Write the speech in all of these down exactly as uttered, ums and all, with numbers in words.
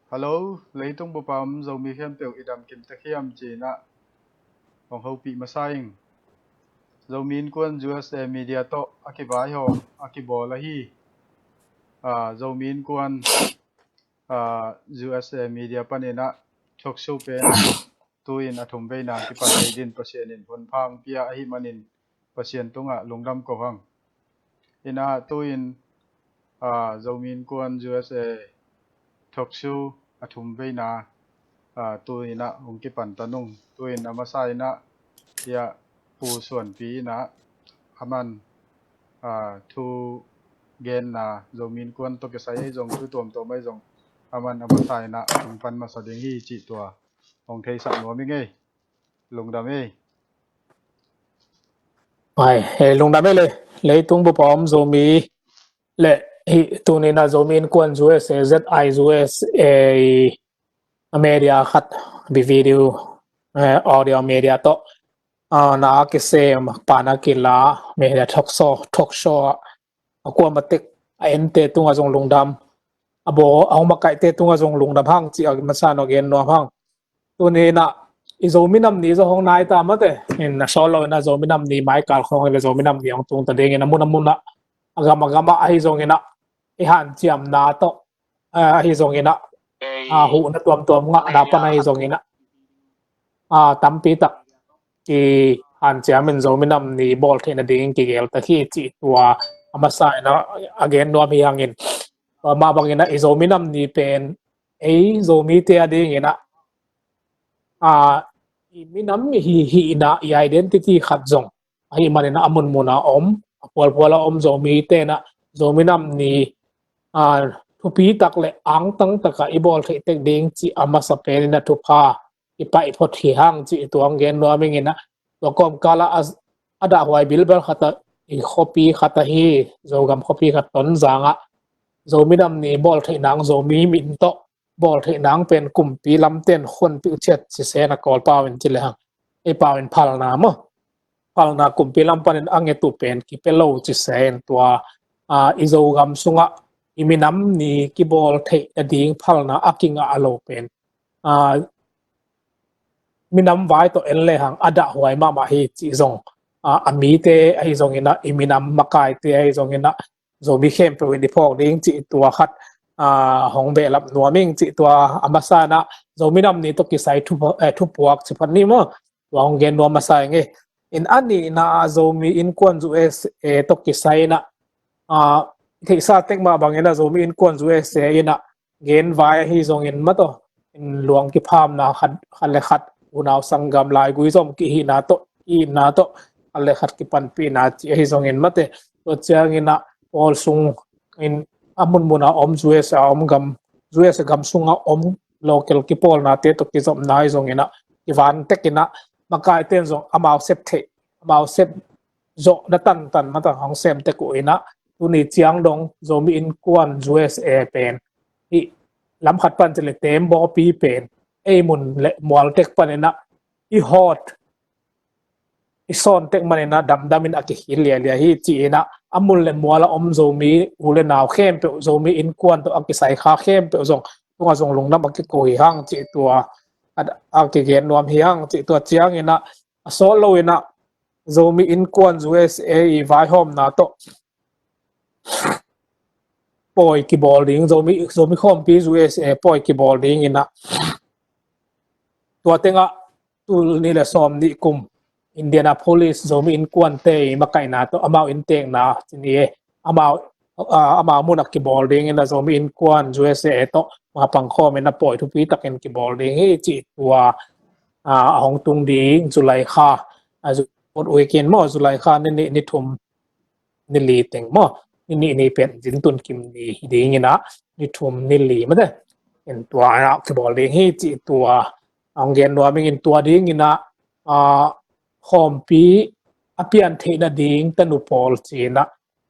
Hello, leitung bupa om Zomi khempeuh i dam kim tek hiam ci-in ah hong hopih masa ing. Zomi Innkuan U S A Media tawh a kivaihawm a kibawl ahi, ah, Zomi Innkuan, ah, U S A Media panin ah talk show pen tu-in a thum veina kipan thei dingin Pasian in hun pha hong pia ahih manin Pasian tungah lungdam ko hang. In ah tu-in, ah, Zomi Innkuan U S A talk show a thum veina, ah, tu-in ah hong kipan ta nung. Tu-in a masa in ah, hiah Pu Suanpi in ah aman, ah, thu genna, Zomi Innkuan tawh kisai ahi zong, thu tuamtuam ahi zong, aman a masa in ah hong pan masa ding hi cih tua hong theisak nuam ing ei. Lungdam ei. Ai, eh, lungdam ei le, leitung bupa om Zomi le, hi, tuni-in ah Zomi Innkuan U S A, Z I U S A, a media khat, video, eh, audio media tawh, ah, na a kisem, pan a kila, media talk show, talk show ah, a kuamah tek a ente tungah zong lungdam, a bawl a hong makaihte tungah zong lungdam hang cih a masa in hong gen nuam hang. Tuni-in ah i Zomi Nam Ni zong hong nai ta mate, in a sawt lo-in ah Zomi Nam Ni mai kal khawng hi le Zomi Nam Ni hong tung ta dingin a mun a mun ah, a gam a gam ah ahi zongin ah i hanciamna tawh, ah, ahi zongin ah, ah, huhna tuamtuam ngahna pan ahi zongin ah, ah, tampi tak kihanciam in Zomi Nam Ni bawl theih nading kigel ta hi cih tua a masa in ah a gen nuam hi hangin. Tua mah bangin ah i Zomi Nam Ni pen ei Zomite a dingin ah, ah, i minam i hi, hihna, i identity khat zong ahih manin ah a munmun a om, a pualpual a om Zomite in ah Zomi Nam Ni, ah, thupi tak le angtang takah i bawl theih tek ding cih a masa pen in ah thupha i paih phot hi hang cih tua hong gen nuam ing in ah, tua kawmkal ah a, a dahhuai bilbel khat ah i khuapi khat ahi Zogam khuapi khat Tonzang ah Zomi Nam Ni bawl theih nang, Zomi min tawh bawl theih nang pen kumpi lamte in khonpih uh ciat ci se in ah, Kawl pau in ci le hang, ei pau in phalna maw, phalna kumpi lam panin a nget uh pen kipia lo ci se in tua, ah, i Zogam sungah i minam ni kibawl theih nading phalna a kingah a lo pen, ah, minam vai tawh en le hang a dahhuai mahmah hi cih zong, ah, a mite ahi zongin ah, i minam makaite ahi zongin ah, Zomi khempeuh in i phawk ding cih tua khat, ah, hong behlap nuam ing cih tua a masa in ah Zomi Nam Ni tawh kisai thu, eh, thupuak ci phat ni maw, tua hong gen nuam masa ing ei. In a nihna ah Zomi Innkuan U S A tawh kisai in ah, ah, theihsa tek mah bangin ah Zomi Innkuan U S A in ah gen vai ahi zongin mate, in luang kiphamna khat, khat le khat, unau sanggam laigui zom kihihna tawh, kihihna tawh khat le khat kipanpihna cih ahi zongin mate, tua ciangin ah pawl sung in a munmun a om U S A om gam, U S A gam sungah om local kipawlnate tawh kizopna ahi zongin ah kivan tek in ah makaite in zong amau sep theih, amau sep zawhna tantan mate hong sem tek uh in ah, tuni ciang dong Zomi Innkuan U S A pen hih lam khat pan ci le Tembaw pi pen ei mun le mual tek panin ah i hawt, i sawn tek manin ah damdam in a kikhil lialia hi ci-in ah, a mun le mual a om Zomi u le nau khempeuh, Zomi Innkuan tawh a kisai kha khempeuh zong tungah zong lungdam a kiko hi hang cih tua a, a kigen nuam hi hang cih tua ciangin ah, a sawt lo-in ah Zomi Innkuan U S A i vaihawmna tawh pawi kibawl ding, Zomi, Zomi Khawmpi U S A pawi kibawl dingin ah, tua tengah tul nih le sawm nih kum Indianapolis Zomi Innkuante i makaihna tawh amau inntekna ci ni e, amau, ah, amau munah kibawl dingin ah Zomi Innkuan U S A tawh mapang khawmin ah pawi thupi takin kibawl ding hi cih tua, ah, a hong tung ding July kha, ah, Youth Week in maw, July kha ni nih, ni thum, ni li teng maw, ni nih ni pen zin tun kim ni hi dingin ah, ni thum ni li mate, in tua ah kibawl ding hi cih tua hong gen nuam ing in, tua dingin ah, ah, khawmpi a pian theih nading tanu pawl ci-in ah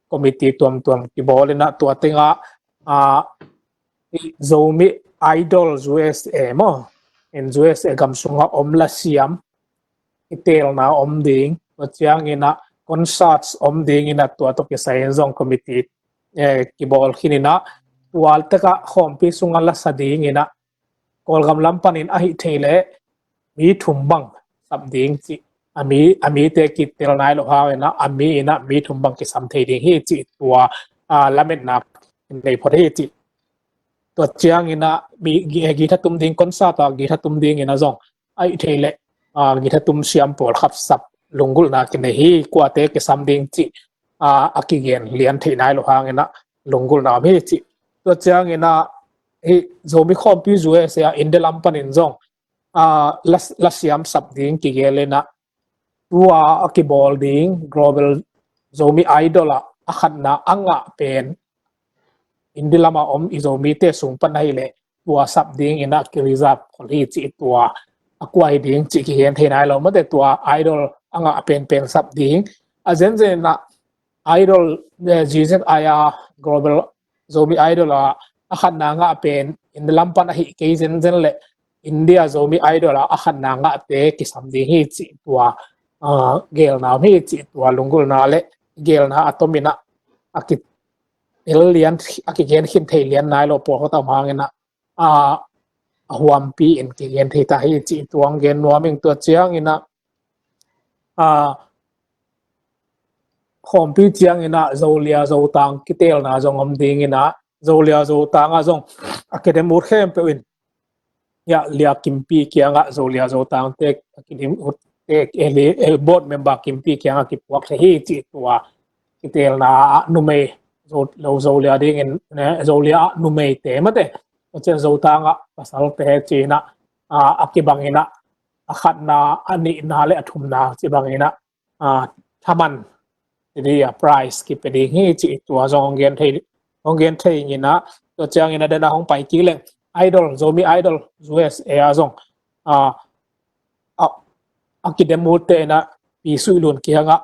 committee tuamtuam kibawl in ah, tua tengah, ah, Zomi Idol U S A maw, in U S A gam sungah om lasiam i telna om ding, tua ciangin ah concerts om dingin ah tua tawh kisai in zong committee, eh, kibawl khin in ah, tua tekah khawmpi sungah lasa dingin ah Kawlgam lam panin ahi thei leh mi thum bang sap ding cih, a mi, a mite kitel nai lo hangin ah, a mi in ah mi thum bang kisam thei ding hi cih tua, aa, lametna nei phot hi cih. Tua ciangin ah mi, gi-, guitar tum ding, concert ah guitar tum dingin ah zong ahi thei leh, aa, guitar tum siam pawl khat sap lunggulhna kinei hi, kuate kisam ding cih, aa, a kigen lian theih nai lo hangin ah lunggulhna om hi cih. Tua ciangin ah hih Zomi Khawmpi U S A ah India lam panin zong, aa, la, la siam sap ding kigelin ah, tua a kibawl ding Global Zomi Idol ah a khatna a ngah pen India lamah om i Zomite sung pan ahi leh tua sap dingin ah ki-reserve khol hi cih, tua a kua hi ding cih kigen thei nai lo. Mate, tua Idol a ngah penpen sap ding. A zenzen ah Idol, eh, G Z I ah, Global Zomi Idol ah a khatna ngah pen India lam pan ahi kei zenzen leh India Zomi Idol ah a khatna ngahte kisam ding hi cih tua, aa, gelna om hi cih tua lunggulhna leh gelna a tomin ah a ki el lian, a kigen khin thei lian nai lo pawlkhat a om hangin ah, aa, a huampi in kigen thei ta hi cih tua hong gen nuam ing. Tua ciangin ah, aa, Khawmpi ciangin ah Zolia Zotang kitelna zong om dingin ah, Zolia Zotang ah zong a kidem ut khempeuh in, ya, Lia Kimpi kiangah Zolia Zotangte a kidem utte, eh, li-, eh, board member Kimpi kiangah kipuak thei hi cih tua kitelna ah numei, Zo-, lo Zolia dingin, eh, Zolia ah numeite mate, tua ciang Zotang ah pasalte ci-in ah, aa, a kibangin ah, a khatna, a nihna leh a thumna ci bangin ah, aa, thaman, ti ding a, prize kipia ding hi cih tua zong hong gen thei, hong gen thei ing in ah, tua ciangin ah den a hong pai kik leng Idol, Zomi Idol U S A ah zong, aa, a, a kidem utte in ah Pi Sui Lun kiangah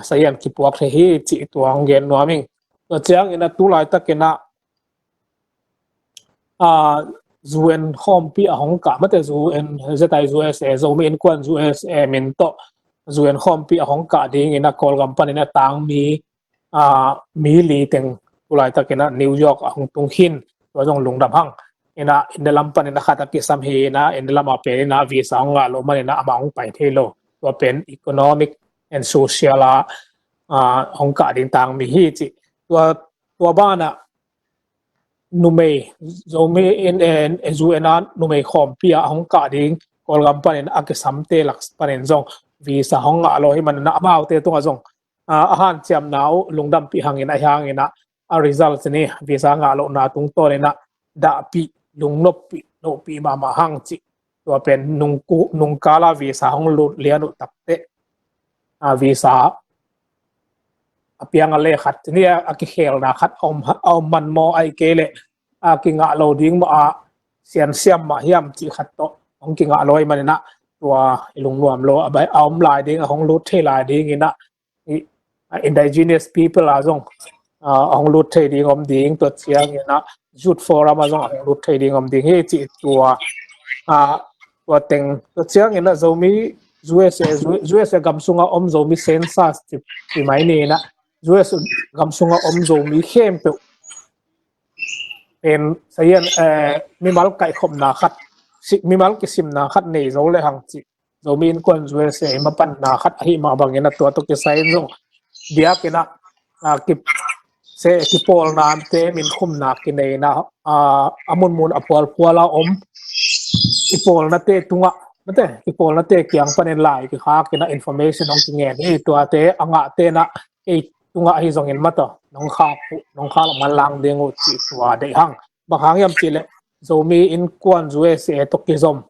sayan kipuak thei hi cih tua hong gen nuam ing. Tua ciangin ah tu laitakin ah, aa, U N Khawmpi a hong kah mate, U N Z I U S A, Zomi Innkuan U S A min tawh U N Khawmpi a hong kah dingin ah Kawlgam panin ah tangmi, aa, mi li teng tu laitakin ah New York a hong tung khin, tua zong lungdam hang. In ah India lam panin ah khat a kisam hi in ah, India lam ah pen in ah visa hong ngah loh manin ah amah hong pai thei lo. Tua pen economic and social ah, aa, hong kah ding tangmi hi cih. Tua, tua banah numei, Zomi in, eh, U N ah numei khawmpi ah hong kah ding Kawlgam panin a kisamte lak panin zong visa hong ngah lo hi manin ah amaute tungah zong, ah, a hanciamna uh lungdampih hangin, ahi hangin ah a result ni visa ngah lohna tungtawnin ah dahpih, lungnopih, nopih mahmah hang cih. Tua pen nungku-, nungkala visa hong lut lian uh takteh, ah, visa a piang a le khat ni a, a kikhelna khat a om, a om man maw, ahih kei leh a kingah lo ding mah a siansiam mah hiam cih khat tawh hong kingah lo ahih manin ah tua i lungnuam lo a bai a om lai ding, a hong lut thei lai dingin ah i, a indigenous people ah zong, ah, a hong lut thei ding om ding, tua ciangin ah Youth Forum ah zong a hong lut thei ding om ding hi cih tua, ah, tua teng, tua ciangin ah Zomi U S A, U S A gam sungah om Zomi census ci, ci mai ni in ah U S gam sungah om Zomi khempeuh pen sayan, eh, mimal kaihkhopna khat, si-, mimal kisimna khat nei zo le hang cih Zomi Innkuan U S A mapanna khat ahih mah bangin ah tua tawh kisai in zong biakinn ah, ah, ki, se, kipawlnate min khumna kineina, ah, a munmun a phualphual a om kipawlnate tungah, mate, kipawlnate kiang panin lai kikhak in ah information hong kingen hi. Tuate a ngahte in ah ei tungah ahi zongin mataw, nong khak uh, nong khak uh manlang ding uh cih tua deih hang. Bang hang hiam cih leh Zomi Innkuan U S A tawh kizom,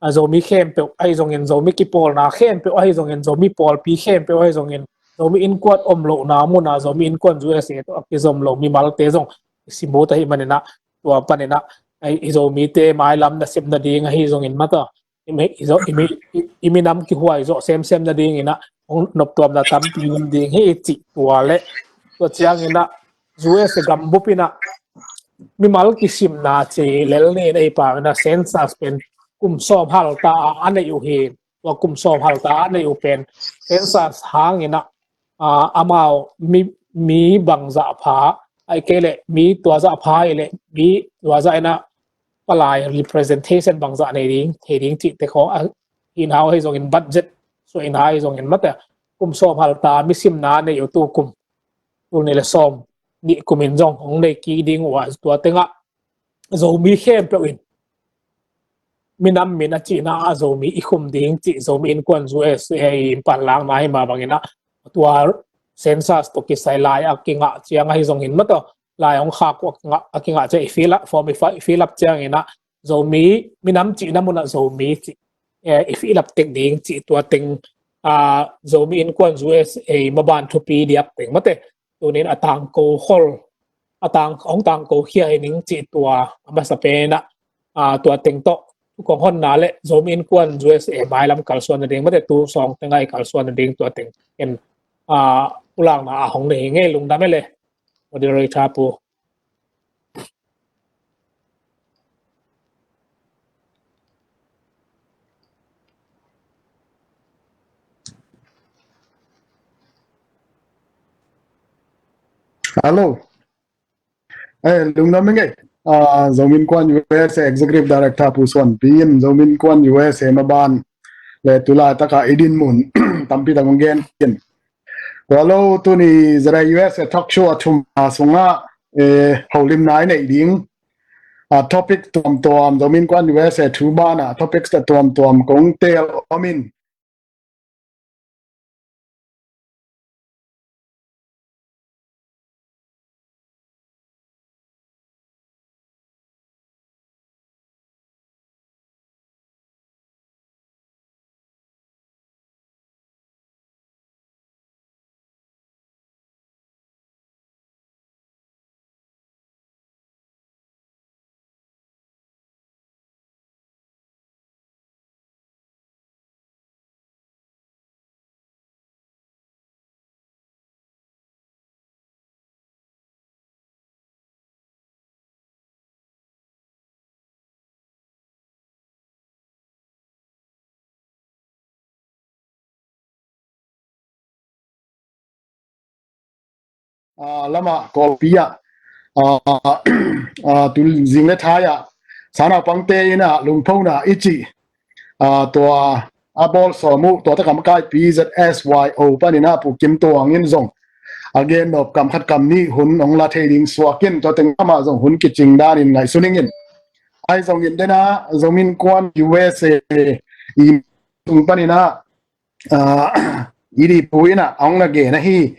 a Zomi khempeuh ahi zongin, Zomi kipawlna khempeuh ahi zongin, Zomi pawlpi khempeuh ahi zongin, Zomi innkuan om lohna mun ah Zomi Innkuan U S A tawh a kizom lo mimalte zong i simut ahih manin ah, tua panin ah, ei, i Zomite mailam nasep nading ahi zongin mataw, i mi, i zo, i mi, i, i minam kihuai zawh semsem nadingin ah hong noptuamna tampi om ding hi cih tua leh, tua ciangin ah U S A gambup in ah mimal kisimna ci lel ni in, ei pau in ah census pen kum sawm halta a, a neih uh hi. Tua kum sawm halta a neih uh pen census hangin ah, ah, amau mi, mi bangzah pha, ahih kei leh mi tuazah pha ahih leh mi tuazah in ah palai representation bangzah nei ding, thei ding cihte khawng a, hi in hau ahi zongin budget suah in hau ahi zongin mate, kum sawm halta misim na nei uh tu kum, tul nih le sawm nih kum in zong hong nei kik ding uh a, tua tengah Zomi khempeuh in minam min a cihna ah Zomi i khum ding cih Zomi Innkuan U S A i panlakna hi mah bangin ah, tua census tawh kisai lai a kingah ciang ahi zongin mate, lai hong khak uh a kingah, a kingah ciang i fill up, form i fa-, i fill up ciangin ah Zomi minam cihna munah Zomi cih, eh, i fill up tek ding cih tua teng, ah, Zomi Innkuan U S A maban thupi diak teng mate, tunin a tangko khol, a tang, hong tangko khia hi ning cih tua a masa pen ah, ah, tua teng tawh tu kong honna le Zomi Innkuan U S A mailam kalsuan nading mate, tu sawng tengah i kalsuan nading tua teng in, ah, pulakna a hong nei hi ing ei. Lungdam e le moderator pu. Hello. Eh, lungdam e ngei. Ah, Zomi Innkuan U S A Executive Director Pu Suan Pi in Zomi Innkuan U S A maban le tulai taka i din mun tampi tak hong gen in. Tua lo tuni Z I U S A talk show a thum a sungah, eh, holimna i neih ding. A topic tuamtuam, Zomi Innkuan U S A thu banah topics tuamtuam kong tel om in. Ah, lamah Kawlpi ah, ah, ah, tu zing le thai ah sanaupangte in ah lungphona i cih, ah, tua a bawl sawm uh, tua takah makaipi Z S Y O panin ah Pu Kim Tuang in zong a gen nop kam khat kam nih hun hong la thei ding suak in, tua teng amah zong hun kicing danin ngaihsun ing in. Ahi zongin den ah Zomi Innkuan U S A i tung panin ah, ah, i di pu in ah a hong na gen ahi,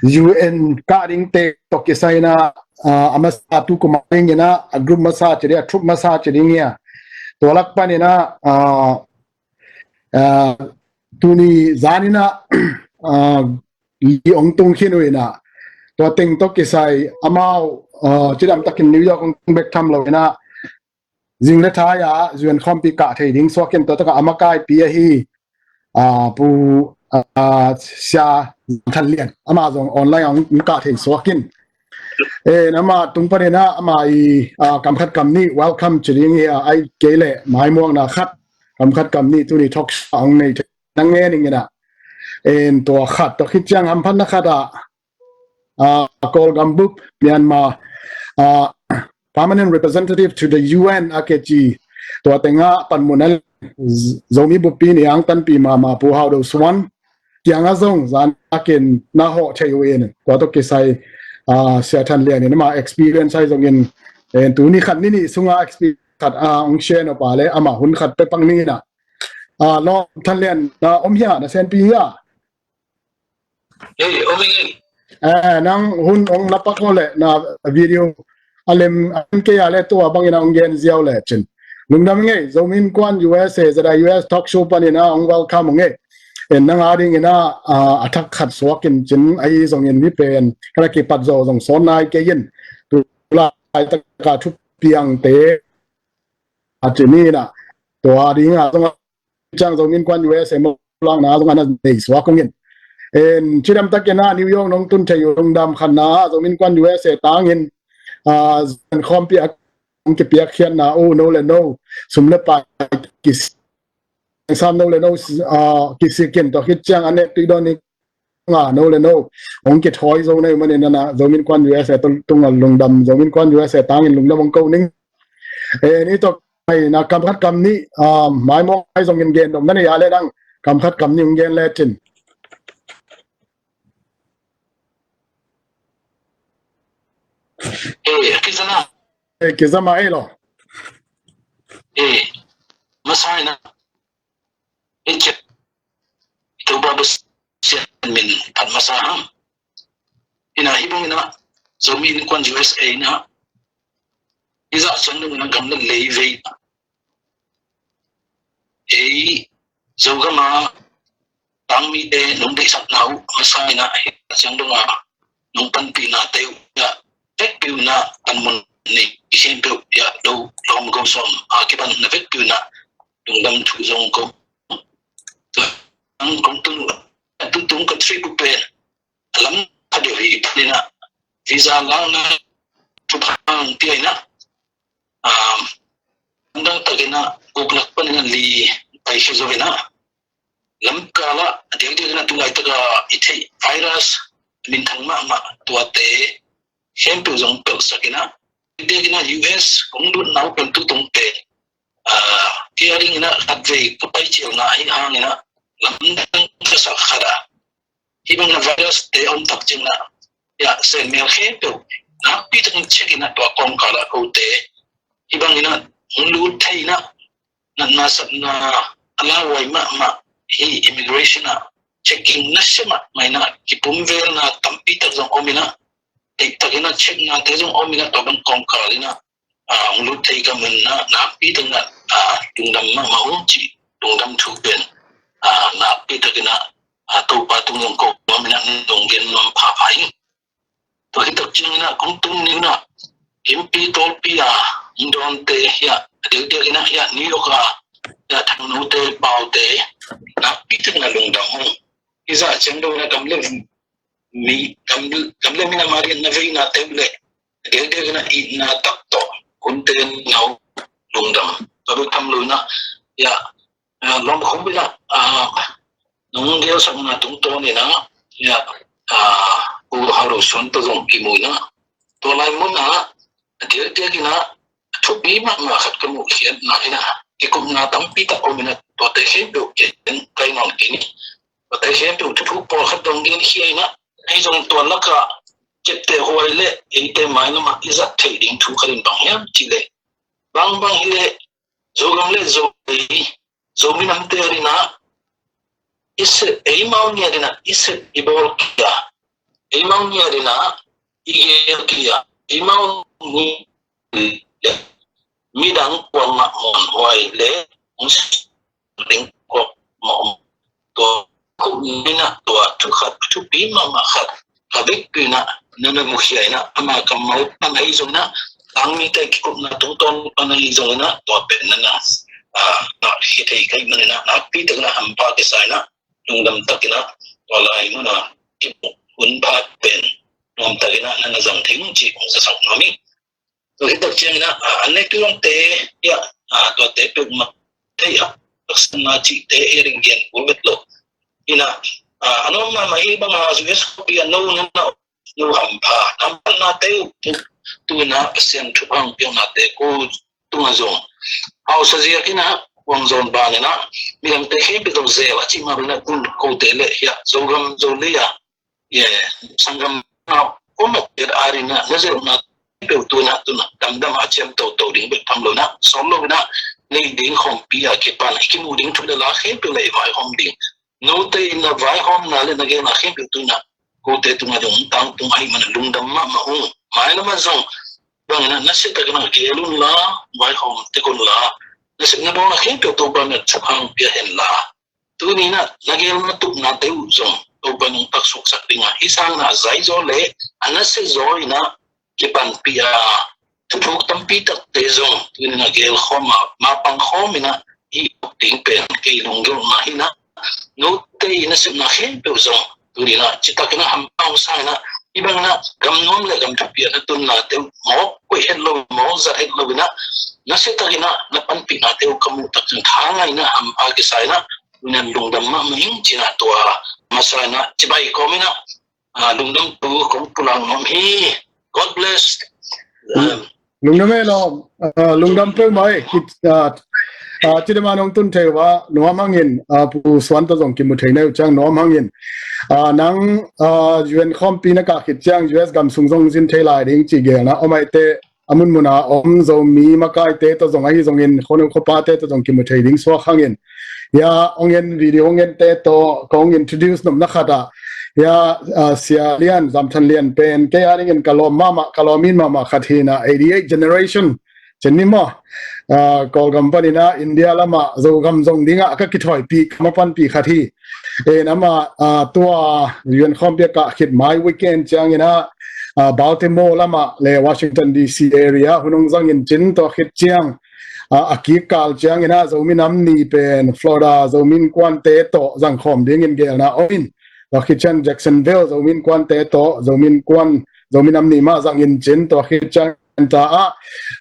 U N kah dingte tawh kisai in ah, ah, a masa tu kum a ding in ah, a group masa ci ding, a troop masa ci ding hi a. Tua lak panin ah, ah, ah, tuni zan in ah, ah, li hong tung khin uh in ah, tua teng tawh kisai amau, ah, cidam takin New York hong tung bek tham lo in ah, zing le thai ah U N khawmpi kah thei ding suak in, tua takah a makaipi ahi, ah, Pu, ah, Sia Than Lian, amah zong online ah hong kah thei suak in. Eh, amah tung panin ah amah i, ah, kam khat kam nih welcome ci ding hi a, ahih kei leh maimuakna khat, kam khat kam nih tuni talk show hong nei thei na ngen ing in ah. En tua khat, tua khit ciang hamphatna khat ah, ah, Kawlgam bup Myanmar, ah, Permanent Representative to the U N a kici, tua tengah panmun a Zomi buppi nih a hong tanpih mahmah Pu Hau Do Suan kiangah zong zan takin na hawh thei uh in, tua tawh kisai, ah, Sia Than Lian in amah experience ahi zongin, eh, tuni khat ni nih sungah experience khat, ah, hong share nop a le amah hun khat pia pak ning in ah. Ah, Lawm Than Lian, na om hia, na senpi hia? Ei, om ing ei. Eh, nang hun hong na pak uh leh na video a lem, a lem kei a le tua bangin a hong gen ziau lecin. Lungdam ing ei, Zomi Innkuan U S A, Z I U S talk show panin a hong welcome ing ei. En nang a dingin a, ah, a thak khat suak in cin, ahi zongin mi pen ka na kipat zaw zong sawn nai kei in. Tu laitak a thupiangte a ci ni in ah, tua ding a zong a ciang Zomi Innkuan U S A mawhlakna zong a na nei suak ung in. En, cidam takin ah New York nong tun thei uh lungdam khatna ah Zomi Innkuan U S A tangin, ah, U N khawmpi a hong kipiakkhiatna uh no le no, sum le pai kisik, sam no le no, ah, kisik in, tua khit ciang a nek tuidawn ning a no le no hong kithawi zo na hih manin ah Zomi Innkuan U S A tungah lungdam, Zomi Innkuan U S A tangin lungdam hong ko ning. Eh, ni tawh ai na kam khat kam nih, ah, maimawh ai zong in gen dong na nei a le nang kam khat kam nih hong gen le cin. Eh, kizana. Eh, kizama ei lo. Eh, masa ina. Eh, cik. Itu babu sian min phat masa ham. Ina hibang ina Zomi Innkuan U S A ina. Iza sang dong ina gamla lei vei. Ei, Zogama tangmite nong deihsakna uh masa ina hi ciang donga nong panpihnate uh ya vekpi uh na panmun nei i khempeuh ya do lawm go sawm a kipan na vekpi uh na lungdam thu zong ko. Ang kong tun uh a tutung ka trip uh pen a lam khat deuh hi phanina visa langna thupha ang pia ina. Dang takina guk lak panina li pai khia zo ina. Lamkala a diakdiak ina tu laitaka i theih virus minthang mahmah tuate khempeuh zong pelhsak ina. Diakdiak ina U S kong lut nau pel tu tungte, ah, kia ding ina khatvei ka pai cialna ahi hang ina lamdang ka sak khat a. Hibang ina virus te om tak ciangna ya sen mel khempeuh nakpi takin check ina tua kawmkala kote hibang ina hong lut thei ina natna satna a lauhuai mahmah hi immigration ah checking nasia mahmah ina kipumvelna tampi tak zong om ina theih tak ina checknate zong om ina tua bang kawmkal ina, ah, hong lut thei ka mun ina nakpi tak ina, ah, lungdam mahmah ung cih lungdam thu pen, ah, nakpi tak ina, ah, Topa tung zong ko om ina nong gen nuam phapha ing. Tua hi tak ciang ina kong tun ni ina himpi tawlpi a hong dawnte hia a diakdiak ina hia New York a hia thangnote paute nakpi tak ina lungdam ung. Iza ciang dong ina gamle mi gam, gamle mi na mari na vei na teu le a diakdiak ina itna tak tawh hunte nau lungdam. Tua bek tham lo ina hia, ah, lawm khum ina, ah, nong gelsakna tungtawn ina hia, ah, Pu Haro Suan tawh zong kimu ina tua lai mun ah a diakdiak ina thupi mahmah khat ka muh khiatna ina kikupna tampi tak om ina tuate khempeuh ken kai nawn kei ni. Tuate khempeuh thuthuk pawlkhat dong gen khia ina ei zong tua laka kepte huai le eite mai lamah i zat theih ding thu khat in bang hiam cih le bangbang hi le Zogam le Zo ei Zomi namte a dina i sep, eimau ni a dina i sep i bawl kia, eimau ni a dina i gel kia, eimau ni midang kuamah muanhuai le hong ding kuamah om. Tua khuh ni ina tua thu khat thupi mahmah khat ka bikpi ina na na mukhia ina ama kammal pan ahi zong ina tangmite kikupna tungtawn pan ahi zong ina tua pen na na, ah, na hi thei ka hih man ina nakpi tak ina hampha kisa ina lungdam tak ina tua lai mun a kimu hun phat pen nuam tak ina na na zang thei ung cih hong zasak nuam ing. Tua hi tak ciang ina, ah, an nek tu lawngte hia, ah, tuate peuhmah thei a taksanna cihte i ring gen kul vet lo. Ina, ah, a nuam mahmah hi banga U S khuapi a no na na no hampha hamphatnate uh tu, tu ina Pasian thupha hong piaknate ko tunga zong hausa ziak ina kuang zawn ban ina midangte khempeuh zong zel a cih mah bang ina kun kote le hia Zogam Zolei a ye sanggam na om a tet a dina na zelhna peuh tu ina tu ina damdam a ciam toto ding bek tham lo ina sawm lo ina nei ding khawmpi a kipan i kimu ding thu le la khempeuh le i vaihawm ding. Note in na vaihawmna le na gelna khempeuh tu ina kote tunga dong tangtung ahih man lungdam mahmah ung. Mailam ah zong bang ina nasia tak ina gel un la vaihawm tek un la nasepna bawlna khempeuh Topa na thupha hong pia hen la. Tuni ina na gelna tupnate uh zong Topa nong taksuaksak ding a hih sangin a zaizaw le a nasia zaw ina kipanpih a thuthuk tampi takte zong tuni ina gelkhawm a mapang khawm ina i uk ding pen kei lunggelhna hi ina note i nasepna khempeuh zong tuni ina citak ina hampha hong sa ina hih bang ina gam nuam le gam thupi a na tunnate uh mawk koih het lo mawk zat het lo ina nasia tak ina na panpihnate uh ka muh tak ciang tha ngai ina hampha kisa ina tuni ina lungdam mahmah ing ci ina tua masa ina cibai kawm ina, ah, lungdam thu kong pulak nuam hi. God bless. Um, Lungdam e lawm, ah, lungdam peuhmah e. Kit, ah, ah, cidam a nong tun thei uh a, nuam hangin, ah, Pu Suan tawh zong kimu thei na uh ciang nuam hangin. Ah, nang, ah, U N khawmpi na kah khit ciang U S gam sung zong zin thei lai ding ci geelna om ahih teh, a munmun a om Zomi makaite tawh zong ahi zongin, khuanu khuapate tawh zong kimu thei ding suak hangin. Ya, hong en video hong ente tawh kong introduce nopna khat ah, ya, ah, Sia Lian, Zam Than Lian pen kei a dingin ka lawm mahmah, ka lawm in mahmah khat hi in ah, eighty eight generation cin ni maw. Ah, Kawlgam panin ah India lamah Zogam zong dingah ka kithuaipih, ka mapanpih khat hi. En amah, ah, tua U N khawmpi a kah khit mai weekend ciangin ah, ah, Baltimore lamah le Washington D C area hun hong zangin cin, tua khit ciang, ah, a kik kal ciangin ah Zomi Nam Ni pen Florida Zomi Innkuante tawh zangkhawm dingin geelna om in, tua khit ciang Jacksonville Zomi Innkuante tawh Zomi Innkuan, Zomi Nam Ni mah zangin cin, tua khit ciang Atlanta ah,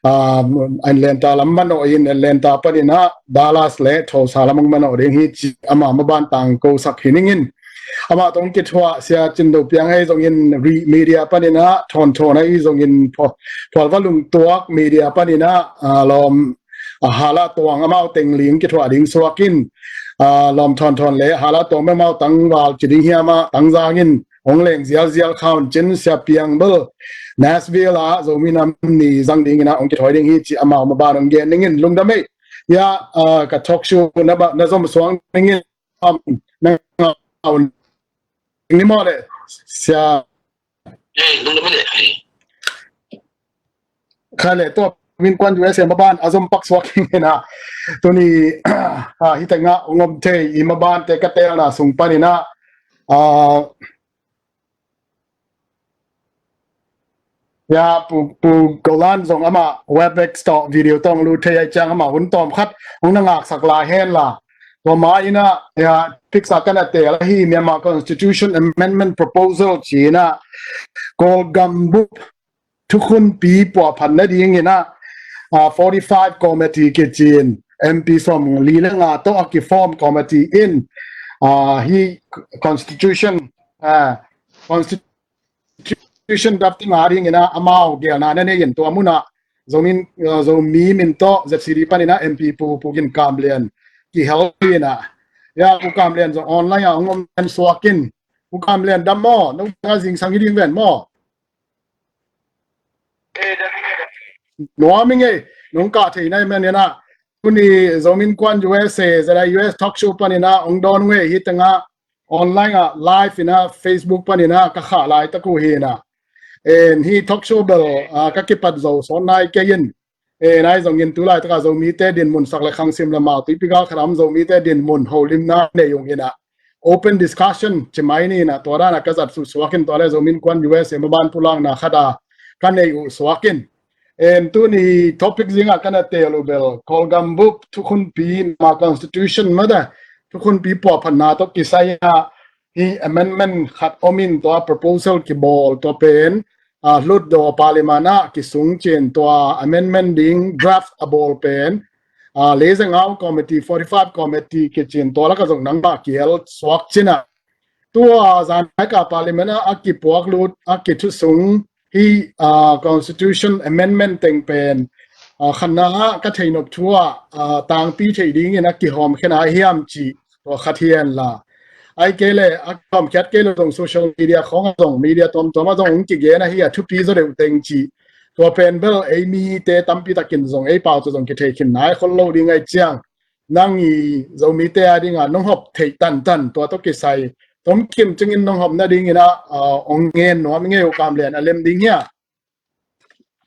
ah, Atlanta lam manawh in, Atlanta panin ah Dallas le Tulsa lam hong manawh ding hi ci amah maban tangkosak hi ning in. Amah tawh kithuah Sia Cin Do Piang ahi zongin Ri Media panin ah, Thawn Thawn ahi zongin Phu-, Phual Va Lungtuak Media panin ah, ah, lawm, ah, Hala Tuang amau teng ling kithuah ding suak in, ah, lawm Thawn Thawn le Hala Tuang bel amau tangval ci ding hiam ah, tangzang in hong leng zialzial kha un cin, Sia Piang bel Nashville ah Zomi Nam Ni zang dingin ah hong kithawi ding hi ci amau maban hong gen ning in. Lungdam e. Ya, ah, ka talk show na ba, na zom suak ning in, um, na ngau ni maw le, Sia. Eh, lungdam e. Kha le, tua Zomi Innkuan U S A maban a zom pak suak ning in ah. Tuni, ah, hih tengah hong om thei i mabante ka teelna sung panin ah, ah, ya, Pu, Pu Golan zong amah Webex tawh video tawh hong lut thei ahih ciang amah hun tawm khat hong na ngaksak lai hen la. Tua ma in ah, ya, topic a ka na teel ahi Myanmar Constitution Amendment Proposal ci in ah, Kawlgam bup thukhunpi puahphat nadingin ah, ah, forty-five committee kici in M P sawmli le nga tawh a kiform committee in, ah, hih constitution, ah, constitution drafting a dingin ah amau geelna na nei in, tua mun ah Zomi, ah, Zomi min tawh Z C D panin ah M P Pu, Pu Gin Kam Lian kihel in ah. Ya, Pu Kam Lian zong online ah hong om suak in. Pu Kam Lian, dam maw? Nong zingsang hi ding ven maw? Nuam ing e, nong kah theihna ahih manin ah. Tuni Zomi Innkuan U S A, Z I U S talk show panin ah hong dawn ung e. Hih tengah online ah live in ah Facebook panin ah ka khah laitak uh hi in ah. En, hih talk show bel, ah, ka kipat zo sawt nai kei in. En, ahi zongin tu laitak ah Zomite dinmun, sak le khang, sim le mau, tuipi gal khat a om Zomite dinmun holimna nei ung in ah, open discussion ci mai ni in ah, tua dan ah ka zat susuak in, tua le Zomi Innkuan U S A maban pulakna khat a ka nei uh suak in. En, tuni topic zing ah ka na teel uh bel Kawlgam bup thukhunpi, Myanmar Constitution mah, thukhunpi puahphatna tawh kisai ah hih amendment khat om in, tua proposal kibawl, tua pen, ah, Hlutdaw Parliament ah kisung cin, tua amendment ding draft a bawl pen, ah, Lezangau Committee, forty-five Committee kici in, tua lak ah zong nangmah kihel suak cin ah. Tua zan a ka Parliament ah a kipuak lut, a kithusung hih, ah, Constitution Amendment teng pen, ah, khatna ah ka theihnop thu ah, ah, tangpi theih dingin a kihawmkhia na hiam cih tua khat hi hen la. Ahih kei leh a kihawmkhiat kei leh zong social media khawng ah zong, media tuamtuam ah zong hong kigen ahi a, thupi zaw deuh teng cih. Tua pen bel ei mite tampi takin zong ei pau tawh zong kithei khin nai khol lo ding ahih ciang, nang i Zomite a ding ah nong hop theih tantan tua tawh kisai tomkim cingin nong hop nadingin ah, ah, hong ngen nuam ing e, U Kam Lian, a lem ding hia?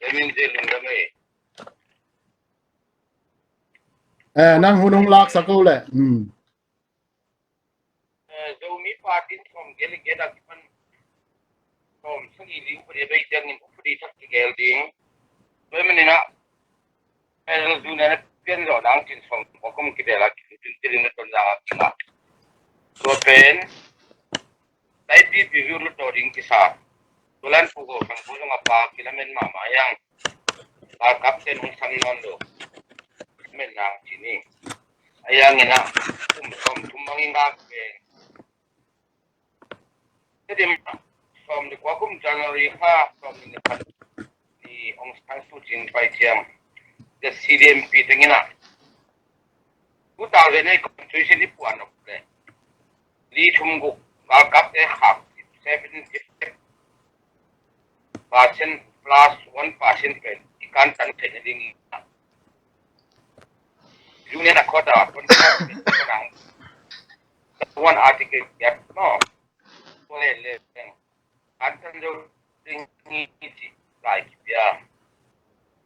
Lem ing e, lungdam e. Eh, nang hun hong laksak o le. Hmm. Eh, Zomi Party in sawmgiat le giat a kipan sawmsagih li upadi a bei ciangin upadi thak kigel ding. Tua ahih manin ah, eh, Zomi na pian zawh nang cin sawm kua kum kibel a kizui cin, cin na ton zang a kingah. Tua pen, Taipei Piu Lut Daw ding kisa. Tua lan Pu Go Sang Pu zong a pa kilamen mahmah hiang. Pa kap ten hong sang nawn lo. Lamen nang ci ni. A hiangin ah, kum sawmthum bang i ngak pen. Tedim, sawm le kua kum January kha, sawmnih le khat ni Aung San Suu Kyi pai ciang, the C D M P tengin ah two thousand eight constitution i puan nok le li thum guk galkapte khak seventy percent plus one percent pen i kan tan theihna ding i Union Accord a one article yat no. Ko le le kan tan zo ding i ci lai kipia.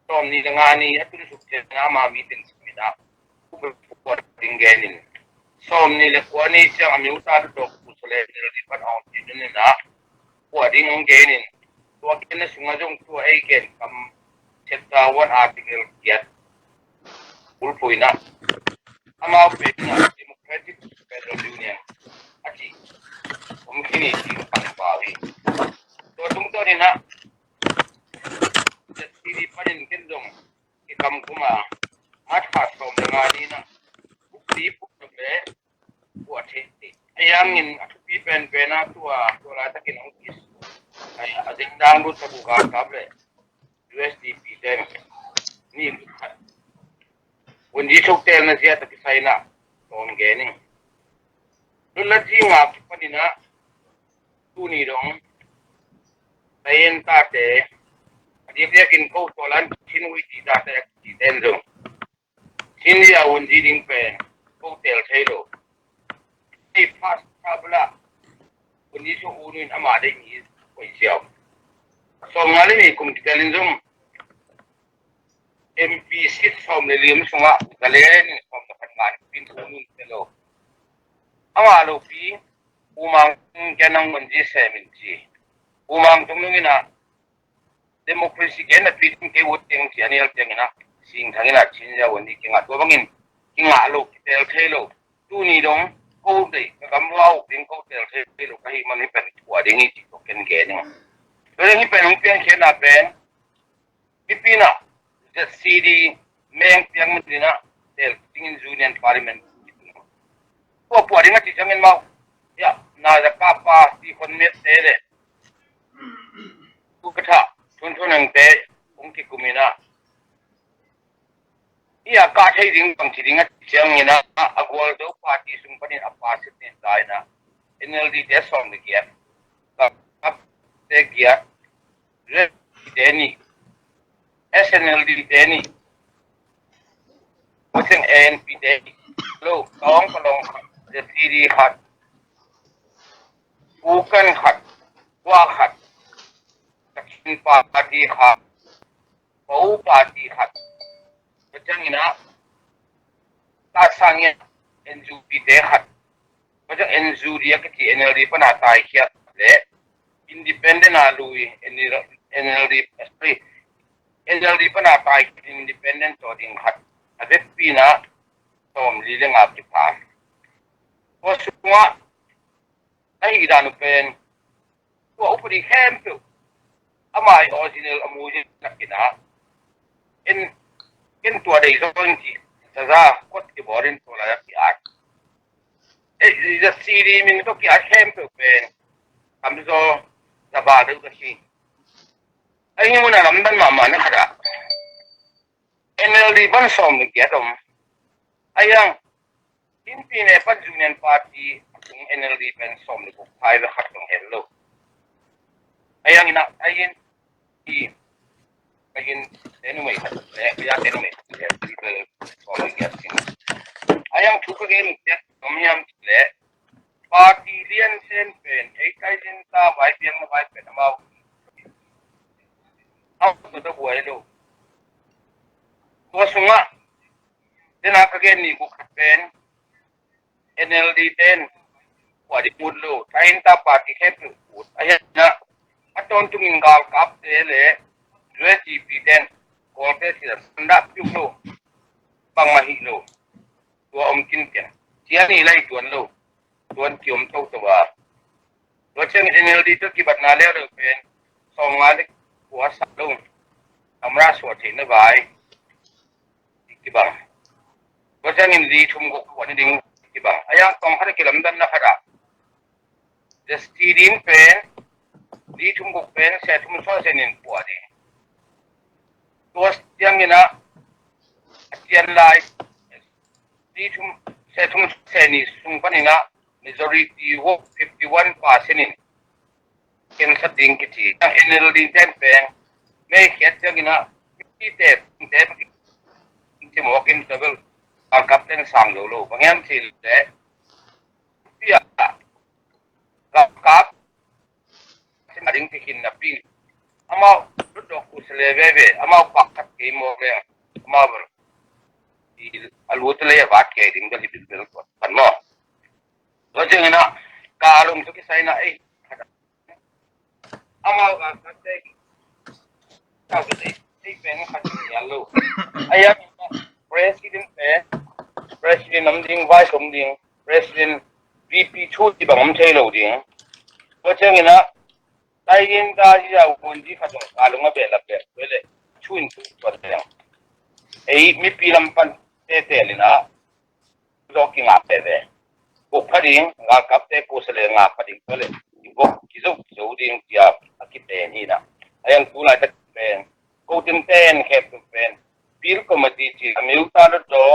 Sawm ni le nga ni a tun suk ciang ama mi teng simina upa ding genin, sawm ni le kua ni ciang a miuta dok pu sole nil di pan awng ti nunina pua ding genin, tua genna sunga zong tua ei gen kam chapter one article kiat bulphuina amau pekna Democratic Federal Union a ci om kini ti pang pau hi. Tua tungtawn ina sidi panin ken zong i kam kuma mat kha sawm le nga ni na ukli puk le buat hi. A yangin a thupi penpen a tua tua laitakin hong kis a zingdang lut tabu galkap le U S D P ten ni khat wunji thuktelna zia takisaina tawm genin lula zinga kipanina tuni dong tayen tate a diakdiakin ko tawlan thin ui ti tate a kiti ten zong Chin zia wunji ding pen ko tel thei lo. Ei phas tabla wunji so unuin ama dei ni koi ziau. Sawm nga le ni kum kitelin zong M P seat sawm le lim sungah Galen in sawm le khat ngan pin unun te lo. Ama lo pi umang genang wunji semin ci. Umang tung nungina democracy gen na pi ding ke wut teng ci a nial tengina sing thangina Chin zia wunji kinga tua bangin kinga lo kitel thei lo. Tuni dong ko dei ka gam wau ding ko tel thei lo ka hi man hi pen tua ding i ci ko ken genin. Tua ding hi pen hong piang khiatna pen mipina Z C D meng piang man dina tel dingin Union Parliament tua pua ding a ci ciangin mau ya na za ka pa ti kon met te le tu ka tha thun thun ang te ung ki kumina i a ka thei ding bang ci ding a ci ciangin a a gual zo party sung panin a pa sit nin ta ina N L D te sawm le giat ka te giat Z P te ni S N L D te ni Muslim A N P te ni lo kawng kalong khat Z C D khat ukan khat tua khat Taksin party khat Pau party khat Pacang ina Tasangin N U P te khat Pacang N U D a kiti N L D pana tai khiat le independent a lui N L D sorry N L D pana tai independent to ding khat a vekpi na tawm li le ngap ki pha. Ko sunga na hi dan u pen tua upadi khempeuh ama i original a mu hi nakina en ken tua dei zong ki zaza kot ki borin tua la ki at. E za C D min to ki at khempeuh pen kamzo za ba deuh ka hi. Ai hi mun a lamdan mama na khada. N L D pan sawm le giat om. Ayang Inpi ne pan Union Party a tung N L D pen sawm le guk phai ve khat dong hel lo. Ayang ina ayin i ayin tenumei khat le ya tenumei khat le sawm le giat sing. Ayang thu ka gen giat om hiam le Party lian sen pen ei kai lin ta vai piang na vai pen amau. Au ka da buai lo. Tua sunga tena ka gen ni ku khat pen N L D ten kua di put lo. Tain ta party khet lo put. Ayana a ton tungin galkap te le U S D P ten kol te sila sanda piuk lo. Bang ma hi lo. Tua om kin ken sia ni lai tuan lo. Tuan kiom to to ba. Tua ciang N L D to kibat na leo lo pen sawm nga le kua sa lo. Amra suat hi na bai. Kibang. Tua ciang in li thum guk kua ni ding kibang. Ayang tong khada kilamdan na khada. Justin pen li thum guk pen se thum so se nin kua ding. Tua ciangin ah a cian lai, se thum, se thum, se nih sung panin ah majority vote fifty one percent in khensa ding kici. N L D ten peng mei khiat ciangin ah fifty te, te, ci mawk in double, pangkap ten sang lo lo. Bang hiam cih leh, pia, pangkap a ding ti khin napi, amau lutdawk uh sele veve, amau pakhat kei maw le, amau bel i a lu te lei a vat kei ding bel hi bilbel pan maw. Tua ciangin ah ka lung cu kisai na ei, amau ka khat te ka khat te ei peng khat nial lo. Ai a president te, president om ding, vice om ding, president, V P thu ti bang om thei lo ding. Tua ciangin ah Taigin ta hi a, un di khat zong ka lung a behlap leh, tua leh thu in thu tuat leng. Ei mipi lam pan tete lina, zawk kingak veve. Kuk pha ding, galkapte kusa le ngak pha ding, tua leh kibok kizo kizo ding cia a kipen hi na. A yang tu lai tak pen, ko tin ten khep tu pen, pil committee ci, a miu ta lo do,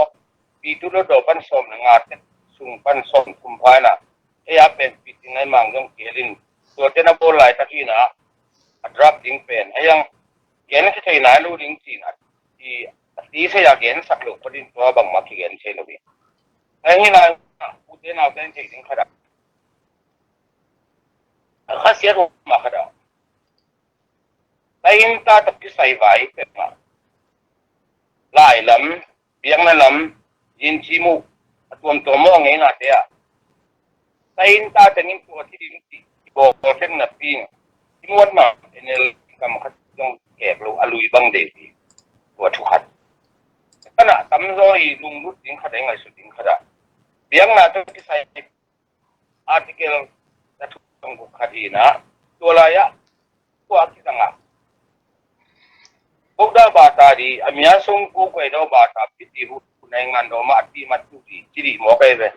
pi tu lo do pan sawm na nga te, sung pan sawm kum pha na. Ei a pen pi ti ngai mang zong kihelin, tua ten a bawl lai tak hi na, a draft ding pen. A yang gen ka thei nai lo ding cin, a ti, a ti sa ya gen sak lo, ko din tua bang ma ki gen thei lo ding. Ai hi lai, u te nau ten thei ding khat a. A kha siat ma khat a. Taigin ta tak kisai vai pek ma. Lai lam, biakna lam, yin ci mu, a tuamtuam maw ngei na te a. Taigin ta tengin tua ti ding ti, i bawl tek napi, i muat ma, N L D kam khat zong kek lo, a lui bang dei ti, tua thu khat. Kana tam zaw i lunglut ding khat, a i ngaihsut ding khat a. Biakna tak kisai article na thu khat hi na, tua lai ah, tua a kizang ah. Bok da bata di, a mia sung ku kuai do bata, piti hu, nai ngan do ma, a ti mat tu di, ci di maw kai ve.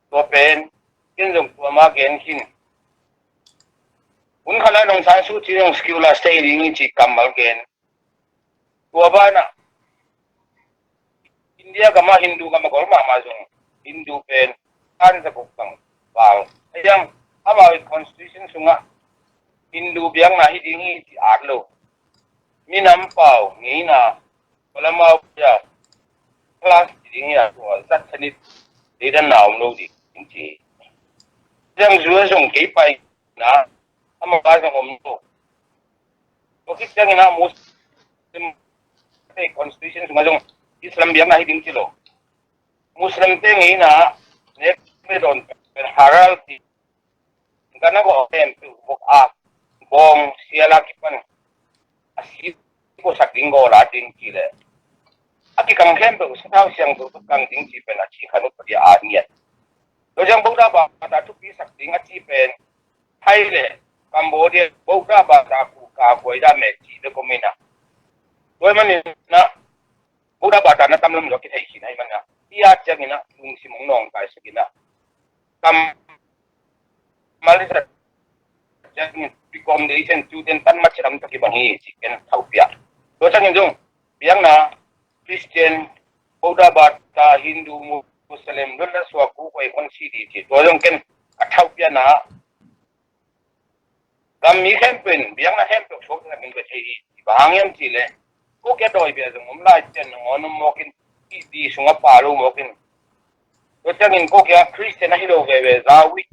Tua pen, ken zong tua ma gen khin. Un khat lai nong san su ci nong skiu la stay ding i ci kammal gen. Tua banah India gama Hindu gama gol mahmah zong Hindu pen an zakuk bang bal. Ayang amau constitution sungah Hindu biakna hi ding hi ci at lo. Minam pau ngeina palamau ya class hi ding ya tua zat sanit deidan na om lo ding ci. Yang zua zong kei pai na amau zong om lo. Tua khit ciangin ah Muslim te constitution sungah zong Islam biakna hi ding ci lo. Muslim te ngeina nek pe don pen halal ti. Gana ko pen tu bok a bong siala kipan a si ko sak ding go la ding ci le. A kikang khempeuh sathau siangtho tuk kang ding ci pen a ci khan uh padia a ngiat. Lo siang Buddha bata thupi sak ding a ci pen Thai le Cambodia Buddha bata ku ka kuai da me ci le ko mina. Tua manin ah Buddha bata na tam lam lo kithei khin ai mana. Ia ciangin ah lungsim hong nawngkai sakin ah kam Malaysia ciangin recommendation tu ten tan mat ciram tak i bang hi ci ken thau pia. Tua ciangin zong biakna Christian, Buddha bata, Hindu, Muslim, lun la suak ku koi kon si di ci. Tua zong ken a thau pia na gam mi khempeuh in biakna khempeuh suak na min bia thei hi. Bang hang hiam ci le ko kia dawi bia zong om lai cian na ngon om mawkin i di sungah pa lo mawkin. Tua ciangin ko kia Christian ahi lo veve za wik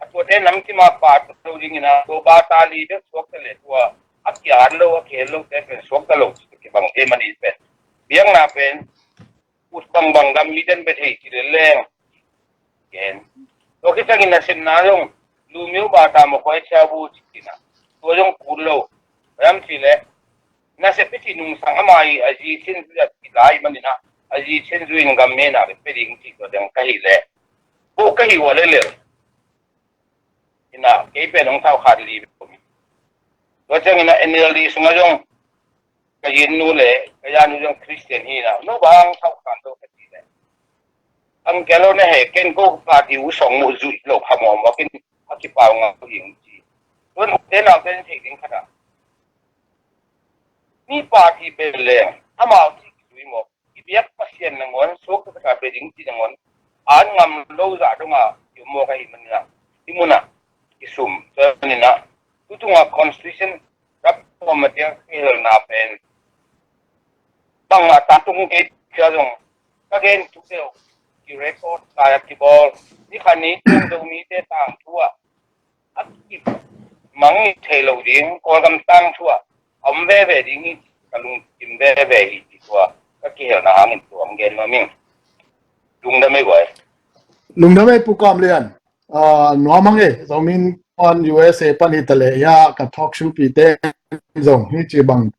a tuate nam kima pa lo dingin a tua bata li bek suak ta le tua a kian lo a kian lo te pen suak ta lo kibang te mani pen biakna pen ut bangbang gam mi den bia thei ci le leng. Ken tua khit ciangin nasepna zong lumio bata mawkhuai cia bu ci kina tua zong kut lo. Ram ci le nasep i ci nungsang ama i a zi chin zui a ci lai manin ah a zi chin zui in gam mena le pe ding ci tua deng ka hi le. Ko ka hi ua le le. Ina kei pen hong thau khat li bek om. Tua ciangin ah N L D sungah zong ka yin nu le ka yan nu zong Christian hi na nu bang thau khan lo ka ci le. Ang kia lo na he ken ko party u song mu zui lo kha mawm wakin a kipau nga ko ing ci. Tuan te nau ten thei ding khat ah. Mi party bel leng amau ci kizui maw, i biak Pasian nangawn suakta taka bia ding ci nangawn an ngam lo zah donga i om mawk ahih manin ah, hih munah i sum. Tua manin ah tutunga constitution rap kawm a tiang kihelna pen bangmah tangtung kei cia zong ka gen tuk deuh, ki record lai a kibawl, ni khat ni tung Zomite tangthu ah a kimang thei lo ding, Kawlgam tangthu ah a om veve ding hi, ka lungkim veve hi, ti tua ka kihelna hangin tua hong gen nuam ing. Lungdam ei guai. Lungdam ei Pu Kam Lian. Ah, nuam hang ei, Zomi Innkuan U S A pan hi ta leh, ya ka talk show pite zong hi ci bang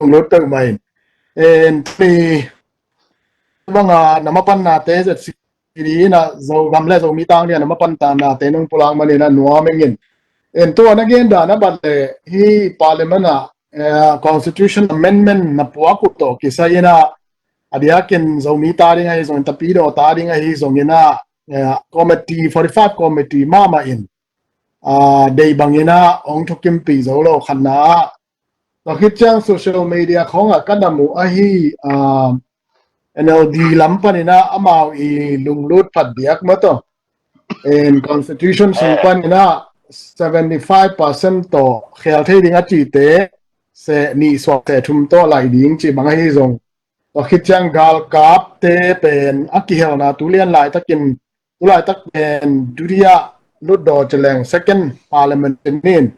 lunglut peuhmah in. En, mi banga na mapannate Z C D in ah Zogam le Zomi Tang Lian na mapannate nong pulak manin ah nuam ing in. En, tua na gen dan a bat leh hih parliament ah, eh, constitution amendment na puak uh tawh kisai in ah, a diakin Zomi ta ding ahi zongin, Tapidaw ta ding ahi zongin ah, eh, committee, forty-five committee mahmah in, ah, deih bangin ah hong thukimpih zo lo khatna ah, tua khit ciang social media khawngah ka na mu ahi, ah, N L D lam panin ah amau i lunglut phat diak maw tawh, en, constitution sung panin ah seventy five percent tawh khel thei ding a cihte seh nih suak seh thum tawh laih ding cih bang ahi zong, tua khit ciang galkapte pen a kihelna tu lian laitakin, tu laitak pen Dudia Lutdaw ci leng second parliament in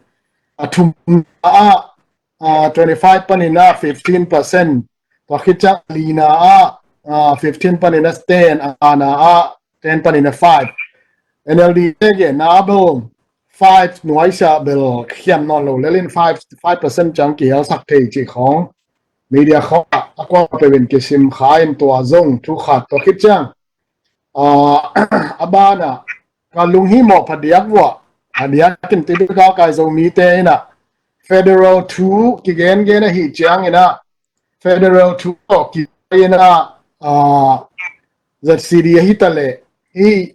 a thumna ah, ah, twenty five panin ah fifteen percent, tua khit ciang a lina ah, ah, fifteen panin ah ten, a ngana ah ten panin ah five. N L D te genna ah bel five nuaisiah bel khiam nawn lo lelin five, five percent ciang kihelsak thei cih khawng media khawngah a kuang peuhin kisim kha in tua zong thu khat. Tua khit ciang, ah, a banah ka lunghimawh phadiak vuah a diakin Tibegal kai Zomite in ah federal thu kigengen ahih ciangin ah federal thu tawh kisai in ah, ah, Z C D ahi ta leh hih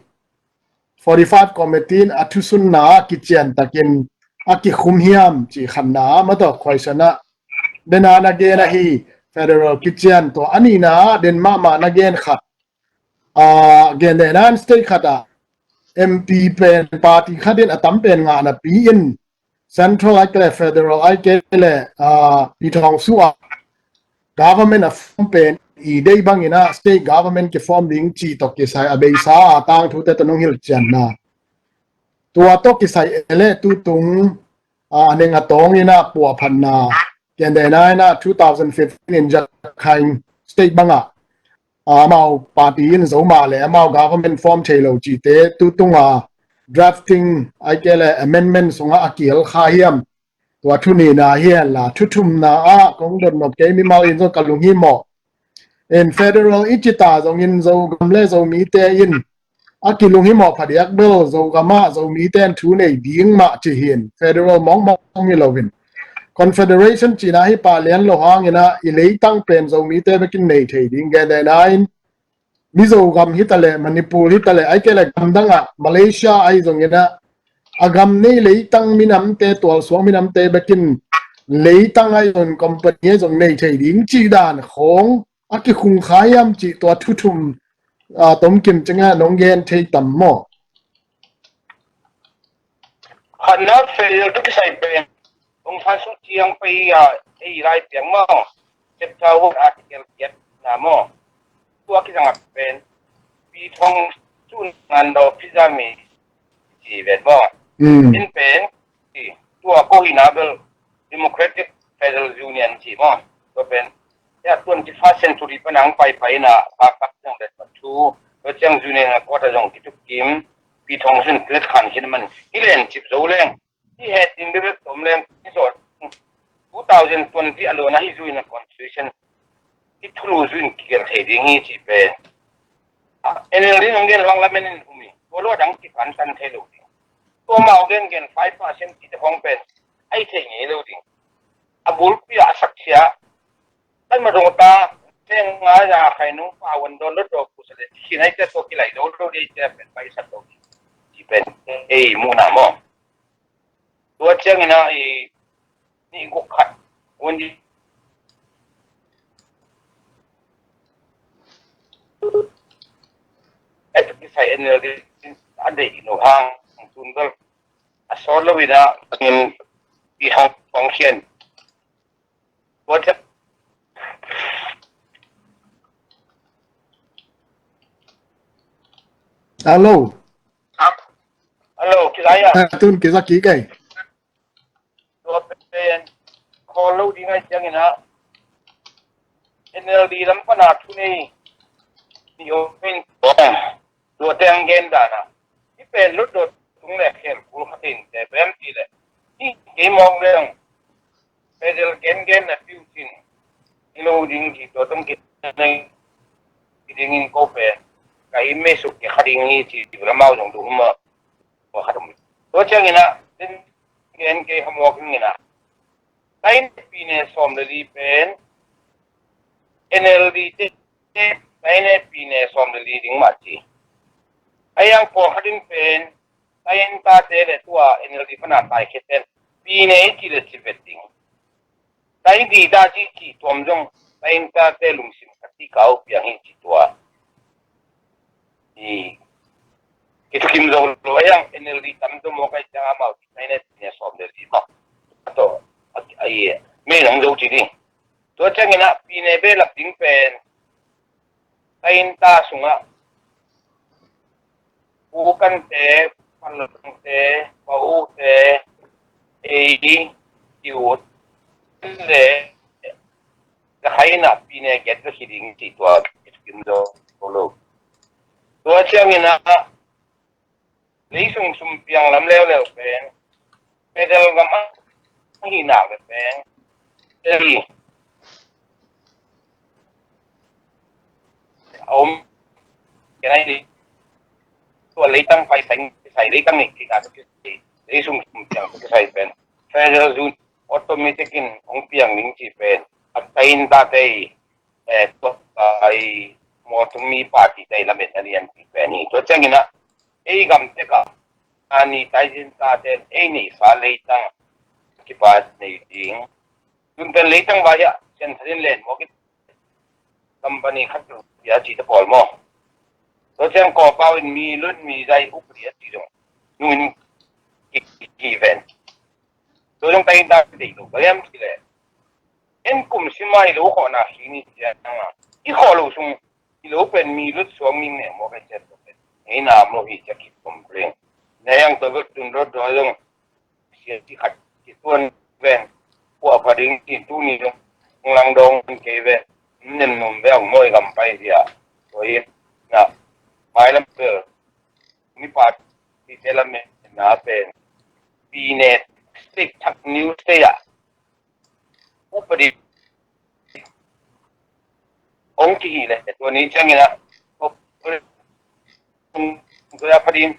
forty five committee in a thusunna ah kician takin a kikhum hiam cih khatna ah maw tawh khuaisan ah den a na gen ahi federal kician tua a nihna ah den mahmah na gen khat, ah, gen den a state khat ah M P pen party khat in a tam pen ngahna pi in central ahih kei leh federal ahih kei leh, ah, Pi Thawng Suh ah government a form pen i deih bangin ah state government kiform ding cih tawh kisai a beisa a tangthute tawh nong hilh cianna. Tua tawh kisai e leh tutung, ah, a neng a tawng in ah puahphatna, kian dehna in ah two thousand fifteen in Rakhine state bangah, ah, amau party in zo mah leh amau government form thei lo cihte tutunga drafting ahih kei leh amendment sungah a kihel kha hiam? Tua thu nihna hi henla, thu thumna ah kong dotnop kei, mimal in zong ka lunghimawh in federal i cita zongin Zogam le Zomite in a kilunghimawh phadiak bel Zogam ah Zomite in thu nei ding mah ci hi in, federal mawngmawng hi loin confederation cihna hi pah lian lo hangin ah i leitang pen Zomite bekin nei thei ding, gen dehna in Mizo gam hi ta leh, Manipur hi ta leh, ahih kei leh gam dangah, Malaysia ahi zongin ah, a gam nei leitang minamte, tualsuak minamte bekin leitang ahi zongin company ahi zong nei thei ding cih dan khawng a kikhung kha hiam cih tua thu thum, ah, tomkim ciangah nong gen thei tam maw? Khatna federal thu kisai pen Aung San Suu Kyi hong pai a, ei lai piang maw, chapter one article giatna maw, tua kizang a pen Pi Thong Sun Ngan Daw Pizza mi ci ven maw. Mm. In pen, ci, tua ko hina bel Democratic Federal Union ci maw. Tua pen, ya twenty-first century pan hong paipai na, pakpak zong let patu, tua ciang Union Accord a zong kitukim, Pi Thong Sun kilet khan khin man, hi len cip zo leng, hi het ding bebek tom leng, hi sawt, two thousand twenty a lona hi zuin a constitution, hi thulu zuin kigen thei ding hi ci pen. Ah, N L D nong gen hong lamen in humi, tua lo dang kipan tan thei lo ding. Tua mau gen gen five percent ci te hong pen, ai thei ngei lo ding. A bulpi a sak cia, kan ma dong ta, teng nga ya khai nung pa wan don lo do ku sa le, ki nai te to ki lai do lo de te pen pai sa to. Ci pen, ei mu na maw. Tua ciangin ah, i, ni guk khat, wan di, Ai tu kisai N L D a deih lo hang tun bel a sawt lo in ah in pi hong hong khian. Tua ciang. Hello. Hello, kizai ah. Eh, tun kizak kik ei. Tua pen khawl lo ding ai ciangin ah N L D lam pana thu nei ni om in tua teng gen dan ah. Hi pen lut dot tung le khel kul khat in te bem ti le. Hi kei mong leng pedal gen gen na piu cin. Hi lo ding ci tua tong ki nei ki ding in ko pen ka i mesuk ke kha ding hi ci lamau zong dum ma. Tua khat om. Tua ciangin ah, tin gen kei hamuak in ah. Taine pine sawm le li pen N L D te taine pine sawm le li ding mah ci. A yang pawlkhat in pen taine tate le tua N L D pana tai khe ten pine i ci le ci vet ding. Taine di da ci ci tuam zong taine tate lungsim khat ti kau piang hi ci tua. I kithukim zo lo a yang N L D tam zo mawk ai ciang amau taine pine sawm le li mah. Ato a i me nang zo ci ding. Tua ciangin ah pine belap ding pen taine ta sungah Pu Kan te, Pan Lung te, Pa U te, ei, i ut le ka khaina pine get ka hi ding ci tua kim zo lo. Tua ciangin ah leisung sum piang lam leuleu pen pedal gam a hi nak le pen ei a om. Kenai ni tua leitang pai tang kisai leitang ni kika tu kisai leisung sum piang tu kisai pen federal zone automatic in hong piang ning ci pen a taine tate eh tua ai mo tung mi party te lamet a lian ci pen hi. Tua ciangin ah ei gam te ka ani taine tate ei nei sa leitang kipa nei ding. Tun pen leitang vai ah sian thanin len mo ki company khat tu ya ci ta pawl maw. Tua ciang kawpau in mi lun mi zai upadi a ci zong nungin ki ven. Tua zong taine ta dei lo baliam ci le en kum simai lo khawhna hi ni ciang a i khawh lo sung i lo pen mi lut suang ning ne maw pen cian tua pen ei na maw hi ciang ki complain. Na yang tua bek tun rot tua zong sia ci khat ci tuan ven. Kua pha ding ci tu ni dong lang dong kei ven. Nem num ve ang mawi gam pai zia. Tua hi na mai lam pel mi pa ti te lam me na pen pi ne state thak new state a upadi ong ki hi le tua ni ciangin a tua ya pha ding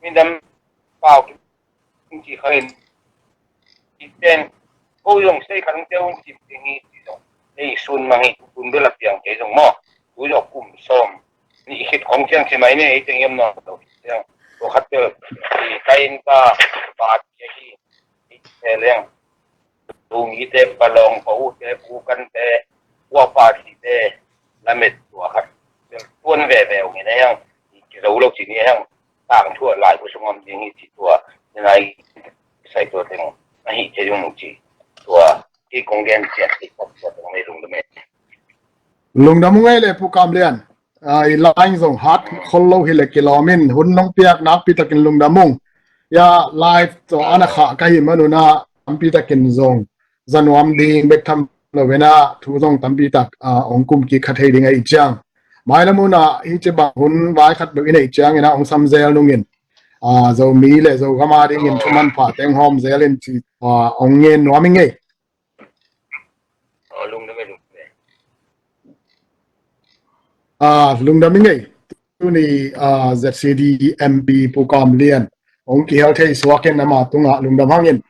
min dam pau ki ci kha in i ten ko zong sei kha dong te ong ci ding hi ci zong nei sun mang hi tun bel a piang kei zong maw tu zong kum sawm ni khit khong ciang ci mai ne ei teng yam naw lo ciang tua khat tel i kain ka pa ci hi i te leng Lungite, Palawng, Pa U te, Pu Kan te, Ua Pa Thi te lamet tua khat tuan veve ung in a hiang kizo lo ci ni a hiang tangthu a lai bu sung om ding hi ci tua ni nai sai tua teng ahi ce yung ci tua ki kong gen ciat ki kong tua teng mei lungdam e. Lungdam ung ei le Pu Kam Lian. Ah, i line zong hat khol lo hi le kilawm in hun nong piak nakpi takin lungdam ung. Ya live tawh ana khah ka hi manun ah tampi takin zong za nuam ding bek tham lo in ah thu zong tampi tak ah ong kum kik kha thei ding a i ciang. Mailam un ah hi ci bang hun vai khat bek i neih ciangin ah ong sam zel nungin ah Zomi le Zogam a dingin thu manpha teng hawm zel in ci ah ong ngen nuam i ngei. Ah, lungdam i ngei. Tuni ah Z C D M P Pu Kam Lian ong kihel thei suak in ama tungah lungdam hangin.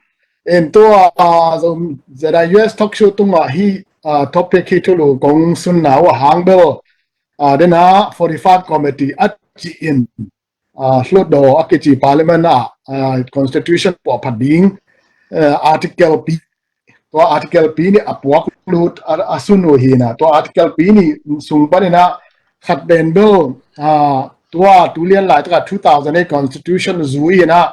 In tua ah Z I U S talk show tungah hi ah topic hi thulu kong sunna uh a hang bel ah dena forty-five committee a ci in ah hlutdaw a kici parliament ah ah constitution puahphat ding ah article pi tua article pi nih a puak lut a, a sun uh hi na, tua article pi nih sung panin ah khat pen bel, ah, tua tu lian laitaka two thousand eight constitution zui in ah,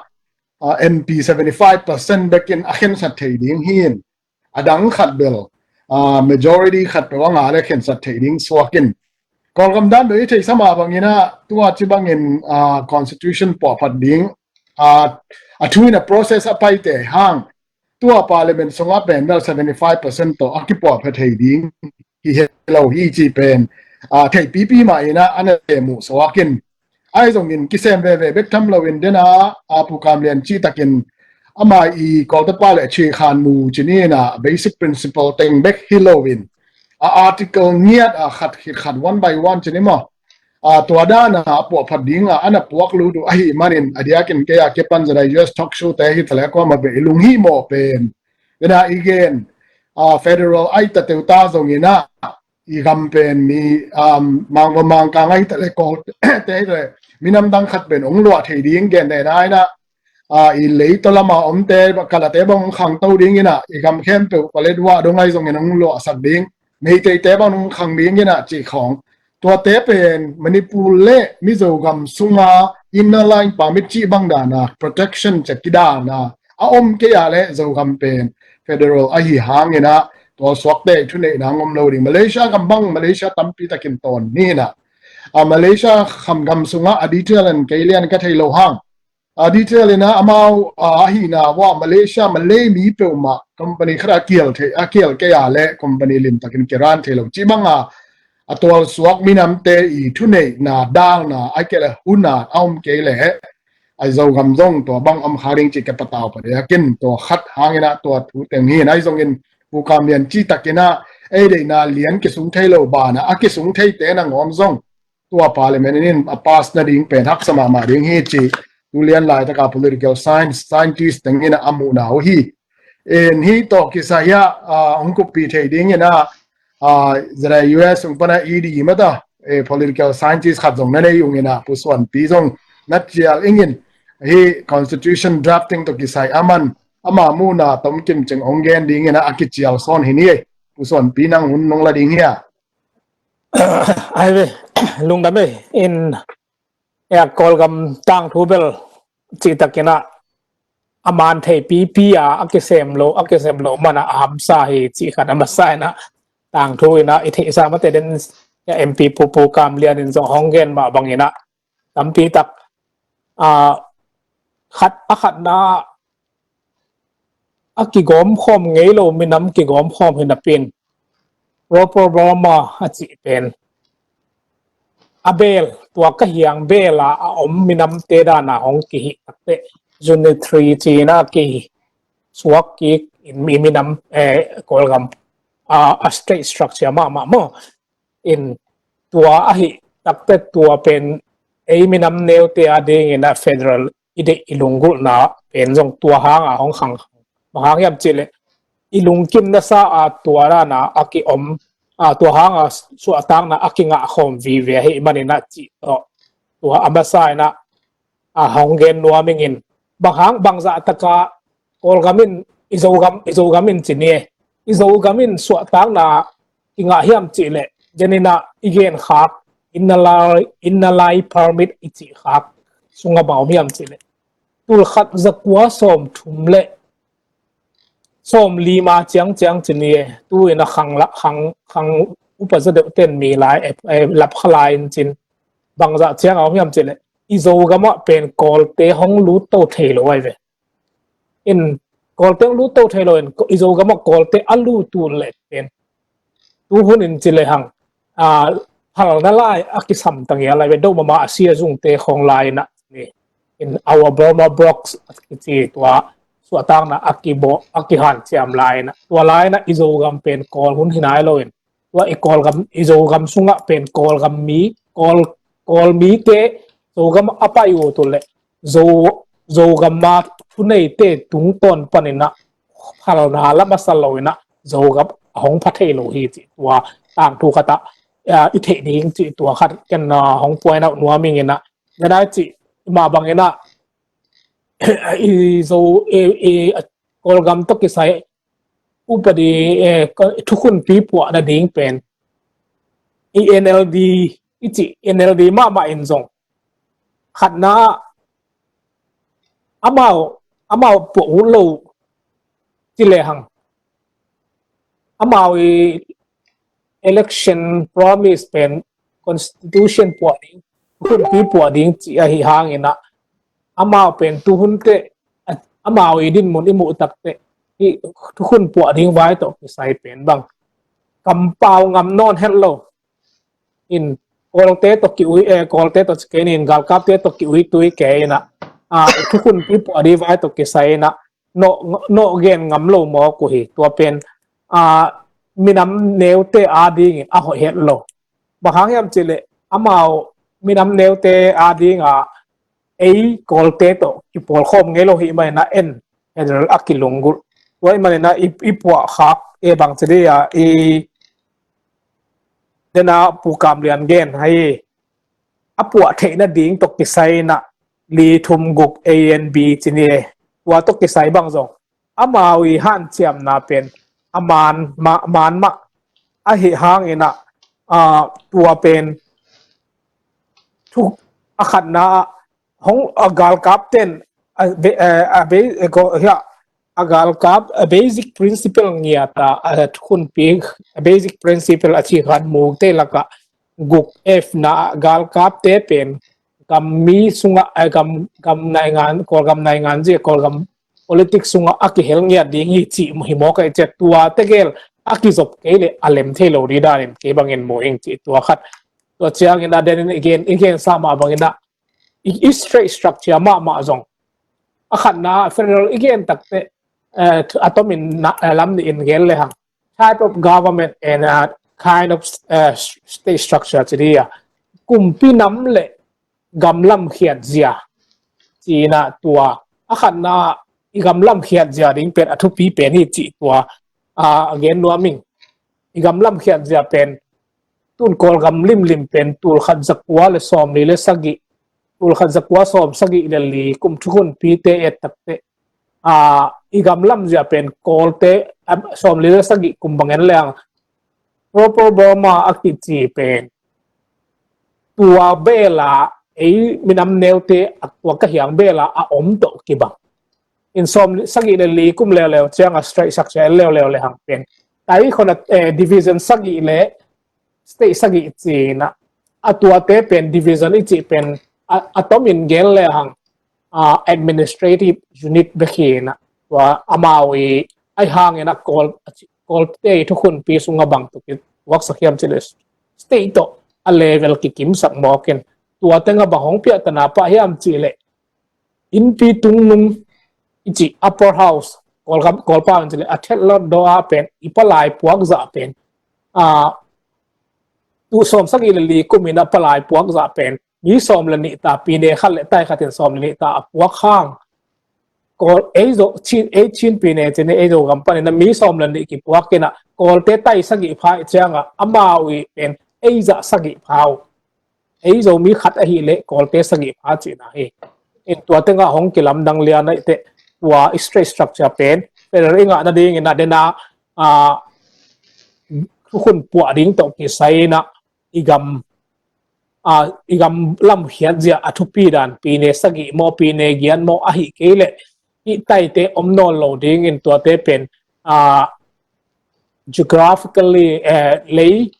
ah, M P seventy five percent bekin a khensat thei ding hi in, a dang khat bel, ah, majority khat peuh a ngah le khensat thei ding suak in, Kawlgam dan bel i theihsa mah bangin ah tua ci bangin, ah, constitution puahphat ding, ah, a thu in a process a paite hang, tua parliament sungah pen bel seventy five percent tawh a kipuahphat thei ding hi, hi lo hi ci pen, ah, theipipi mah in ah a na lehmuh suak in, ahi zongin kisem veve bek tham loin dena, ah, Pu Kam Lian cih takin ama i Kawltepa le Cikhan mu ci ni in ah basic principle teng bek hi loin, a article ngiat a khat khit khat one by one ci ni maw, ah, tua dan a puahphat ding a a na puak lut uh ahih manin a diakin kei a kipan zada U S talk show te hi ta le kuamah bel i lunghimawh pen, dena i gen, ah, federal ai ta teuta zongin ah i gam pen mi, um, Mangva Mangkang ai ta le Kawl te ai ta le minam dang khat pen ong luah thei ding gen dena in ah, ah, i lei tawh lama omte, kalate bang ong khangto ding in ah, i gam khempeuh pale dua dong ai zongin ong luahsak ding, Meiteite bang ong khang ding in ah cih khawng. Tuate pen Manipur le Mizo gam sunga Inner Line Permit cih bang dana protection cih kidana a om kei a le Zogam pen federal ahi hangin ah tua suakte thuneihna ngom lo ding. Malaysia gam bang Malaysia tampi takin tawn ni in ah, a Malaysia kham gam sungah a detail in kei lian ka thei lo hang, a detail in ah amau, ah, ahihna uah Malaysia Malay mi peuhmah company khat a kial thei, a kial kei a le company limtakin kiran thei lo cih banga a tual suak minamte i thuneihna dalna a kei le huna a om kei le a Zogam zong tua bang om kha ding cih ka patau pah diakin tua khat hangin ah tua thu teng hi in ahi zongin Pu Kam Lian cih takin ah ei deihna lian kisung thei lo bana a kisung theite na ngawm zong tua parliament in a pass nading pen haksa mahmah ding hi ci tu lian laitaka political science, scientist tengin a muhna uh hi. In hih tawh kisai ah, ah, hong kuppih thei dingin ah, ah, zada U S hong pana E D mata, eh, political scientist khat zong na nei ungin ah Pu Suanpi zong na cial ingin hih constitution drafting tawh kisai aman ama muhna tomkim cing hong gen dingin ah a kicial sawn hi ni. Pu Suanpi nang hun nong la ding hi a. Ai ve, lungdam e, in, e, Kawlgam tangthu bel cih takin ah a man theipipi a, a kisem lo, a kisem lo man a a hamsa hi cih khat a masa in ah tangthu in ah i theihsa mate den, e, M P Pu Pu Kam Lian in zong hong gen mah bangin ah tampi tak, a, khat, a khatna a kigawm khawm ngei lo minam kigawm khawm hi napi in Roper Burma a cih pen a bel, tua ka hiang bel a a om minamte dana hong kihih takte unitary cih in a kisuak kik in mi minam, eh, Kawlgam, a, a state structure mahmah maw. In tua ahi takte tua pen ei minam neute a dingin a federal i deih i lunggulhna pen zong tua hanga hong khang. Bang hang hiam cih leh i lungkim nasa a tua dana a kiom, a, tua hanga suahtakna a kingah khawm vive ahih manin a cih tawh tua a masa in ah, a, hong gen nuam ingin. Bang hang bangzah taka Kawlgam in, i Zogam, i Zogam in ci ni e. I Zogam in suahtakna i ngah hiam cih leh, zen in ah i gen khak, Inner Line, Inner Line Permit i cih khak sunga bang om hiam cih leh, tul khat za kua sawm thum le sawm lima ciang ciang ci ni e. Tu in a khang la, khang, khang upa za deuh ten mi lai, e, e, lap kha lai in cin bangzah ciang a om hiam cih leh, i Zogam ah pen Kawlte hong lut to thei lo ai ve. In Kawlte hong lut to thei lo in i Zogam ah Kawlte a lut uh leh pen tu hun in ci lehang, a, phalna lai a kisam ta ngial lai ve, do mama a sia zungte khawng lai in ah ni. In Our Burma Blocks a kici tua suahtakna a kibawh, a kihanciam lai in ah, tua lai in ah i Zogam pen Kawl hun hi nai lo in, tua i Kawlgam, i Zogam sungah pen Kawlgam mi, Kawl, Kawl mite Zogam a pai uh tu leh Zo, Zogam a thuneite tungtawn panin ah phalna la masa lo in ah Zogam a hong pha thei lo hi cih tua tangthu khat ah, a, i theih ding cih tua khat ken, a, hong point out nuam ingin ah, na dai cih mah bangin ah i Zo, i, i, a, Kawlgam tawh kisai upadi, eh, thukhunpi puah nading pen i N L D, i ci N L D mahmah in zong khatna amau, amau puah uh lo ci lehang, amau i election promise pen constitution puah ding, thukhunpi puah ding ci ahi hangin ah, amau pen tuhun teh, amau i dinmun i muh tak teh, i thukhun puah ding vai tawh kisai pen bang kampau ngam nawn het lo. In Kawlte tawh ki-ui, eh, Kawlte tawh ci kei ni, in galkapte tawh ki-ui tui kei in ah, ah, thukhunpi puah ding vai tawh kisai in ah, nawh, nawh gen ngam lo mawk uh hi. Tua pen, ah, minam neute adingin a hoih het lo. Bang hang hiam cih leh amau minam neute adinga ei Kawlte tawh kipawlkhawm ngei lo hi manin ah, en federal a kilunggulh. Tua hi manin ah i, i puahkhak, eh, bang ci dih a, i dena Pu Kam Lian gen hi, a puah theih nading tawh kisai in ah li thum guk A and B ci ni e. Tua tawh kisai bang zong amau i hanciamna pen a man mah, man mah ahi hangin ah, ah, tua pen thu a khatna ah hong a galkap ten a be-, eh, a be-, eh, ko-, hia, a galkap a basic principle ngiat a, a thukhunpi a basic principle a ci khan mute lakah guk F na galkapte pen gam mi sungah, eh, gam, gam naingan, Kawlgam naingan zia, Kawlgam politics sungah a kihel ngiat ding hi cih hi mawk a, i ciat tua tegel a kizop kei leh a lem thei lo ding danin kei bangin mu ing cih tua khat. Tua ciangin a denin i gen, i gen sa mah bangin ah i, i state structure mahmah zong a khatna federal i gen tak teh, eh, a tomin na, eh, lam nih in gen lehang type of government and, uh, kind of, uh, state structure ci dih a, kumpi nam le gam lamkhiat zia ci in ah tua a khatna i gam lamkhiat zia ding pen a thupi pen hi cih tua, ah, a gen nuam ing. I gam lamkhiat zia pen tun Kawlgam limlim pen tul khat zakua le sawmli le sagih, tul khat zakua sawm sagih le li kum thukhunpite et tak teh, ah, i gam lam zia pen Kawlte, ah, sawmli le sagih kum bang en leng Proper Burma a kici pen tua bela ei minam neute a tua ka hiang bela a om tawh kibang. In sawm sagih le li kum leuleu ciang a state structure leuleu le hang pen tai khona, eh, division sagih le state sagih ci-in ah, a tuate pen division i cih pen a, a tomin gen le hang, ah, administrative unit bek hi-in ah, tua amau i ai hangin ah Kawl, Kawlte i thukhunpi sungah bang tawh kituaksak hiam cih leh state tawh a level kikimsak mawk in, tua tengah bang hong piahtana pah hiam cih leh innpi tungnung i cih upper house, Kawlgam, Kawlpau in cih leh a thetlot daw a pen i palai puak zah pen, ah, tu sawm sagih le li kum in a palai puak zah pen mi sawm le nih ta, pine khat le tai khat in sawm le nih ta a puak hang, Kawl, ei Zo, Chin, ei Chin pine ci ni, ei Zogam panin a mi sawm le nih kipuak in ah Kawlte tai sagih pha i ciangah amau i pen ei zah sagih pha uh. Ei Zomi khat ahih leh Kawlte sagih pha cihna hi. In tua tengah hong kilamdang lian ahih teh tua i state structure pen federal i ngah nadingin ah dena, ah, thukhun puah ding tawh kisai in ah i gam, ah, i gam lamkhiat zia a thupi dan pine sagih maw, pine giat maw ahih kei leh i taite om nawn lo dingin tuate pen, ah, geographically, eh, lei,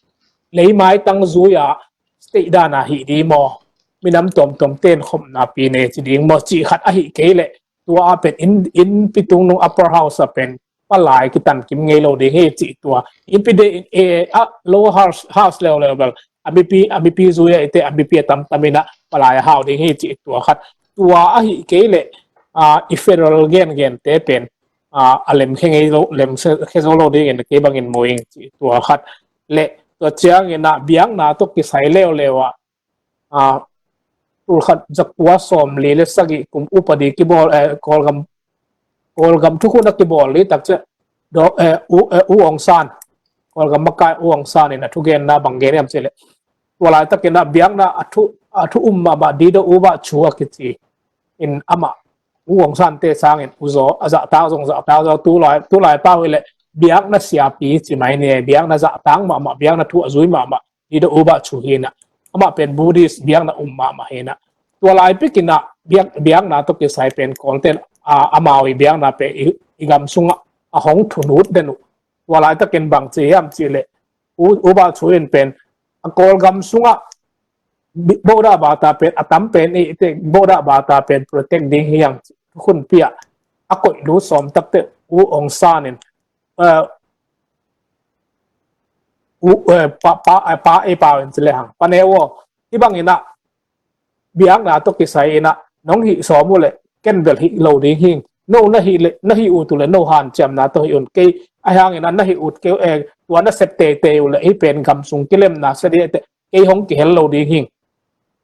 lei maitang zui-a state dan a hih ding maw, minam tuamtuam ten khopna pine ci ding maw cih khat ahih kei leh tua a pen in, innpi tungnung upper house a pen palai kitan kim ngei lo ding hi cih tua. Innpi de in, eh, a lower house, house leuleu bel a mipi, a mipi zui a i te a mipi a tamtam in ah palai a hau ding hi cih tua khat. Tua ahih kei leh, ah, i federal gengente pen, ah, a lemkhia ngei lo, lemkhia zo lo dingin kei bangin mu ing cih tua khat. Le tua ciangin ah biakna tawh kisai leuleu ah, ah, tul khat zakua sawmli le sagih kum upadi kibawl, eh, Kawlgam, Kawlgam thukhun a kibawl li tak ciah, do, eh, U, eh, U Aung San, Kawlgam makai U Aung San in a thugenna bang gen hiam cih leh tua laitakin ah biakna a thu, a thu um mahmah Dawda U Ba Tho a kici in amah U Aung San te sangin U Zaw a zahtak zong zahtak zaw, tulai, tulai pau hi leh biakna siapi ci mai ni, biakna zahtang mahmah, biakna thu a zui mahmah, leader U Ba Thu hi in ah, amah pen Buddhist biakna um mahmah hi in ah, tua lai pek in ah biak, biakna tawh kisai pen Kawlte'n, a, amau i biakna pen i, i gam sungah a hong thunut den uh. Tua laitakin bang ci hiam cih leh, U, U Ba Thu in pen a Kawlgam sungah bi-, Buddha bata pen a tam pen i te, Buddha bata pen protect ding hi hang ci, thukhunpi ah a koih lut sawm tak teh U Aung San in, eh, U, eh, pa, pa, eh, pa, eh, Pa in ci le hang, Pa Neu aw, hih bang in ah biakna tawh kisai in ah nong hih sawm uh leh ken bel hih lo ding hing. No na hih leh, na hih ut uh leh no hanciamna tawh hih un. Kei a hang in ah na hih ut kei, eh, tua na sep teitei uh leh hih pen gam sung kilemna sia ding, kei hong kihel lo ding hing,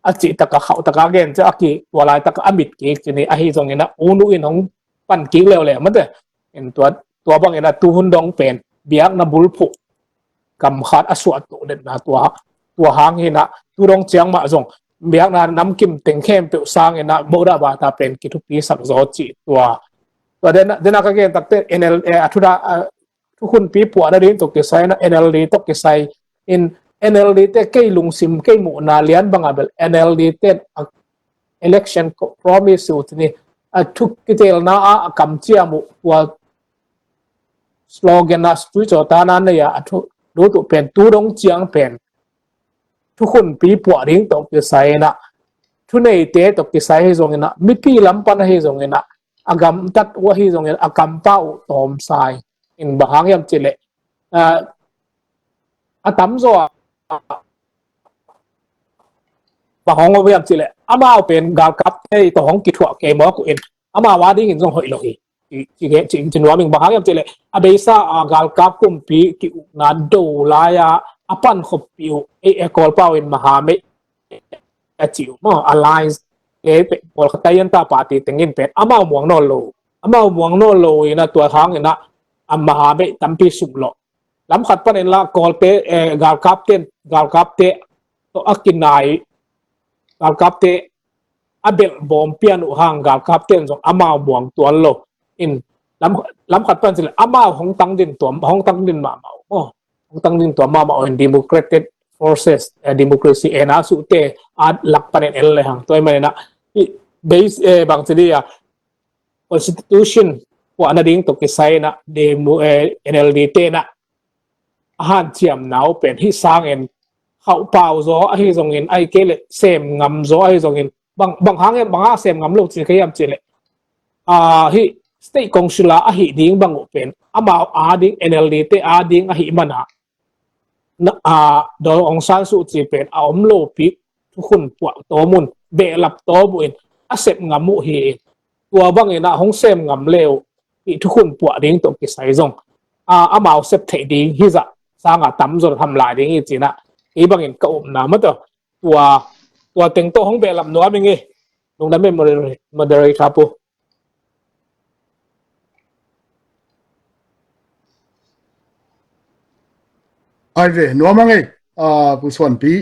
a cih tak a khauh tak a gen ciang a ki, tua laitak a mit kik ci ni, ahi zongin ah U Nu in hong pan kik leuleu mate. In tua, tua bangin ah tu hun dong pen biakna bulphuh, gam khat a suahtoh detna tua, tua hang hi in ah tu dong ciang mah zong biakna namkim teng khempeuh sangin ah Buddha bata pen kithupisak zaw cih tua. Tua den, den a ka gen tak teh N L A, a thu da, a thukhunpi puahna ding tawh kisai in ah N L D tawh kisai in, N L D te kei lungsim kei muhna lian bang a bel N L D te'n a election ko-, promise uh ci ni, a thu kitelna ah a kamciam uh, tua slogan ah tui cawtana nei a, a thu lut uh pen tu dong ciang pen thukhunpi puah ding tawh kisai in ah, thuneite tawh kisai hi zongin ah, mipi lam pan ahi zongin ah, a gamtat uh ahi zongin ah, a kampau uh tawmsai in bang hang hiam cih leh, ah, a tamzaw ah bang hong om hiam cih leh, amau pen galkapte tawh hong kithuah kei mawk uh in, amau a dingin zong hoih lo hi. Ci, ci, ci, ci nuam ing, bang hang hiam cih leh, a beisa a galkap kumpi ki-ukna do lai-a a pankhopih uh, ei, ei Kawlpau in mahameih a ci uh maw, alliance, ei, pe, Kawlkata Yanta party tengin pen amau muang nawn lo, amau muang nawn lo in ah tua hangin ah a mahameih tampi sumlawh. Lam khat panin la Kawlte, eh, galkapte, galkapte tawh a kinai, galkapte a belh bawm pian uh hang galkapte in zong amau muang tuan lo. In lam, lam khat pan ci leh amau hong tang din tuam, hong tang din mahmah uh maw. Hong tang din tuam mahmah uh in Democratic Forces, eh, democracy en a suhte a lak panin en le hang. Tua ahih manin ah, i base, eh, bang ci ding a, constitution puahna ding tawh kisai in ah, demo, eh, N L D te'n ah a hanciamna uh pen hih sangin khauh pau zaw ahi zongin, ahih kei leh sem ngam zaw ahi zongin, bang, bang hang hiam, bang a sem ngam lo ci kei hiam cih leh, ah, hih state council a ahih ding bang uh pen amau a ding, N L D te a ding ahih man a, na, a, Daw Aung San Suu Kyi pen a om lopi thukhun puah tawm un, behlap tawm uh in, a sep ngam uh hi in, tua bangin ah hong sem ngam le uh, hih thukhun puah ding tawh kisai zong, a, amau sep theih ding hi zah sangin tamzaw tham lai ding hi ci-in ah, hih bangin ka upna mah tawh, tua, tua teng tawh hong behlap nuam ing ei. Lungdam ei, moderator pu. Ai ve, nuam ing ei, ah, Pu Suanpi.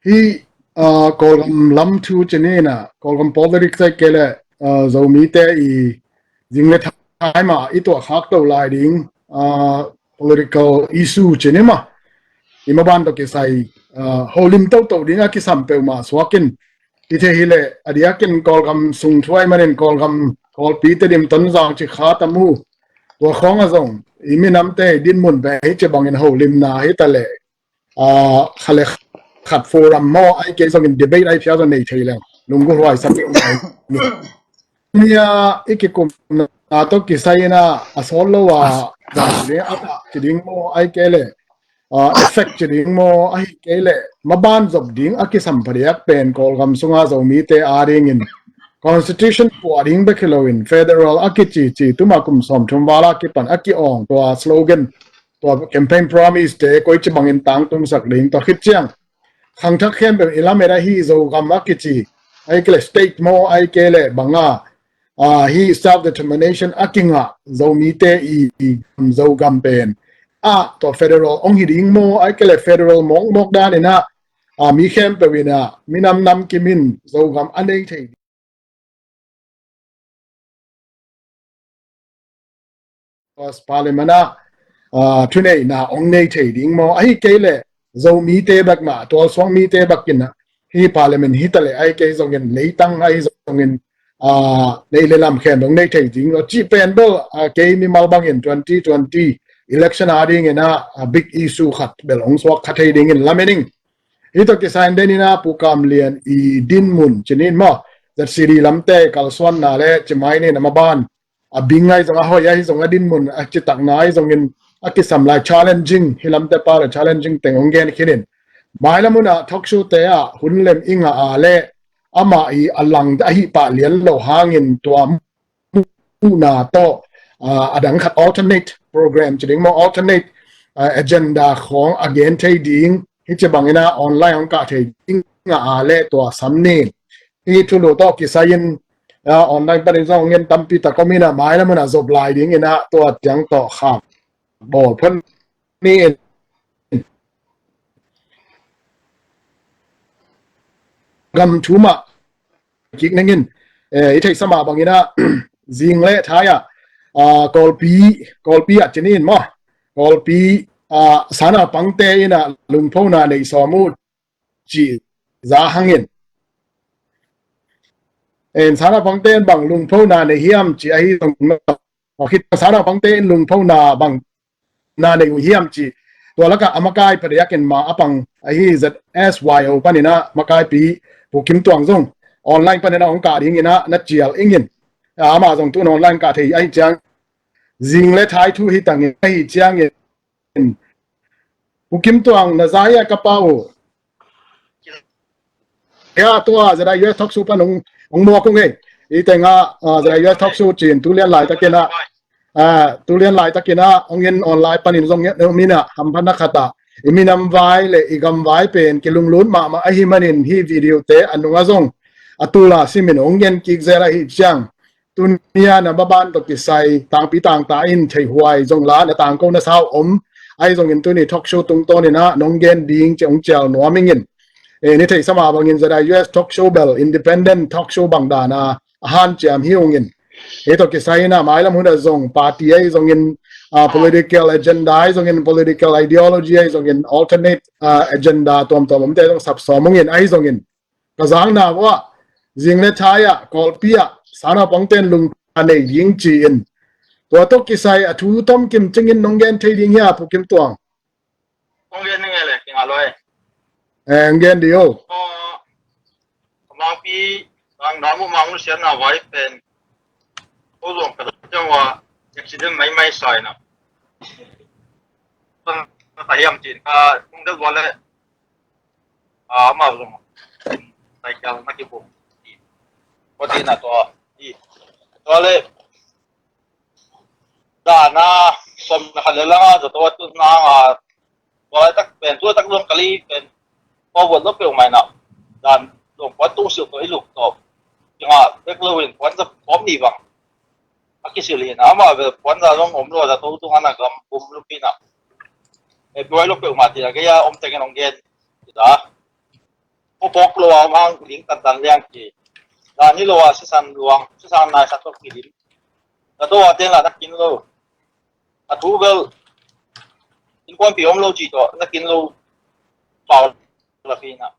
Hih, ah, Kawlgam lam thu ci ni in ah, Kawlgam politics ahih kei leh, ah, Zomite i zing le thai mah i tuah khak to lai ding, ah, political issue ci ni mah. I maban tawh kisai, ah, holim toto ding a kisam peuhmah suak in, i theih hi leh, a diakin Kawlgam sung thu ahih manin Kawlgam, Kawlpite dim Tonzang ci kha tam uh. Tua khawng ah zong i minamte i dinmun pen hih ci bangin holimna hi ta leh, ah, khat le khat forum maw, ahih kei zongin debate ahih phial zong nei thei leng lunggulh huai sak deuh mai ni. Nia i kikumna tawh kisai in ah, a sawt lo a, zang ci ding, a tak ci ding maw, ahih kei leh, ah, effect ci ding maw, ahih kei leh maban zop ding a kisam phadiak pen Kawlgam sunga Zomite a dingin constitution puah ding bek hi loin federal a kici ci tuma kum sawmthum val a kipan a ki-awng tua slogan, tua campaign promise te koi ci bangin tangtungsak ding, tua khit ciang khangthak khempeuh i lamet ahi Zogam a kici, ahih kei leh state maw, ahih kei leh bang a, ah, hih self determination a kingah Zomite i, i Zogam pen, ah, tua federal hong hi ding maw, ahih kei leh federal mawkmawk dan in ah, ah, mi khempeuh in ah, minam namkim in Zogam a nei thei ding. Parliament ah, ah, thuneihna hong nei thei ding maw? Ahi kei leh Zomite bek mah, tualsuang mite bek in ah, hih parliament hi ta leh, ahi kei zongin leitang ahi zongin, ah, neih le lam khen dong nei thei ding lo cih pen bel, ah, kei mimal bangin twenty twenty election a dingin ah, ah, big issue khat bel hong suak kha thei dingin lamen ing. Hih tawh kisai in den in ah Pu Kam Lian i dinmun ci ni in maw, Z C D lamte kalsuanna le ci mai ni in a maban a bing ahi zong, a hoih ahi zong, a dinmun a citakna ahi zongin, a kisam lai challenging, hih lamte pa le challenging teng hong gen khin in. Mailam hun ah talk show te ah hun lem i ngah a leh amah i a lang ahih pah lian lo hangin tua muhna tawh, ah, a dang khat alternate program ci ding maw, alternate, ah, agenda khawng a gen thei ding, hih ci bangin ah online hong kah thei ding ngah a leh tua sam ni. Hih thulu tawh kisai in, ah, online panin zong hong en tampi tak om in ah, mailam hun ah zop lai dingin ah tua ciang tawh khak bawl phot ni in. Gam thu mah kik ning in, eh, i theihsa mah bangin ah, zing le thai ah, ah, Kawlpi, Kawlpi ah ci ni in maw, Kawlpi, ah, sanaupangte in ah lungphona nei sawm uh cih za hangin. En, sanaupangte in bang lungphona nei hiam cih ahi zong, sanaupangte in lungphona bang na nei uh hiam cih. Tua lakah a makai pha diakin ma a pang ahi Z S Y O panin ah makaipi Pu Kim Tuang zong online panin ah hong kah dingin ah na cial ing in. Amah zong tu in online kah thei ahi ciang, zing le thai thu hi tangin ahi ciangin, Pu Kim Tuang na za hia ka pa uh? Hia, tua Z I U S talk show pan hong, hong muak ung ei. I teng ah, ah, Z I U S talk show ci in tu lian laitakin ah, ah, tu lian laitakin ah hong en online panin zong ngen om in ah, hamphatna khat ah i minam vai le i gam vai pen kilunglut mahmah ahih manin hih video te a nung ah zong a tul a sim in hong ngen kik zel ahih ciang, tuni a na maban tawh kisai tangpi tangta in theihhuai zong la na tangko na sau om ahi zongin tuni talk show tungtawn in ah nong gen ding ci hong cial nuam ing in. Eh, ni theihsa mah bangin Z I U S talk show bel independent talk show bang dan a a hanciam hi ung in. Hih tawh kisai in ah mailam hun ah zong party ahi zongin, ah, political agenda ahi zongin, political ideology ahi zongin, alternate, ah, agenda tuamtuam omte zong sapsawm ung in ahi zongin, ka zakna uh ah, zing le thai ah, Kawlpi ah, sanaupangte in lungphona nei ding ci in. Tua tawh kisai a thu tom kim cingin nong gen thei ding hia, Pu Kim Tuang? Kong gen ning e le, kingah lo e. Eh, hong gen dih o. Aw, a mangpi, ang na mu mang nu sian na vai pen. Ko zong ka dang wa, accident mai mai sai na. Tang ka hiam cin ka, kong del wa le. Ah, amau zong cycle na kibuk. Ko ti na tua. I. Tua le. Dana som na khat le langa zato a tun na nga. Tua laitak pen, tua tak zong kali pen. Ko vot lo peuh mai na. Dan zong puan tung silh tawh i luk tawh. Kinga bek lo in puan za pawm ni bang. A kisilh hi na, amah vel puanza zong om lo a, zato tung a na gam um lup hi na. E buai lo peuhmah ti na, kei a om tengin hong gen hi ta. Ko pawk lo a om hang ling tantan liang ki. Dan hi lo a sisan luang, sisan nai sa tawh kilim. Zato a ten la na kin lo. A thu vel innkuanpih om lo ci tawh na kin lo pau la hi na.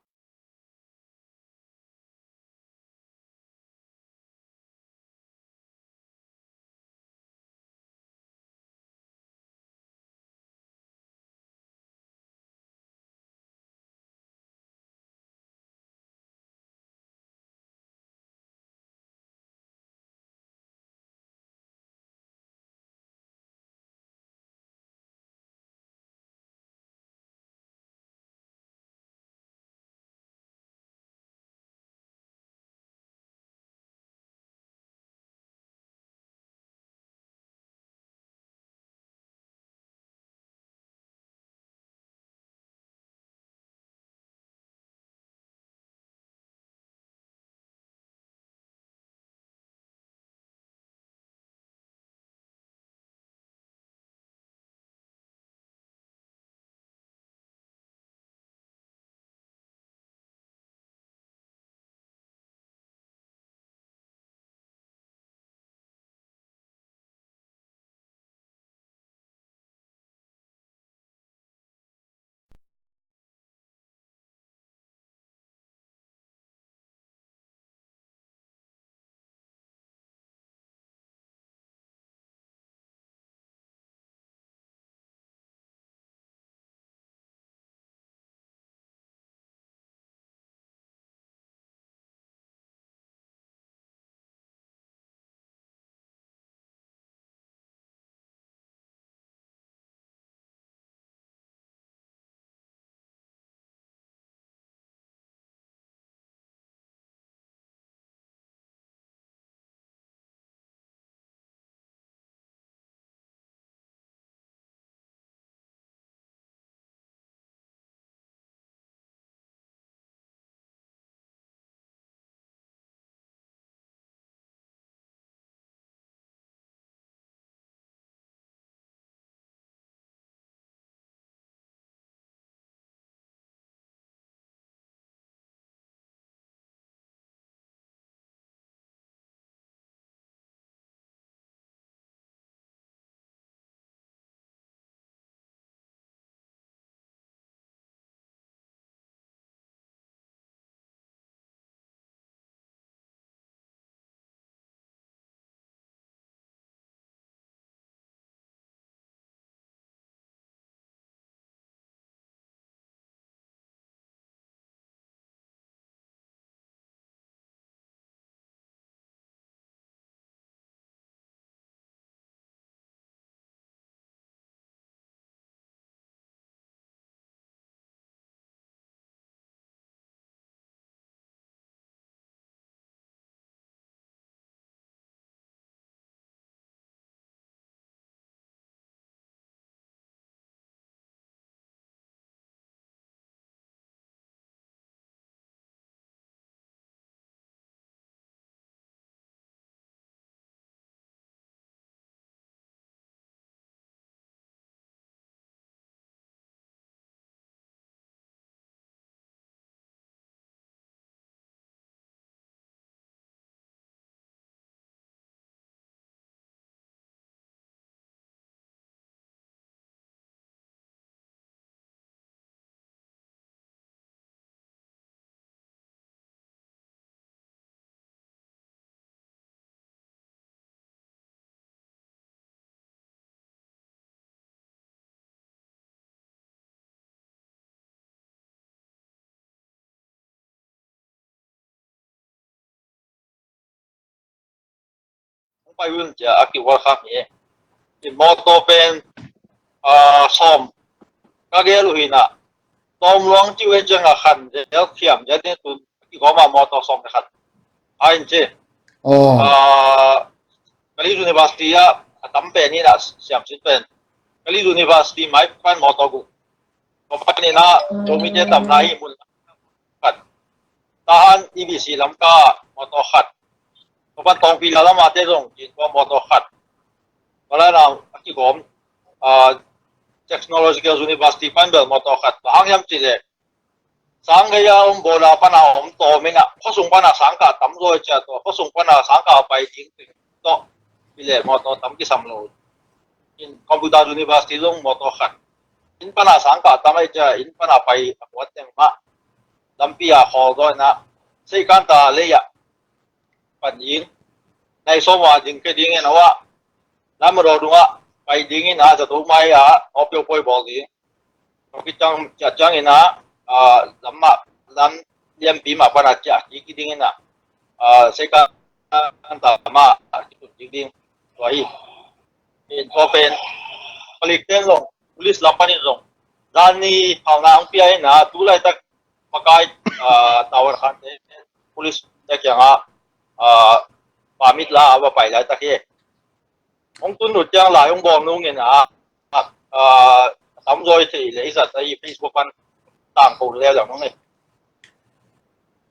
pai un cia a ki-welcome hi. In mawtaw pen, ah, sawm ka gel uh hi na, tawm luang ci uh e ciang a khan zel khiam zel ding tun a kigawm a mawtaw sawm le khat a in ci. Oh. Ah, Kalay University ah a tam pen hi na, siamsin pen Kalay University mai pan mawtaw guk. Tua panin ah Zomite tamna hi mun khat. Tahan E B C Lamka mawtaw khat. Tua pan Tawngpui Lalama te zong cin tua mawtaw khat. Tua lai-in ah a kigawm, ah, Technological University pan bel mawtaw khat. Tua hang hiam cih leh sang gei a om Boda pan a om tawm in ah khuasung pan a sangkah tam zaw cia tua khuasung pan a sangkah a pai ding tawh hi leh mawtaw tam kisam lo. In Computer University zong mawtaw khat. Inn pan a sangkah tam ahi cia inn pan a pai a kuat teng mah lampi a khawl zaw in ah Seikanta lei ah pan ding, nai sawm a ding khe ding in a wah lam a daw dungah pai ding in ah zato mai ah awpiau pawi bawl ding. Tua khit ciang ciah ciang in ah, ah, lam mah lam lianpi mah pan a ciah kik ding in ah, ah, Seikanta mah a kitun kik ding. Tua hi. In tua pen palik ten zong police lam panin zong zan ni phalna hong pia in ah tu laitak makai, ah, tower khante police te kiangah, ah, permit la a va pai laitak hi. Hong tun uh ciang lai hong bawl nung in ah, ah, a tam zaw i theih leh i zat ahi Facebook pan tangko lel zang nung hi.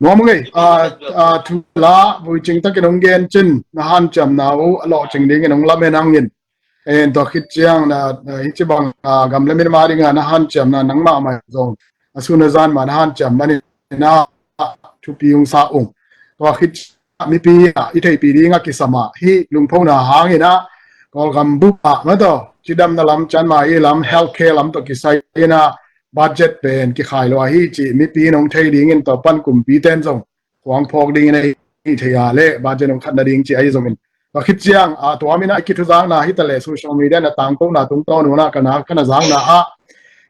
Nuam ngei, ah, ah, thu la vui cing takin hong gen cin na hanciamna uh a lawhcing dingin hong lamen hangin. En tua khit ciang na, na hi ci bang, ah, gam le min mah dingin na hanciamna nangmah mah zong a sun a zan mah na hanciam manin ah thupi hong sa ung. Tua khit ciang mipi ah i theihpih ding a kisam ah hih lungphona hangin ah Kawlgam bup ah mah tawh cidamna lam, cianmah i lam, healthcare lam tawh kisai in ah budget pen kikhai lo ahi cih mipi in hong thei dingin tua pan kumpi ten zong khuang phawk dingin ahi thei a leh budget hong khat nading cih ahi zongin. Tua khit ciang, ah, tua min ah i kithuzakna hi ta leh social media na tangkona tungtawn un ah ka na, ka na zakna ah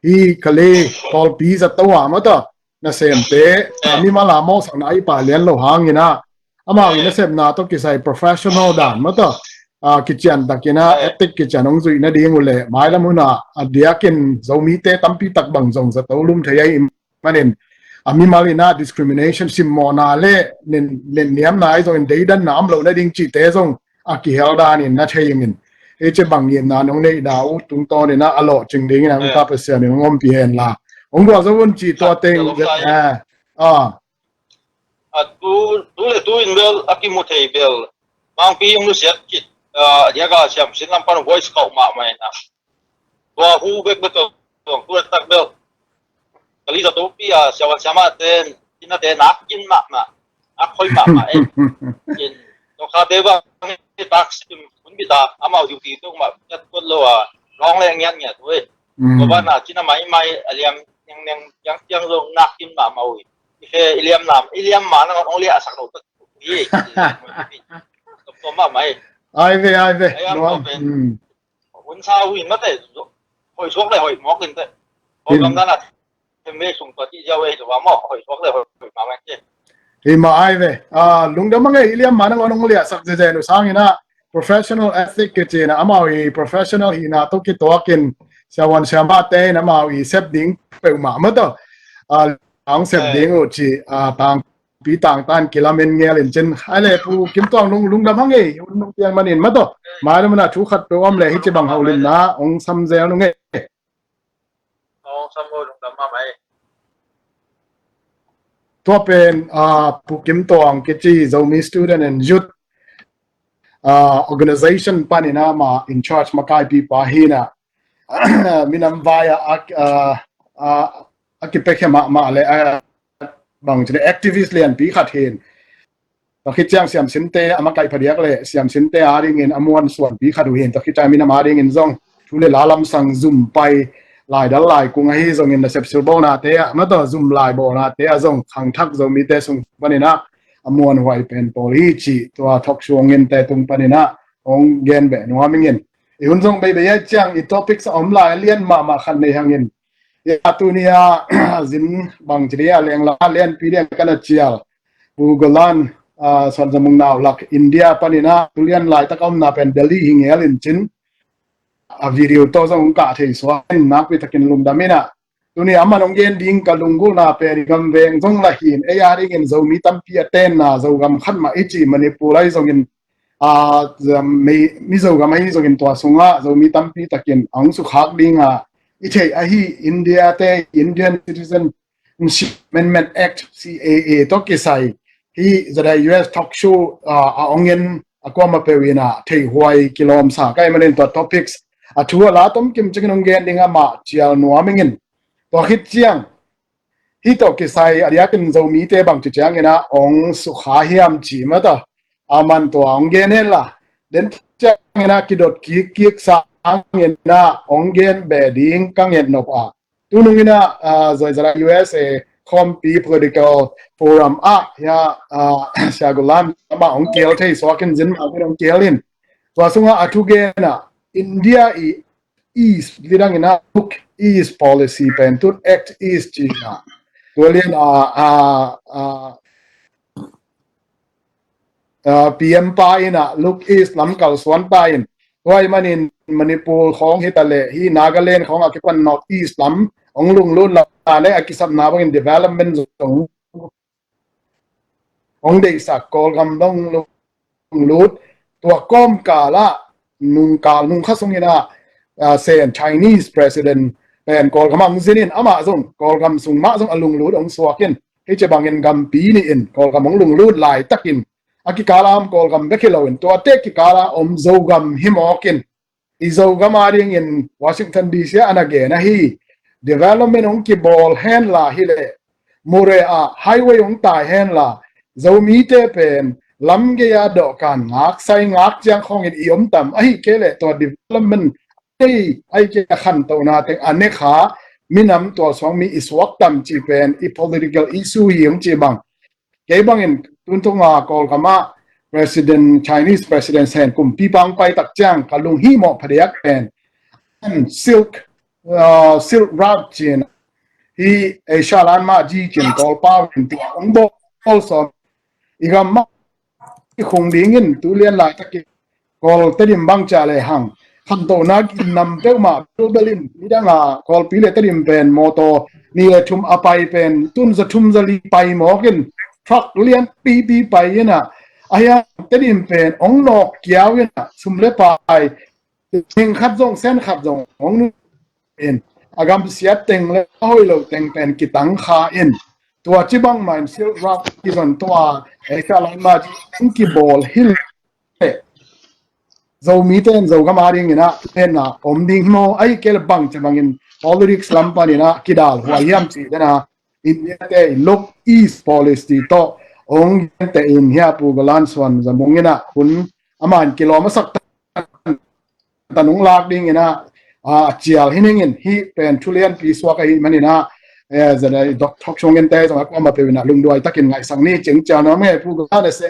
hih Kalay Kawlpi zato ah mah tawh nasemte, ah, mimal a mawhsakna a i pah lian lo hangin ah amau i nasepna tawh kisai professional dan mah tawh, ah, kician takin ah ethic kician hong zuih nading uh leh mailam hun ah a diakin Zomite tampi tak bang zong zato lum thei ahi manin a mimal in ah discrimination, simmawhna le nen, nenniamna ahi zongin deidanna om loh nading cihte zong a kihel danin na thei ing in. Hi ci bang ngimna nong neihna uh tungtawn in ah a lawhcing dingin ah hong ta Pasian in hong ompih hen la. Hong gualzo un cih tua teng, eh, ah. A tu, tu le tu in bel a kimu thei bel Mangpi hong nusiat kit, ah, diak a siamsin lam pan voice khauh mahmah in ah. Tua hu bek bek tawh tuang tu le tak bel Kalay zatopi a siavuan siamahte, innate nak kin mahmah, nak khoi mahmah eh. In tua khate bang hi tak sim hun bita amau duty tung mah kiat kuat lo a, rawng le ngiat ngiat uh eh. Tua ban a cina maimai a liam neng neng tiang tiang zong nak kin mahmah uh eh. I khe i liam nam, i liam ma nangawn ong liah sak lo tak uh eh. Tua mahmah eh. Ai ve, ai ve. Ai am tua pen. Hun sa uh in mate, hoih suak le hoih mawk in te. Hoih lam dan a themvei sung tua ci ziau ei tua mawk, hoih suak le hoih mawk in te. Hi mah ai ve. Ah, lungdam a ngei, i liam ma nangawn ong liahsak zezen uh sangin ah professional ethic kici na amau i professional hihna tawh kituakin siavuan siamahte in amau i sep ding peuhmah mah tawh, ah, ang sep ding uh ci, ah, tang pi tangtan kilamen ngel in cin. Ai le Pu Kim Tuang lung, lungdam hang ei, hun nong piang manin mah tawh. Mai lam na thu khat peuh om le hi ci bang haulimna ong sam zel nung ei. Ong sam ho lungdam mah mai. Tua pen, ah, Pu Kim Tuang kici Zomi Student and Youth, ah, Organization panin ah ma in charge makaipipa hi na. Minam vai a, a, a, a kipekhe mahmah le, a, bang cin activist lianpi khat hin. Tua khit ciang siamsinte a makaih phadiak le siamsinte a dingin a muan suanpi khat uh hin. Tua khit ciang minam a dingin zong thu le la lamsang zum pai laidal laikung ahi zongin nasep silbawlnate ah mah tawh zum laibawlnate ah zong khangthak Zomite sung panin ah a muanhuai pen pawl hi cih tua thok suangin te tung panin ah hong gen beh nuam ingin. I hun zong beibei a ciang i topics a om lai a lian mahmah khat nei hangin. Ya tuni a zin bang ci dia leng la lianpi lian kana cial. Pu Golan, ah, Suan Za Mung Nau Lak India panin ah, tu lian laitak a omna pen Delhi hi ngel in cin, a video tawh zong hong kah thei suak in nakpi takin lungdam in ah. Tuni a man hong gen ding ka lunggulhna pen i gam veng zong lah hi in, ei a dingin Zomi tampi a tenna Zogam khat mah i cih Manipur ahi zongin, ah, mi, mi Zogam ahi zongin tua sungah Zomi tampi takin a hong sukhak ding a i theih ahi India te, Indian Citizenship Amendment Act, C A A tawh kisai hi, Za Dai U S talk show, ah, a hong en a kuamah peuh in ah theihhuai kilawmsa ka hih manin tua topics a thu a la tomkim ciangin hong gen ding a mah cial nuam ing in. Tua khit ciang hih tawh kisai a diakin Zomite bangci ciangin ah hong sukha hiam ci mah ta, a man tua hong gen hen la. Den ciangin ah kidot kikkik sangin ah hong gen beh ding ka nget nop a. Tunung in ah, ah, Za Dai U S A khawmpi political forum ah, ya, ah, Sia Gu Lam amah hong kial thei suak in, zin mah hong kial in. Tua sungah a thugen ah India i East, lidang in ah Look East policy pen tun Act East ci in ah. Tua lian ah, ah, ah, ah, P M pa in ah Look East lam kalsuan ta in. Tua ahih manin Manipur khawng hi ta leh, hih Nagaland khawng a kipan North East lam hong lunglut la leh a kisapna bangin development zong hong deihsak, Kawlgam dong lunglut. Tua kawmkal ah nungkal nung kha sungin ah, ah, Sen Chinese President pen Kawlgam ah hong zin in, amah zong Kawlgam sung mah zong a lunglut hong suak in, hih ci bangin gampi nih in Kawlgam hong lunglut laitakin a kikal a om Kawlgam bek hi loin tuate kikal a om Zogam hi mawk in, i Zogam a dingin Washington D C ah a na gen ahi, development hong kibawl hen la hi leh, Murray ah highway hong tai hen la, Zomite pen lam gei a dawhkan ngak, sai ngak ciang khawngin i om tam, ahih kei leh tua development ei, ahih kei a khantohna teng a ne kha minam tual suang mi i suak tam ci pen i political issue hi hong ci bang. Kei bangin tun tunga Kawlgam ah President, Chinese President Sen kumpipa hong pai tak ciang ka lunghimawh phadiak pen Silk, uh, Silk Route ci in, hih Asia Lanma ji ci in Kawlpau in tua hong bawl sawm i gam mah i khung dingin tu lian laitakin Kawl Tedim bang ci a lehang khantohna gim nam peuhmah belbel in, nidang a Kawlpi le Tedim pen mawtaw nih le thum a pai pen tun za thum za li pai mawk in, truck lian pipi pai in ah, a hiang Tedim pen hong nawk kiau in ah, sum le pai hing khat zong sen khat zong hong nu in, a gamsiat teng le a hoih loh teng pen kitang kha in, tua ci bangmah in Silk Route kizon tua Asia Lanma ji hong kibawl hi leh, Zomite in Zogam a dingin ah tenna om ding hi maw, ahih kei leh bang ci bangin politics lam panin ah kidal huai hiam cih den a, India te i Look East policy tawh hong gente in, hia Pu Galan Suan Za Mung in ah hun a man kilawm a sak tan hong lak dingin ah, a cial hi ning in, hih pen thu lianpi suak ahih manin ah, eh, Za Dai Dok Thok Suang in te zong a kuamah peuh in ah lungduai takin ngaihsak ni cing cial nuam nge Pu Galan. A se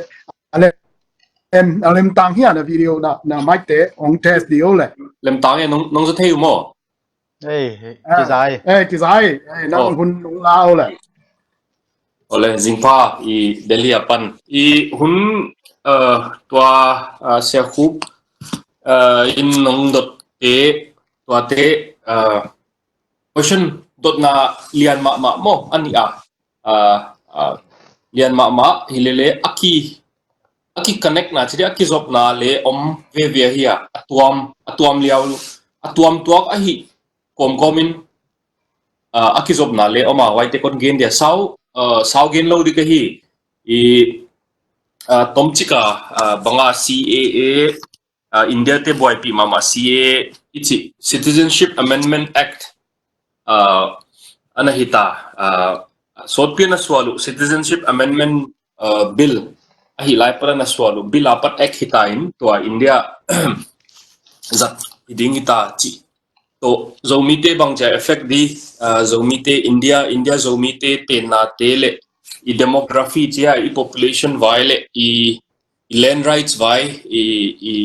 a lem, a lemtang hiam na video na, na mic te hong test dih o le. Lemtang e, nong, nong za thei uh maw? Ei, ei, ah, kizai. Ei, kizai. Ei, nang hun nong la o le. Ole, zingpha i Delhi a pan i hun, uh, tua, uh, Sia Khup, uh, in nong dot te, tua te, uh, question dotna lian mahmah maw a nih a, uh, uh, lian mahmah hi lele a ki, a ki connectna ci dih, a kizopna le om veve ahi a, a tuam, a tuam liau, a tuam tuak ahi kawmkawm in, ah, a kizopna le om a, huaite kon gen dia sau, ah, sau gen lo ding ka hi. I, ah, tomcik a, ah, banga C A A, ah, India te buaipih mahmah C A A i cih Citizenship Amendment Act, ah, a na hi ta, ah, sawtpi a na sual uh Citizenship Amendment, ah, Bill ahi lai pat a na sual uh, Bill a pat Act hi ta in, tua India zat hi ding hi ta cih. Tua Zomite bang cia effect di, ah, Zomite India, India Zomite tenna te le i demography cia, i population vai le i, i land rights vai, i, i,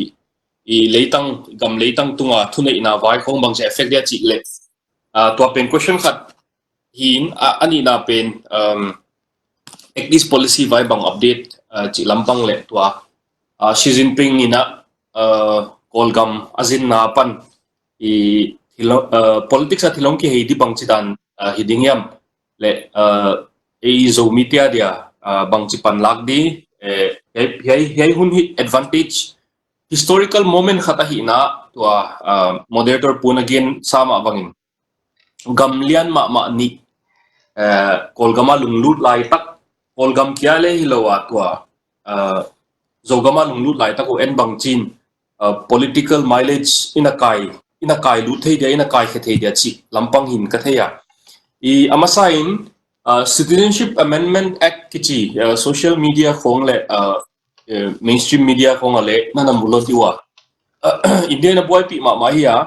i leitang, gam leitang tunga thuneihna vai khong bang cia effect dia cih le. Ah, tua pen question khat hi in, ah, a nihna pen, um, Act East policy vai bang update, uh, cih lampang le tua uh, Xi Jinping in ah uh, Kawlgam a zinna pan i thilo, uh, politics a thilong kihei di bang ci dan uh, hi ding hiam le uh, ei Zomi te a dia uh, bang ci pan lak di eh, hiai, hiai, hiai hun hi advantage historical moment khat ahihna tua uh, moderator pun a gen sa mah bangin gam lian mahmah nih uh, Kawlgam a lunglut laitak Kawlgam kia le hi lo a tua uh, Zogam a lunglut laitak uh en bang cin uh, political mileage in a kai in a kai lut thei dia in a kai khe thei dia cih lampang hin ka thei a i a masa in uh, Citizenship Amendment Act kici uh, social media khong le uh, uh, mainstream media khong a le na na mu lo ti ua uh, India na buaipih mahmah hi a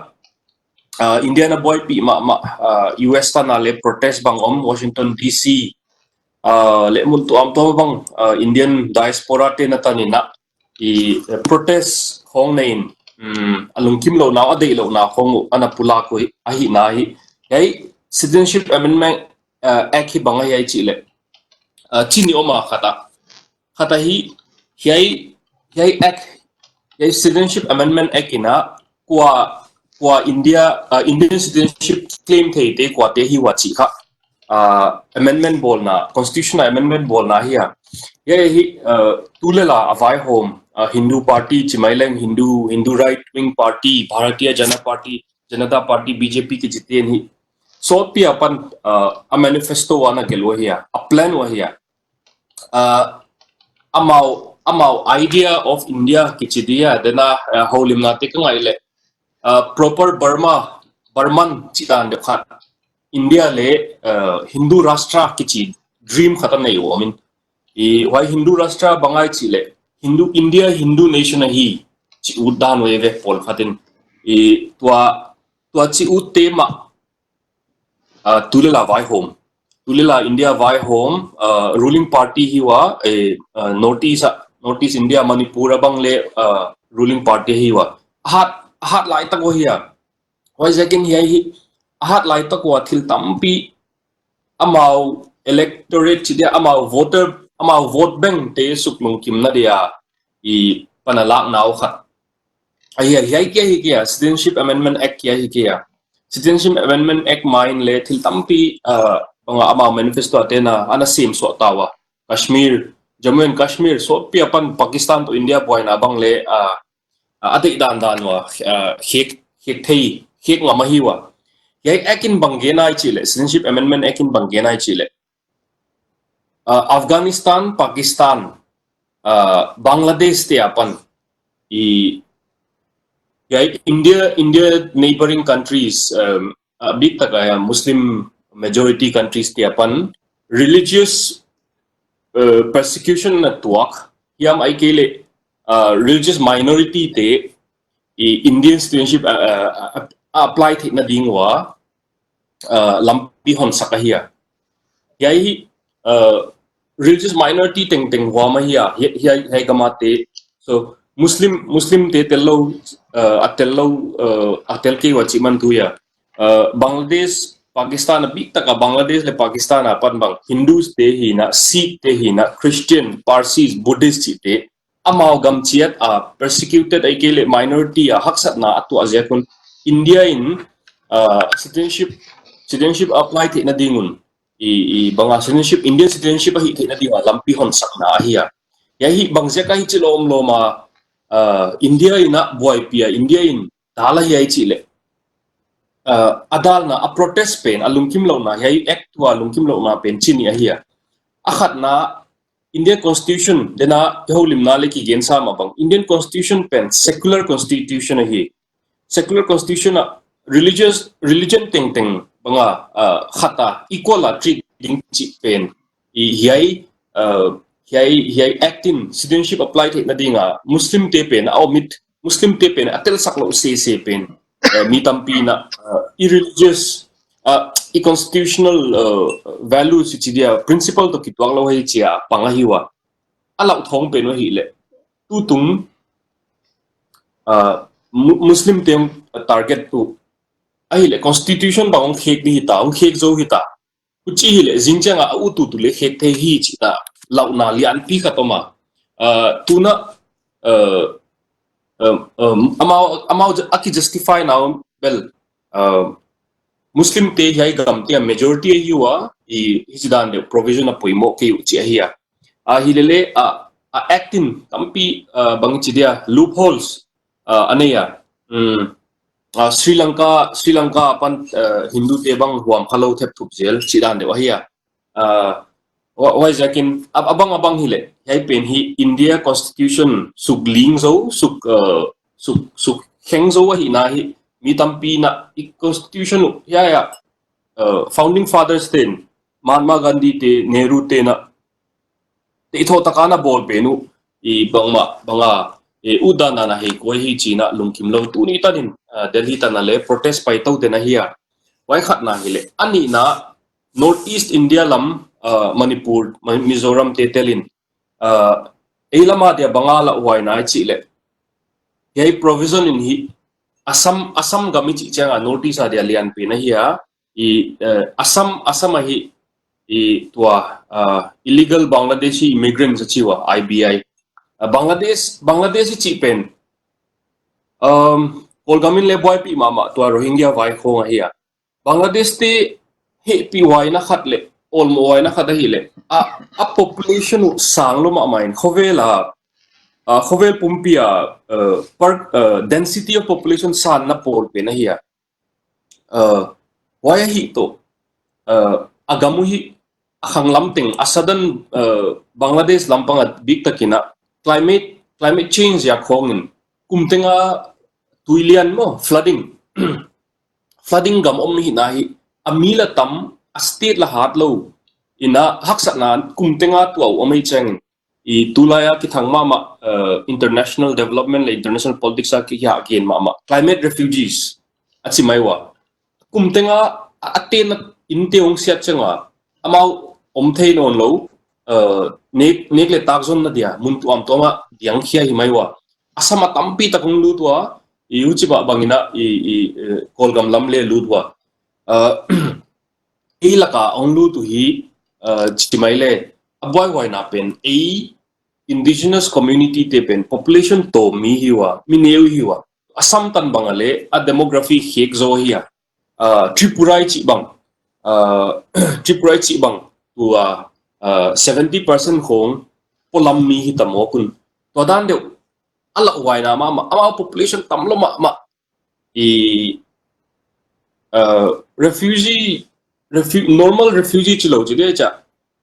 uh, India na buaipih mahmah uh, U S tan a le protest bang om Washington D C uh, le mun tuam tuam bang uh, Indian diaspora te na tan in ah i uh, protest khong nei in um, a lungkim lo na a deih lo na khong uh, ana pulak uh ahihna hi. Hiai Citizenship Amendment uh, Act hi bang a hiai cih le uh, cini om a khat a khat a hi hiai hiai act hiai Citizenship Amendment Act in ah kua kua India uh, Indian citizenship claim thei te kua te hi ua cih kha uh, amendment bawlna constitutional amendment bawlna hi a hiai hi uh, tu le la a vaihawm uh, Hindu party ci mai leng Hindu Hindu right wing party Bharatiya Janata Party Janata Party B J P kici ten hi sawtpi a pan uh, a manifesto a na gelh ua hi a a plan ua hi a uh, amau amau idea of India kici dia dena uh, holimna te ka ngai le uh, proper Burma Burman ci dan deuh khat India le uh, Hindu Rashtra kici dream khat a nei uh om in i huai Hindu Rashtra bang ai cih le Hindu India Hindu nation ahi ci ut dan uh ve pawl khat in i tua tua ci ut te mah uh, tu le la vaihawm tu le la India vaihawm uh, ruling party hi ua eh, uh, North East ah, North East India Manipur a bang le uh, ruling party hi ua a hat a hat laitak ua hi a huai ziakin hiai hi a hat laitak ua thil tampi amau electorate ci dia amau voter amau vote bank te suk lungkimna dia i pan a lakna uh khat ahi a hiai kia hi kia Citizenship Amendment Act kia hi kia Citizenship Amendment Act main le thil tampi uh, banga amau manifesto a tena ana sem suah ta ua Kashmir Jammu and Kashmir sawtpi a pan Pakistan to India buaina bang le uh, a deih dan dan ua uh, khek khek thei khek ngam ahi ua hiai act in bang gen ai cih le Citizenship Amendment Act in bang gen ai cih le uh, Afghanistan Pakistan uh, Bangladesh te a pan i hiai India India neighboring countries um, a bik tak a Muslim majority countries te a pan religious uh, persecution na tuak hiam ai kei le uh, religious minority te i Indian citizenship uh, uh, apply theihna ding ua uh, lampi honsak ahi a hiai hi uh, religious minority tengteng huam ahi a hiai hiai gama te so Muslim Muslim te tel lo uh, a tel lo uh, a tel kei ua cih man tu ia uh, Bangladesh Pakistan a bik tak a Bangladesh le Pakistan a pan bang Hindus te hina Sikh te hina Christian Parsis Buddhist cih te amau gam ciat a persecuted ai kei le minority a haksatna a tuah ziak un India in uh, citizenship citizenship apply theihna ding un i, i banga citizenship Indian citizenship ahi theihna ding a lampi honsakna ahi a hiai hi bang ziak ahi ci lawm lawm a uh, India in a buaipi a India in dal ahi ai cih le uh, a dalna a protest pen a lungkim lohna hiai act tua lungkim lohna pen cini ahi a a khatna Indian Constitution dena i holimna le kigen sa mah bang Indian Constitution pen secular constitution ahi secular constitution ah religious religion tengteng banga uh, khata equal a treat ding cih pen i hiai uh, hiai hiai act in citizenship apply theihna dinga Muslim te pen a omit Muslim te pen a telsak lo sese pen uh, mi tampi na uh, i religious uh, i constitutional uh, values ci dia principle to kituak lo hei cia pang ahi ua a lau thong pen ahi le tutung uh, Muslim te target tu ahi le constitution bang ong khek di hita ong khek zo hita Huci hileh zingciangah a ututu le khek thei hi cihna lauhna lianpi khat om a. Uh, tuna uh, um, um, amau, amau a ki justify na bel uh, Muslim te hiai gam te a majority ahi ua, i hici dan deuh provision a poimoh kei uh ci ahi a. A hi lele a, a act in tampi uh, bang ci dia loopholes uh, a nei a. Um, uh, Sri Lanka, Sri Lanka pan uh, Hindu te bang huam kha lo thep thup zel ci dan deuh ahi a. Uh, huai ziakin a bang a bang hi le hiai pen hi India constitution suk ling zo, suk uh, suk suk kheng zo ahi na hi mi tampi na i constitution uh hiai a uh, founding fathers ten Mahatma Gandhi te, Nehru te na te i thawh taka na bawl pen uh i bangmah banga e u dan dan a hei kuai hi cina lungkim lo tuni tanin uh, Delhi tana le protest pai to den ahi a. Huai khat na hi le a nihna North East India lam uh, Manipur, Mizoram te telin uh, ei lama dia banga la huai na i cih le hiai provision in hi Assam, Assam gam i cih cianga North East a dia lian pen ahi a. I uh, Assam, Assam ahi i tua uh, illegal Bangladeshi immigrants a ci ua I B I. Uh, Bangladesh, Bangladesh i cih pen um, Kawlgam in le buaipih mahmah tua Rohingya vai khong ahi a. Bangladesh te hehpih huaina khat le olmo huaina khat ahi le a, a population uh sang lo mahmah in khovel a uh, khovel pumpi a uh, per, uh, density of population san na pawl pen ahi a. Uh, huai ahi to uh, a gam uh hi a khang lam teng a sudden uh, Bangladesh lampang a bik takin a climate, climate change a khongin kum tenga tuilian maw flooding flooding gam om hi na hi a mi la tam a state la hat lo ina haksatna kum tenga tuau om hi ciangin i tulai a kithang mahmah uh, international development le international politics a kihia gen mahmah climate refugees a ci mai ua. Kum tenga a tenna innte hong siat cianga amau om thei nawn lo uh, nek, nek le tak zonna dia mun tuamtuama diang khia hi mai ua. Assam a tampi tak hong lut ua i huci bah bangina i, i uh, Kawlgam lam le lut ua. Uh, ei laka hong lut uh hi uh, ci mai le a buaihuaina pen ei indigenous community te pen population tawm mi hi ua, mi neu hi ua. Assam tan banga le a demography khek zo hi a. Uh, Tripura i cih bang, uh, Tripura i cih bang tua uh, seventy percent khong polam mi hi tam awkun. Tua dan deuh a lauhuaina mahmah, amau population tam lo mahmah. I uh, refugee, refu, normal refugee ci lo ci dia ca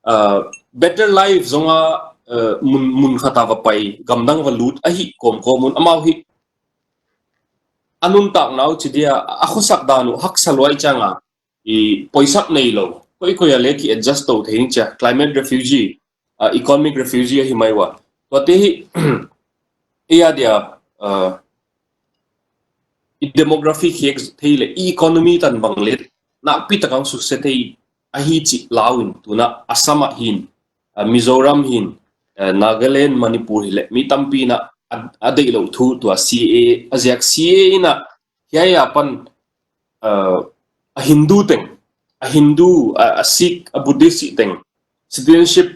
uh, better life zonga uh, mun, mun khata va pai gamdang va lut ahi kawmkawm un amau hi a nuntakna uh ci dia a khuasak dan uh haksa luai cianga i poisak nei lo koikoi a le ki adjust to thei cia climate refugee uh, economic refugee ahi mai ua. Tuate hi ei a dia uh, i demography khek thei le i economy tan bang le nakpi takang sukse thei ahi cih lauin tuna Assam ah hin uh, Mizoram hin uh, Nagaland, Manipur hi le mi tampi na a, a deih lo thu tua C A a ziak C A ina hiai a pan uh, a Hindu teng, a Hindu, a, a Sikh, a Buddhist teng citizenship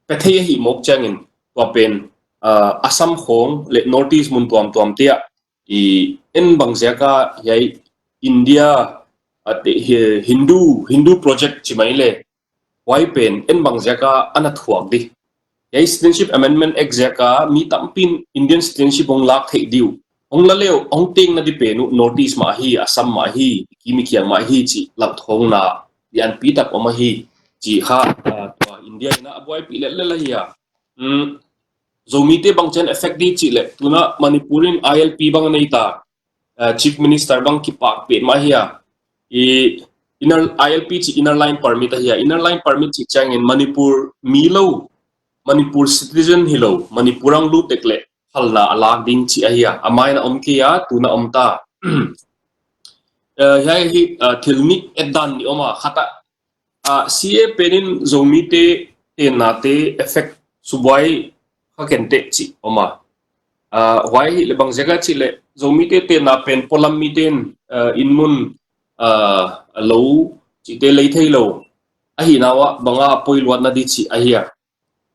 pe thei ahi mawk ciangin tua pen uh, Assam khong le North East mun tuamtuam te ah i en bang ziaka hiai India a te, hi, Hindu, Hindu project ci mai le huai pen en bang ziaka ana thuak di. Hiai Citizenship Amendment Act ziaka mi tampin Indian citizenship hong lak theih diu. Hong la leu, hong tengna di pen uh North East mah hi, Assam mah hi, kimi khiang mah hi ci lauthawngna lianpi tak om ahi ci kha uh, tua India ina a buaipih lellel ahi a. Um, Zomite bang cian effect di cih le tuna Manipur in I L P bang a nei ta uh, Chief Minister bang kipak pet mah hi a. I inner, I L P ci inner line permit ahi a. Inner line permit ci ciangin Manipur mi lo, Manipur citizen hi lo, Manipur ang lut dek le halna a lak ding ci ahi a. A maina om kei a, tuna om ta. Uh, hiai hi uh, thil nik et dan ni om a khata uh, C A pen in Zomite tenna te effect subuai kha kenteh ci om a. Uh, huai hi le bang ziaka ci le Zomite tenna pen polam miten uh, inmun uh, lo cite lei thei lo ahi nawa banga poiluatna di ci ahi a.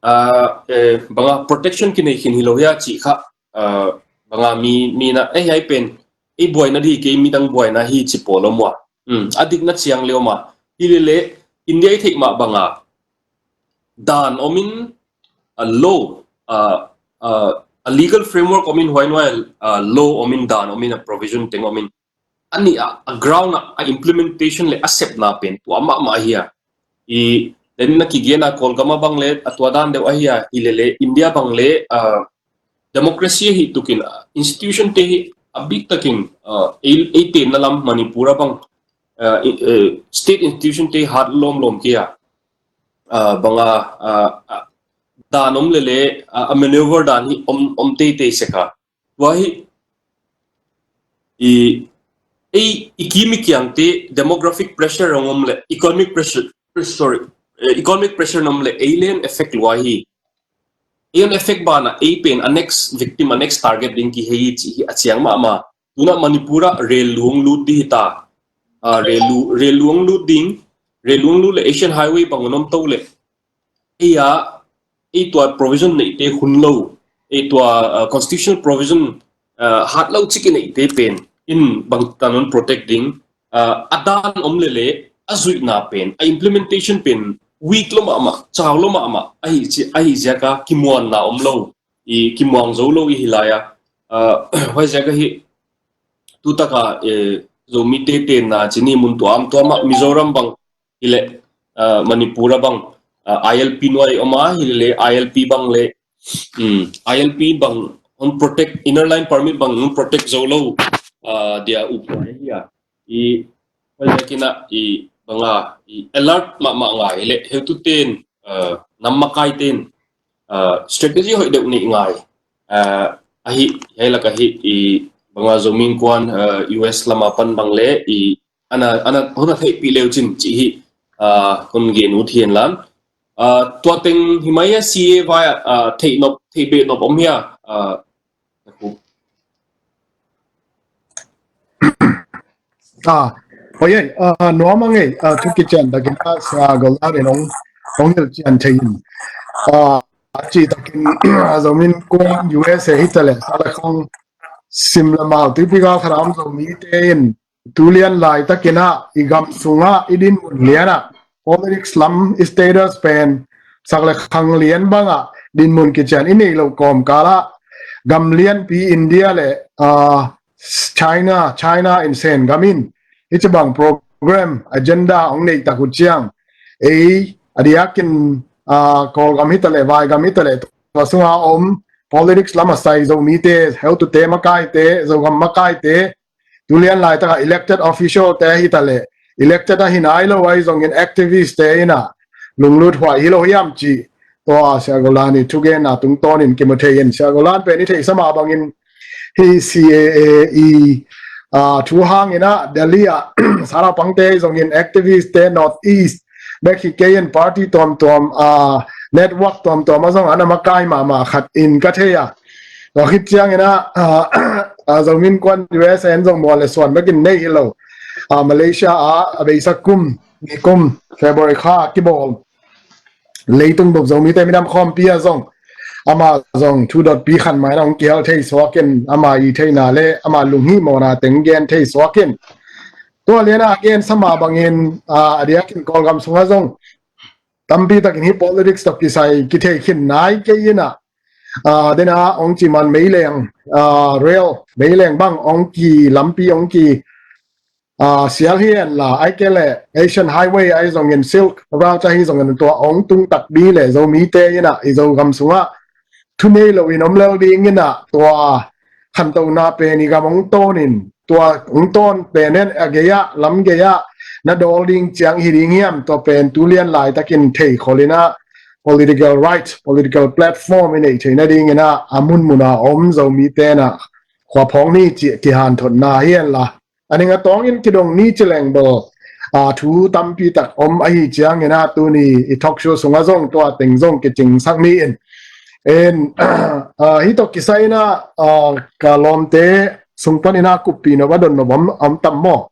ah, eh, banga protection kinei khin hi lo hia cih kha, ah, banga mi, mi na, eh, hiai pen, ei buaina di kei midang buaina hi ci pawl om ua. Hmm, a dikna ciang le om a. Hi lele, India i theih mah banga, dan om in, a law, ah, ah, a legal framework om in huai nuai, ah, law om in, dan om in, a provision teng om in, a nih a, a ground a, a implementation le a sepna pen tua mahmah hi a. I, den na kigen a Kawlgam a bang le a tua dan deuh ahi a, hi lele India bang le, ah, democracy ahi tukin, ah, institution te hi a bik takin, ah, ei, ei tenna lam Manipur a bang, ah, i, eh, state institution te hat lawmlawm kei a, ah, banga, ah, ah, dan om lele, ah, a maneuver dan hi om, om teitei sek a. Tua hi, i, ei, i kim i kiangte demographic pressure hong om le, economic pressure, sorry, eh, economic pressure na om le, ei le hon effect lua hi. Ei hon effect banah, ei pen a next victim, a next target ding kihei hi cih hi a ciang mahmah. Tuna Manipur ah rel lu hong lut di hi ta. Ah, rel lu, rel lu hong lut ding, rel lu hong lut le Asian Highway bang hong om to le. Ei a, ei tua provision neihte hun lo, ei tua, ah, constitutional provision, ah, hat lo cik i neihte pen in bangtan hon protect ding, ah, a dan om lele, a zuihna pen, a implementation pen weak lo mahmah, cau lo mahmah, ahi ci, ahi ziaka kimuanna om lo, i kimuang zo lo i hi lai a, ah, huai ziaka hi, tutaka, eh, Zomite tenna ci ni mun tuam tuam ah Mizoram bang, hi le, ah, Manipur a bang, ah, I L P nuai om a, hi le I L P bang le, hmm, I L P bang hon protect, inner line permit bang hon protect zo lo, ah, dia up ngai hi a. I, huai ziakin a, i, banga, i alert mahmah ngai le, heutu ten, ah, nam makai ten, ah, strategy hoih deuh neih ngai. Ah, ahi, hiai lak ahi, i, banga Zomi Innkuan, ah, U S lam a pan bang le, i, ana, ana, hon a theihpih leu cin cih hi, ah, kon gen ut hi hen lan. Ah, tua teng hi mai a C A vai, ah, theih nop, theih beh nop om hia, ah, Ah, oi, oi, ah, nuam a ngei, ah, thu kician takin a, Sia Golan in hong, hong hilh cian thei in. Ah, a ci takin, ah, Zomi Innkuan U S A hi ta le, Salekhang, Simlamau, Tuipi Galkharam Zomite in, tulian laitakin a, i gam sungah, i dinmun lian a, politics lam i status pen, sak le khang lian banga, dinmun kician i neih loh kawmkal ah, gam lianpi India le, ah, China, China in Sen gam in, hici bang program, agenda hong neih tak uh ciang, ei, a diakin, ah, Kawlgam hi ta le, Vaigam hi ta le, tua sunga om, politics lam a sai Zomite, heutute makaite, Zogam makaite, tulian laitaka elected official te hi ta le, elected ahi nai lo ahi zongin activist te in a, lunglut huai hi lo hiam ci, tua Sia Golan i thugenna tungtawnin kimu thei in, Sia Golan pen i theihsa mah bangin hi C A A i, ah, thu hangin a, Delhi a, Sarapangte zongin activist te North East, bek hi kei in party tuamtuam, ah, network tuamtuam a zong ana makai mahmah khat in ka thei a. Tua khit ciangin a, ah, ah, Zomi Innkuan U S A in zong mual le suan bekin nei hi lo. Ah, Malaysia a, a beisa kum, nikum, February kha kibawl. Leitung bup Zomite minam khawmpi a zong, ama zong thu dotpi khan mai na hong kihel thei suakin, ama i theihna le, ama lunghimawhna teng gen thei suakin. Tua lian a gen sa mah bangin, ah, a diakin Kawlgam sungah zong, tampi takin hi politics tawh kisai kithei khin nai kei in a, ah, den a hong ci man meileng, ah, rail, meileng bang hong ki lampi hong ki, ah, sial hi en la, ai ke le Asian Highway ai zongin Silk Route ahi zongin tua hong tung tak di le Zomite in a, i Zogam sungah thu nei lo in om lel ding in a, tua khantona pen i gam hong tawn in, tua hong tawn pen en a gei ah, lam gei ah, na dawl ding ciang hi ding hiam, tua pen tulian laitakin thei khol in a, political right, political platform i neih theihna ding in a, a munmun a om Zomite in a, khua phawng ni ci kihanthotna hi en la. A ning a tawngin kidong ni ci leng bel, ah, thu tampi tak om ahi ciangin a tuni i talk show sungah zong tua teng zong kicingsak ni in. En, ah, hi tawh kisai in a, ah, ka lawmte sung panin a kuppih nop a don nop om, om tam maw?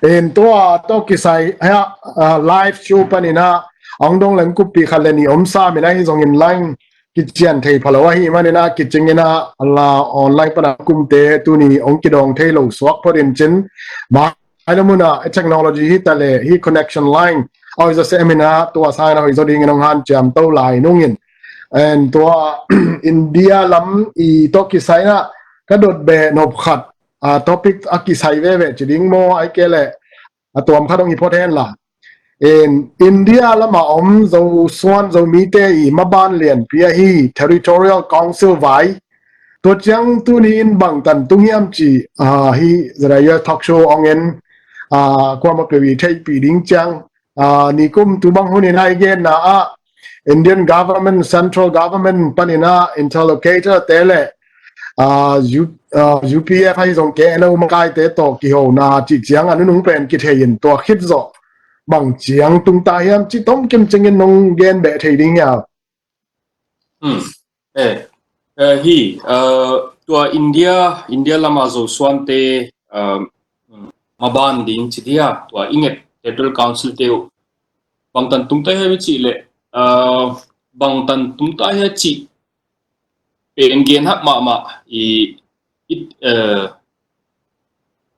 En tua tawh kisai hia, ah, live show panin ah a hong dong leng kumpi khat le nih om sam in ah, ahi zongin line kician thei pha lo ahih manin ah kicing in ah, a la online pan a kumte tuni hong kidawng thei lo suak phot in cin, mai lam un ah technology hi ta leh hih connection line a hoih zaw sem in ah, tua sangin a hoih zaw dingin hong hanciam to lai nung in. En tua India lam i tawh kisai in ah ka dot beh nop khat, ah, topic a kisai veve ci ding maw, ahih kei leh a tuam khat hong hi phot hen la. En India lam a om Zosuan Zomite i maban lianpi ahi Territorial Council vai, tua ciang tuni in bangtan tung hiam cih, ah, hih Z I U talk show hong en, ah, kuamah peuh i theihpih ding ciang, ah, nikum tu bang hun in ah i genna ah Indian government, central government panin ah interlocutor te le, ah, U, ah, U P F ahi zong K N O makaite tawh kihona cih ciang a nunung pen kithei in, tua khit zawh bang ciang tung ta hiam cih tomkim ciangin nong gen beh thei ding hiam? Hmm. Eh, eh, hi, eh, tua India, India lam a Zosuante, eh, maban ding ci dia, tua i nget Territorial Council te uh bangtan tung ta hiam i cih leh, eh, bangtan tung ta hiam cih pen gen hak mahmah i, i, eh,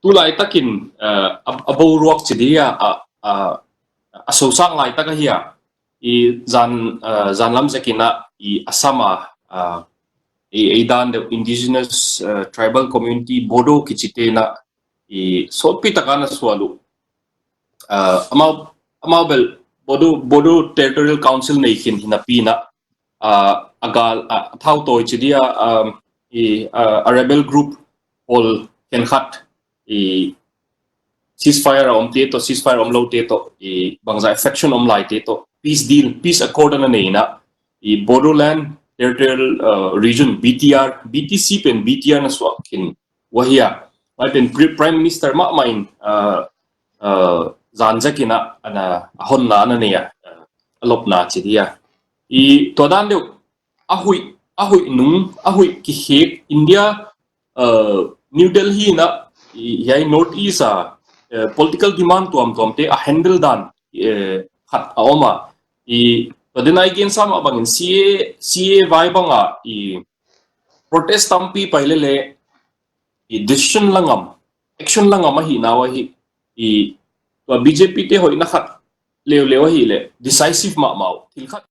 tu laitakin, eh, a, a boruak ci dia, a, a, a sosak laitak ahi a, i zan, eh, zan lam zekin ah i Assam a, eh, i, i dan deuh Indigenous, eh, Tribal Community Bodo kicite in ah i sawtpi taka na sual uh. Eh, amau, amau bel Bodo, Bodo Territorial Council nei khin hi napi in ah, ah, a gal, ah, a thautawi ci dia, um, i, ah, a rebel group pawl khenkhat i ceasefire a omte tawh, ceasefire a om lote tawh, i bangzah faction om laite tawh peace deal, peace accord a na nei in ah, i Bodoland Territorial, ah, Region, B T R, B T C pen B T R na suak khin uh ahi a. Mai pen Pri-, Prime Minister mahmah in, ah, ah, zan zekin ah, a na, a honna a na nei a, ah, a lopna ci dia. I tua dan deuh, a huih, a huih nung, a huih kikhek India, uh, New Delhi in ah, i, hiai North East a, eh, political demand tuamtuamte a handle dan, eh, khat a om a. I, tua den a i gensa mah bangin C A, C A A vai bang a, i, protest tampi pai lele, i, decision la ngam, action la ngam ahihna uh ahi, i, tua B J P te hoihna khat leuleu ahih leh decisive mahmah uh. Thil khat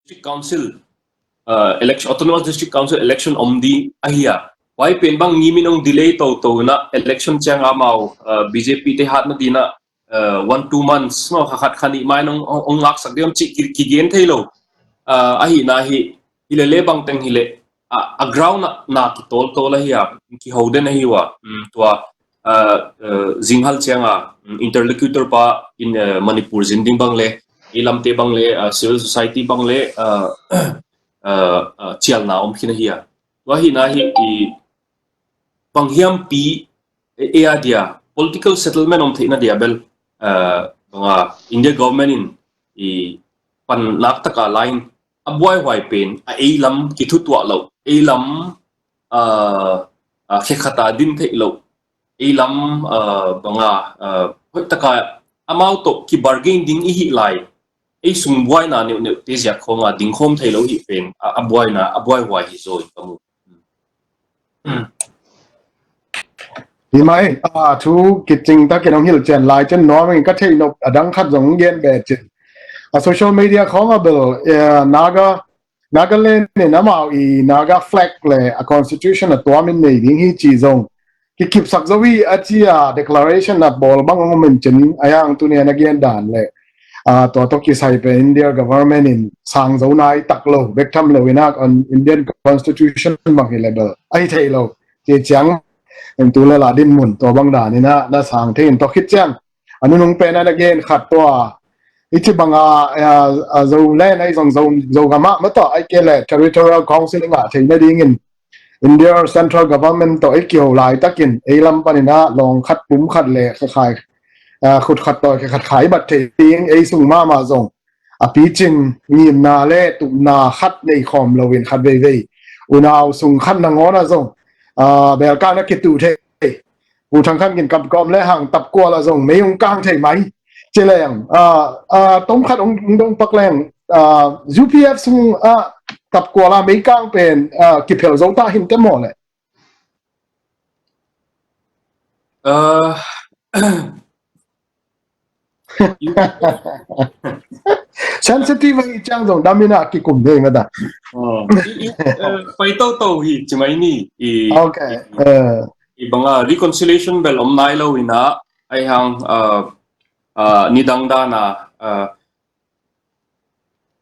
District Council, uh, election, Autonomous District Council election om di ahi a. Huai pen bang ngimin ong delay toto na election ciang amau, uh, B J P te hat na dina, uh, one, two months, no, kha khat kha nih mai nong ong, ong ngaksak diam ci ki, kigen thei lo. Uh, ahi na hi, hi le le bang teng hi le, a, a ground na, na ki tol tol ahi a, ki ho den ahi wa, um, tua, uh, uh, zinghal ciang a, um, interlocutor pa in, uh, Manipur zin ding bang le, i lamte bang le, uh, civil society bang le, uh, uh, uh, cialna om khin ahi a. Tua hi na hi i bang hiam pi e, e a dia, political settlement om theihna dia bel, uh, banga India government in i pan nak taka line a buaihuai pen a ei lam kithutuah lo, ei lam, uh, uh, khekhata din theih lo, ei lam, uh, banga, uh, hoih taka amau to ki bargain ding i hi lai, ei sung buaina neuh neuh te ziak khonga ding khom thei lo hi pen, a, a buaina, a buaihuai hi zo in ka mu. Hi mai, a, thu kicing takin ong hilh cian lai cin nuam in ka thei nop a dang khat zong gen be cin. A social media khong a bel, eh, Naga, Nagaland in amau i Naga flag le a constitution a tuam in nei ding hi ci zong kikipsak zo hi a ci a declaration a bawl bang ong om in cin a yang tuni a na gen dan le, a, tua to kisai pe India government in sang zo nai tak lo, bek tham lo in a Indian constitution bang hi le bel ahi thei lo. Ci ciang in tu le la din mun tua bang dan in a na sang thei in to khit ciang a nunung pen a na gen khat tua i ci banga, a, a, Zoland ai zong Zo, Zogam ah ma to ai ke le territorial council i ngah thei na ding in India central government to ei kiho lai takin ei lam panin a lawng khat pum khat le kha khai, a, khut khat tawi kha khat khai bat thei ding ei sung mama zong a picin ngimna le tupna khat nei khawm lo in khat veivei unau sung khat nangawn a zong, a, belkang na kitu thei. U Thang Khan kin kapkawm le hang tap kual a zong mei ung kang thei mai. Ci leng, a, a, tom khat ung, ung dong pak leng, a, U P F sung, a, tap kual a mei kang pen, a, kiphel zo ta hin te maw le. Uh, Sensitive hi ciang zong dam in a kikum dei mata. Pai to to hi ci mai ni. Okay. I banga reconciliation bel om nai lo in a ai hang, uh, uh, nidang dan a, uh,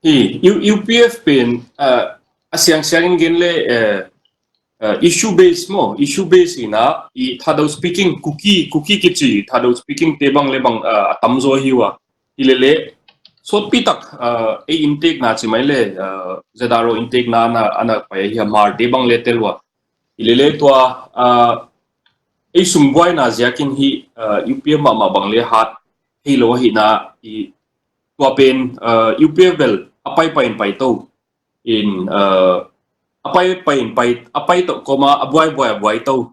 hi U, U P F pen, uh, a siang siang in gen le, uh, uh, issue base maw, issue base hi na, i Thadou speaking, Kuki, Kuki kici Thadou speaking te bang le bang, uh, a tam zaw hi ua. Hi le le sawtpi tak, uh, ei intake na ci mai le, uh, Z R O intake na, na, ana pai hi a Hmar te bang le tel ua. Hi le le tua, uh, ei sungbuai na ziakin hi, uh, U P F mahmah bang le hat hi lo hi na, i tua pen, uh, U P F bel a pai pai in pai to in, uh, a pai pai in pai, a pai to koma a buai buai a buai to.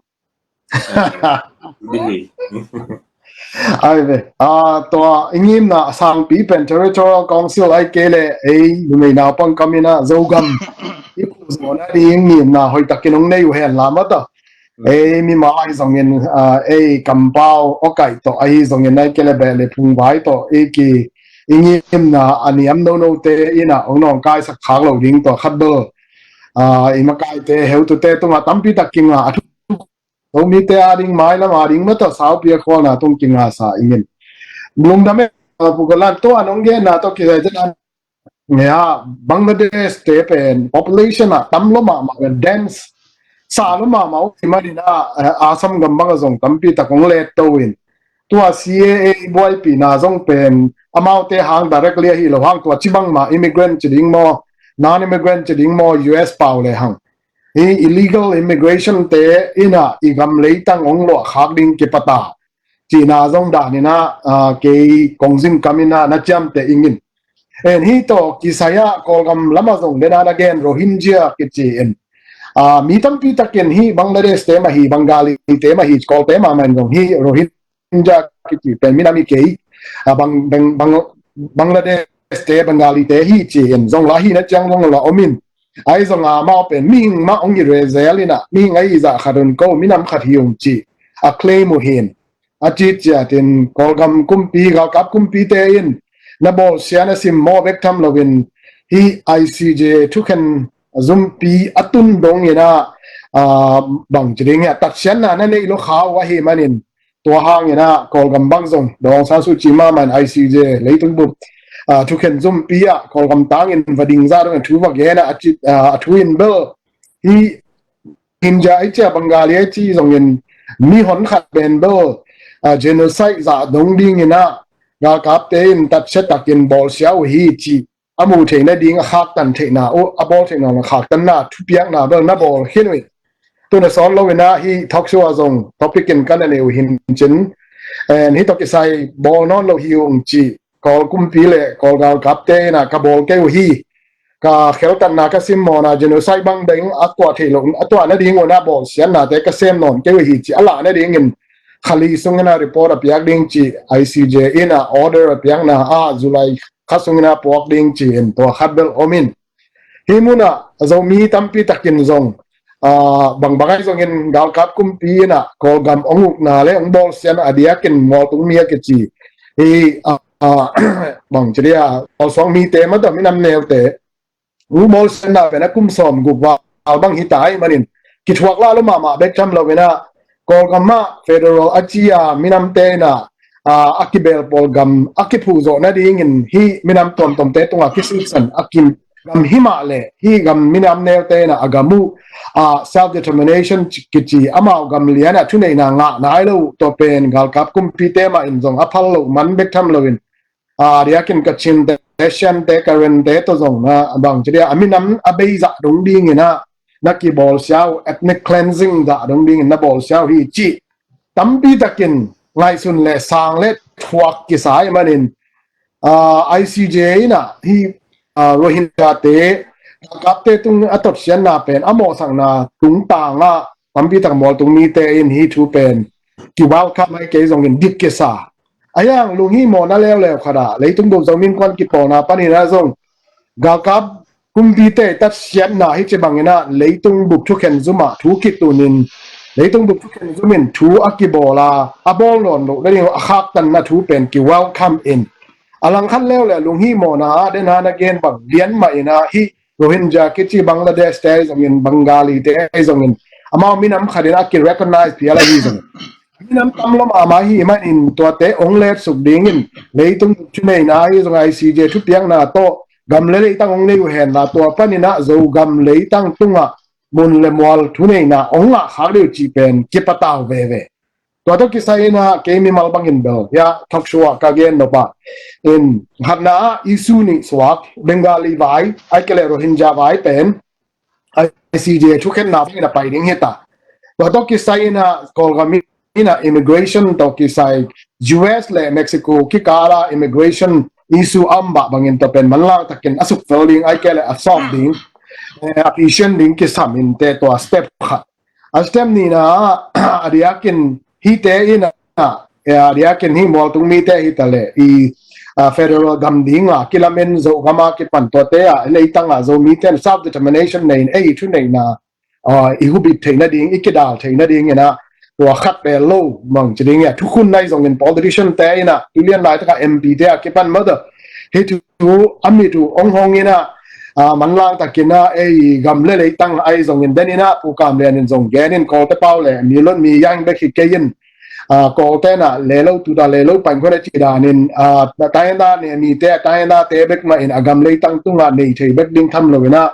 Ai ve, a, tua i ngimna a sangpi pen Territorial Council ai ke le ei numei naupang kam in a Zogam i phu zawna ding ngimna hoih takin ong nei uh hen la mata. Ei mima ahi zongin, a, ei kampau awkaih tawh ahi zongin ai ke le beh le phungvai tawh ei ki i ngimna a niam nonote in a ong nawngkaisak khak lo ding tua khat bel, a, i makaite heutute tungah tampi tak kinga a thu Zomite a ding mailam a ding mata saupi a khualna tung kinga sa ingin. Lungdam e, a, Pu Galan tua nong genna tawh kisai zet an nge a Bangladesh te pen population a tam lo mahmah, dense sa lo mahmah uh hi manin a, a, Assam gam bang a zong tampi tak ong let to in. Tua C A A buaipihna zong pen amaute hang directly ahi lo hang tua ci bangmah immigrant ci ding maw, non-immigrant ci ding maw, U S pau le hang. Hi illegal immigration te in a i gam leitang ong luah khak ding kipata. Cihna zong dan in a, a, kei kongzin kam in a na ciamte ingin. En hi tawh kisai a Kawlgam lam a zong den a na gen Rohingya kici in. A, mi tampi takin hi Bangladesh te mah hi, Bengali te mah hi, Kawlte mahmah in zong hi Rohingya kici pen minam hi kei. A, Bang, Bang, Bang, Bangladesh te, Bengali te hi ci in zong la hi na ciang zong la om in. Ai zong amau pen mihing mah ong i rezel in a, mihing ai i zah khat un ko, minam khat hi ung ci a claim uh hin. A ci ciatin Kawlgam kumpi, galkap kumpite in na bawlsia na sim maw bek tham loin hih I C J thukhen zumpi a tun dongin ah, ah, bangci ding hiam, tatsiatna na neih lo kha uh ahih manin, tua hangin ah Kawlgam bang zong Daw Aung San Suu Kyi mahmah in I C J leitung bup, ah, thukhen zumpi ah Kawlgam tangin va ding zah dongin thu va gen ah, a ci, ah, a thu in bel hih Rohingya i ci a, Bengali i ci zongin mihon khat pen bel, ah, genocide zah dong dingin ah galkapte in tatsiat takin bawlsia uh hi cih a muh theih nading a khaktan theihna uh, a bawl theihna a khaktanna thupiakna bel na bawl khin uh hi. Tun a sawt loin ah hih talk show ah zong topic in ka na nei uh hi cin, and hih tawh kisai bawl nawn lo hi ung cih Kawl kumpi le Kawl galkapte in ah ka bawl kei uh hi. Ka kheltatna ka simmawhna genocide bang ding a tuah theih loh, a tuah nading un ah bawlsiatnate ka sem nawn kei uh hi cih a lah nadingin kha li sungin ah report a piak ding cih I C J in ah order a piakna ah July kha sungin ah puak ding ci-in tua khat bel om in. Hih munah Zomi tampi takin zong, ah, bangbang ahi zongin galkap kumpi in ah Kawlgam hong ukna le hong bawlsiatna a diakin mualtung mi a kici hih, ah, ah, bangci dia, Kawlsuang mite mah tawh minam neute hong bawlsiatna pen a kum sawm guk val bang hi ta ahih manin kithuak lah lo mahmah bek tham loin ah Kawlgam ah federal a ci a minamte in ah, ah, a kibel pawl gam a kiphuh zawh nadingin hih minam tuamtuamte tungah kisiksan a kim gam hi mah leh hih gam minam neute in ah a gam uh, ah, self determination kici amau gam lian ah thuneihna ngah nai lo uh, tua pen galkap kumpite mah in zong a phal loh man bek tham loin, ah, a diakin Kachinte, Shante, Karente tawh zong na bangci dia a minam a bei zah dong dingin ah na kibawlsia uh, ethnic cleansing zah dong dingin na bawlsia uh hi cih tampi takin ngaihsun le sang le thuak kisa ahih manin, ah, I C J in ah hih, ah, Rohingyate galkapte tung a totsiatna pen a mawhsakna tungtang ah tampi tak mualtung mite in hih thu pen ki-welcome ahi kei zongin dik kisa. Ahi hang lunghihmawhna leuleu khat ah leitung bup Zomi Innkuan kipawlna panin ah zong galkap kumpite tatsiatna hih ci bangin ah leitung bup thukhen zum ah thu kitunin, leitung bup thukhen zum in thu a kibawl a, a bawl nawn loh nading a khaktanna thu pen ki-welcome in, a langkhat leuleu lunghihmawhna ah den han a gen bang lian mah in ah hih Rohingya kici Bangladesh te ahi zongin, Bengali te ahi zongin, amau minam khat in a ki-recognize phial ahi zongin, minam tam lo mahmah ahih manin tuate hong letsuk dingin leitung thuneihna ahi zong I C J thupiakna tawh gam le leitang hong nei uh henla tua panin ah Zogam leitang tungah mun le mual thuneihna hong ngah khak ding uh cih pen kipatau veve. Tua tawh kisai in ah kei mimal bangin bel hih talk show ah ka gen nop ah in khatna ah issue nih suak, Bengali vai ahih kei leh Rohingya vai pen I C J thukhenna bangin a pai ding hi ta. Tua tawh kisai in ah Kawlgam in ah immigration tawh kisai U S le Mexico kikal ah immigration issue a om bah bangin tua pen manlang takin a sukfel ding ahih kei leh a sawp ding, eh, a phisian ding kisam in teh tua step khat. A step nihna ah a diakin hihte in ah, eh, a diakin hih mualtung mite hi ta leh i, ah, federal gam ding ah kilamen Zogam ah kipan tuate ah leitang ah Zomite in self determination nei in ei thuneihna, ah, i hubit theih nading, i kidal theih nading in ah tua khat bel lo bangci ding a thukhun ahi zongin politician te in ah tu lian laitak ah M P te ah kipan mah tawh hih thu a mit uh hong hong in ah, ah, manlang takin ah ei gam le leitang ahi zongin den in ah Pu Kam Lian in zong gen in Kawlte pau le mi lon mi yang bek hi kei in, ah, Kawlte in ah le lo tu ta le lo pan khua na ci danin, ah, taina ne mite taina te bek mah in a gam leitang tungah nei thei bek ding tham lo in ah,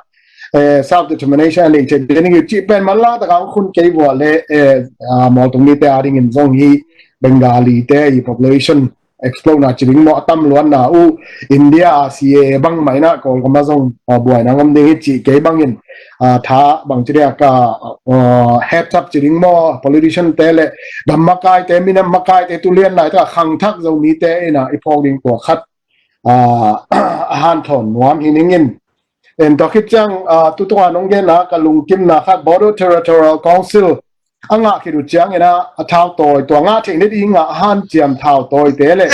eh, self determination a nei thei ding uh cih pen manlang tak a hong khun kei vua le, eh, ah, mualtung mite a dingin zong hih Bengali te i population explode na ci ding maw a tam luanna uh India ah C A A bang mah in ah Kawlgam ah zong, ah, buaina ngam ding hi cih kei bangin, ah, tha bangci dia ka, ah, heads up ci ding maw politician te le gam makaite minam makaite tu lian laitak ah khangthak Zomite in ah i phawk ding tua khat, ah, a hanthawn nuam hi ning in. En tua khit ciang, ah, tu tungah nong genna ka lungkimna khat Bodo Territorial Council a ngah khit uh ciangin ah a thautawi tua ngah theih nading ah a hanciam thautawite le,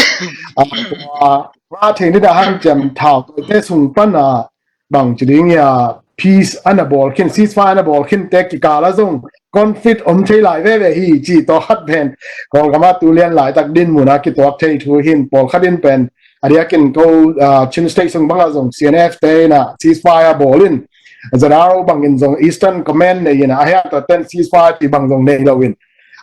ah, tua ngah theih nading a hanciam thautawite sung pan ah bangci ding a peace a na bawl khin, ceasefire a na bawl khin te kikal ah zong conflict om thei lai veve hi cih tua khat pen Kawlgam ah tu lian laitak dinmun ah kituak thei thu hi in pawlkhat in pen A diakin ko, ah, Chin State sung bangah zong C N F te in ah ceasefire bawl in, Z R O bangin zong Eastern Command nei in ah, a hiang tua ten ceasefire ti bang zong nei lo in.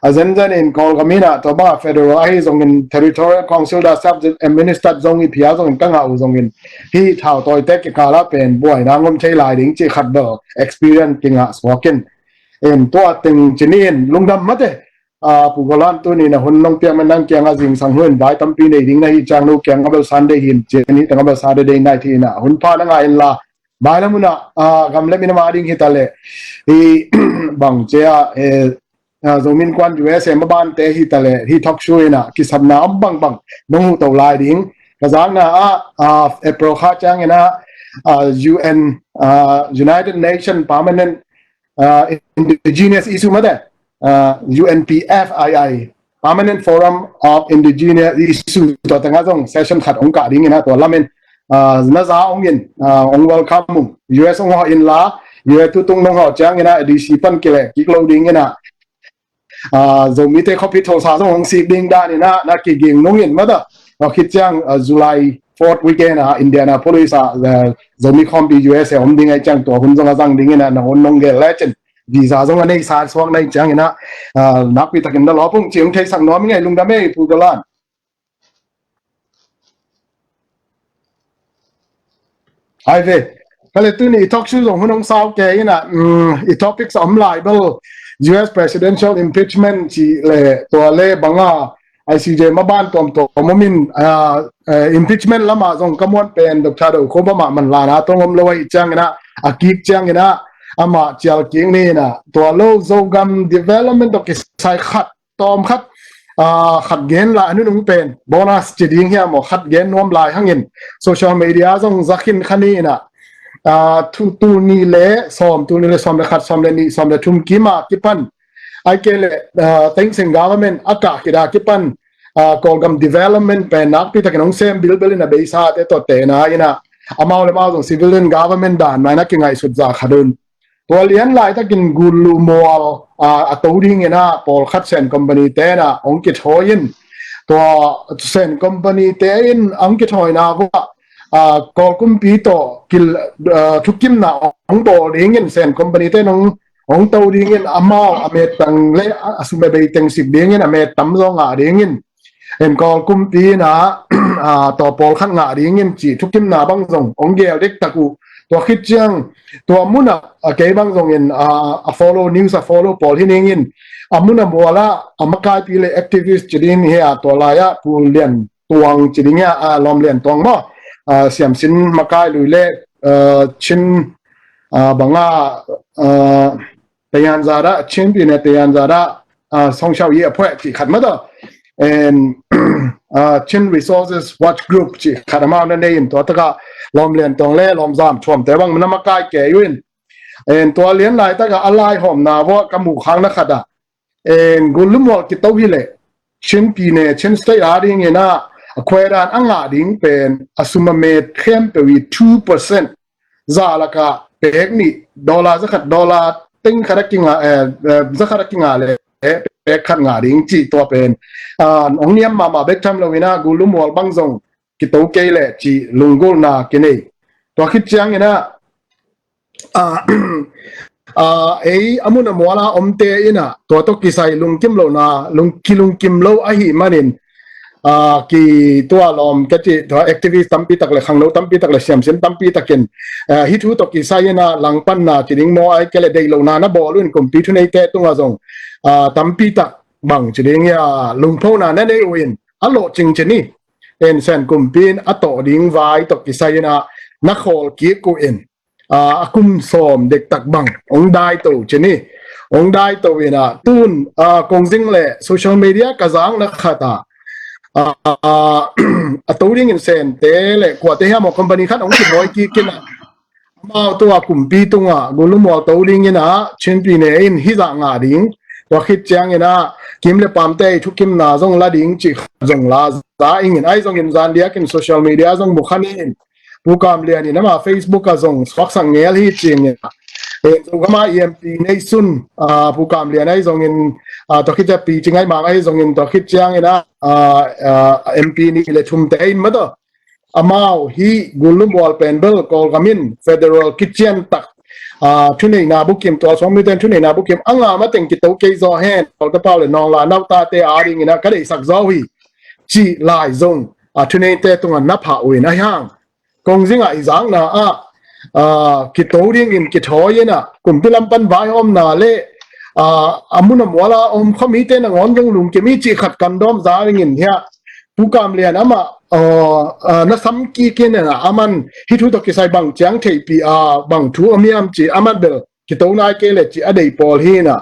A zenzen in Kawlgam in ah tua bangah federal ahi zongin Territorial Council da self administered zong i phia zongin ka ngah uh zongin hih thau tawite kikal ah pen buaina ngom thei lai ding cih khat bel experience kingah suak in. In tua teng ci ni in lungdam mate. Ah, Pu Golan tuni in a hun nong piak man nang kiangah zingsang hun vai tampi nei ding na hi ciang no kiangah bel Sunday hin ci ni tangah bel Saturday night hi in ah hun pha na ngah in la. Vai lam un ah, ah, gam le min a ma ding hi ta leh. Hi bang cia, eh, ah, Zomi Innkuan U S A ma bante hi ta leh. Hi talk show in ah kisapna om bangbang nong huh to lai ding. Ka zakna ah, ah, April kha ciangin ah, ah, U N, ah, United Nation Permanent, ah, Indigenous Issue mate, ah, U N P F I I, Permanent Forum of Indigenous Issue, tua tengah zong session khat hong kah ding in ah tua lamin, ah, na za hong in, ah, hong welcome uh. U S hong hawh in la, U S tutung nong hawh ciangin ah D C pan kileh kik lo ding in ah, ah, Zomite khuapi thosa zong hong sik ding dan in ah na kiging nung in mata. Tua khit ciang, ah, July fourth weekend ah Indianapolis ah, ah, Zomi khawmpi U S A om ding ai ciang tua hun zong a zang ding in ah na hun nong gel lecin visa zong a nei sa suak nai ciang in ah, ah, nakpi takin na lawp ung ci hong theisak nuam ing ei. Lungdam ei Pu Golan. Ai ve. Ka le tuni i talk show zong hun hong sau ke in ah, um, i topics a om lai bel U S presidential impeachment ci le tua le banga I C J ma ban tuamtuam om in, ah, eh, impeachment lamah zong ka muan pen Doctor Do Kho bamah manlana tong om lo ahi ciang in ah a kik ciang in ah amah cial kik ni in ah tua lo Zogam development tawh kisai khat tawm khat, ah, khat gen la a nunung pen bonus ci ding hiam aw khat gen nuam lai hangin social media zong zakhin kha ni in ah, ah, tu, tul ni le sawm, tul ni le sawm le khat, sawm le nih, sawm le thum kim a kipan ai ke le, ah, Thein Sein government a kah kida kipan, ah, Kawlgam development pen nakpi takin hong sem bilbel in a beisa te tawh tena in ah amau le mau zong civilian government dan mai na kingaihsut za khat un. Tua lian laitakin Gullu mual, ah, a to ding in ah pawlkhat Sen company te in ah hong kithawi in tua Sen company te in hong kithawina vua, ah, Kawlkumpi tawh kil, ah, thukimna hong bawl ding in Sen company te in hong hong to ding in amau a mettang le a, a sum a bei teng sik ding in a mettam zong ngah ding in en Kawlkumpi in ah, ah, tua pawlkhat ngah ding in ci thukimna bang zong hong gel dektak uh. Tua khit ciang tua mun ah, ah, kei bang zong in, ah, a follow news a follow pawl hi ning in a mun a mual ah a makaipi le activist ci ding hi a tua lai ah Pu Lian Tuang ci ding hi a, ah, Lawm Lian Tuang maw, ah, siamsin makai lui le, ah, Chin, ah, banga, ah, သယံဇာတ ချင်းပြည်နယ် သယံဇာတ ah, စောင့်ရှောက်ရေးအဖွဲ့ ci khat mata, en, ah, Chin Resources Watch Group ci khat amau na nei in tua takah Lawm Lian Tuang le Lawm Zam Thuam te bang na makai kei uh in, en, tua lian laitakah a lai hawmna vua ka muh khang na khat ah, en, Gullu mual kito hi leh Chin pine, Chin State a ding in ah a khuaidan a ngah ding pen a sum a met khempeuh i two percent za lakah pek nih, dollar za khat, dollar teng khat a kinga, eh, eh, za khat a kinga le pek khat ngah ding ci tua pen, ah, hong niam mahmah bek tham lo in ah Gullu mual bang zong kito kei le ci lunggulhna kinei. Tua khit ciang in ah, ah, ah, ei a mun a mual a omte in ah tua tawh kisai lungkim lohna, lung, kilungkim lo ahih manin, ah, ki tua lawm ka ci, tua activist tampi tak le khangno tampi tak le siamsin tampi takin, ah, hih thu tawh kisai in ah langpanna ci ding maw ai ke le deih lohna na bawl uh in kumpi thuneite tungah zong, ah, tampi tak bang ci ding hi a lungphona na nei uh in a lawhcing ci ni. En Sen kumpi in a tawh ding vai tawh kisai in ah na khawl kik uh in, ah, a kum sawm dektak bang hong dai to ci ni. Hong dai to in ah tun, ah, kong zing le social media ka zakna khat ah, ah, ah, a to ding in Sente le kuate hiam aw company khat hong kithawi kik in ah amau tua kumpi tungah Gullu mual to ding in ah Chin pine in hih zah ngah ding. Tua khit ciang in ah kim le pamte i thukimna zong la ding ci khat zong la za ing in ai zongin zan diakin social media zong mu kha ni in Pu Kam Lian in ama Facebook ah zong suaksak ngel hi ci ing in ah, eh, Zogam ah E M P nei sun, ah, Pu Kam Lian ai zongin, ah, tua khit ciang Pi Cing Ngai Mang ai zongin tua khit ciang in ah, ah, ah, M P nih le thumte in mata amau hih Gullu Mual pen bel Kawlgam in federal kician tak, aa, thuneihna bukim, tualsuang mite in thuneihna bukim a ngah mateng kito kei zaw hen, Kawltepa le Nawngla nautate adingin ah ka deihsak zaw uh hi cih lai zong, aa, thuneite tungah na phah uh in ahi hang. Kongzing ah i zakna ah, aa, kito dingin kithawi in ah, kumpi lam pan vaihawmna le, aa, a mun a mual a om khuamite nangawn zong lungkim i cih khat kan dawm za dingin hiah Pu Kam Lian amah, aa, aa, na sam kik in ah, aman hih thu tawh kisai bang ciang theihpih a, bang thu om hiam cih aman bel kito nai kei le cih a deih pawl hi in ah.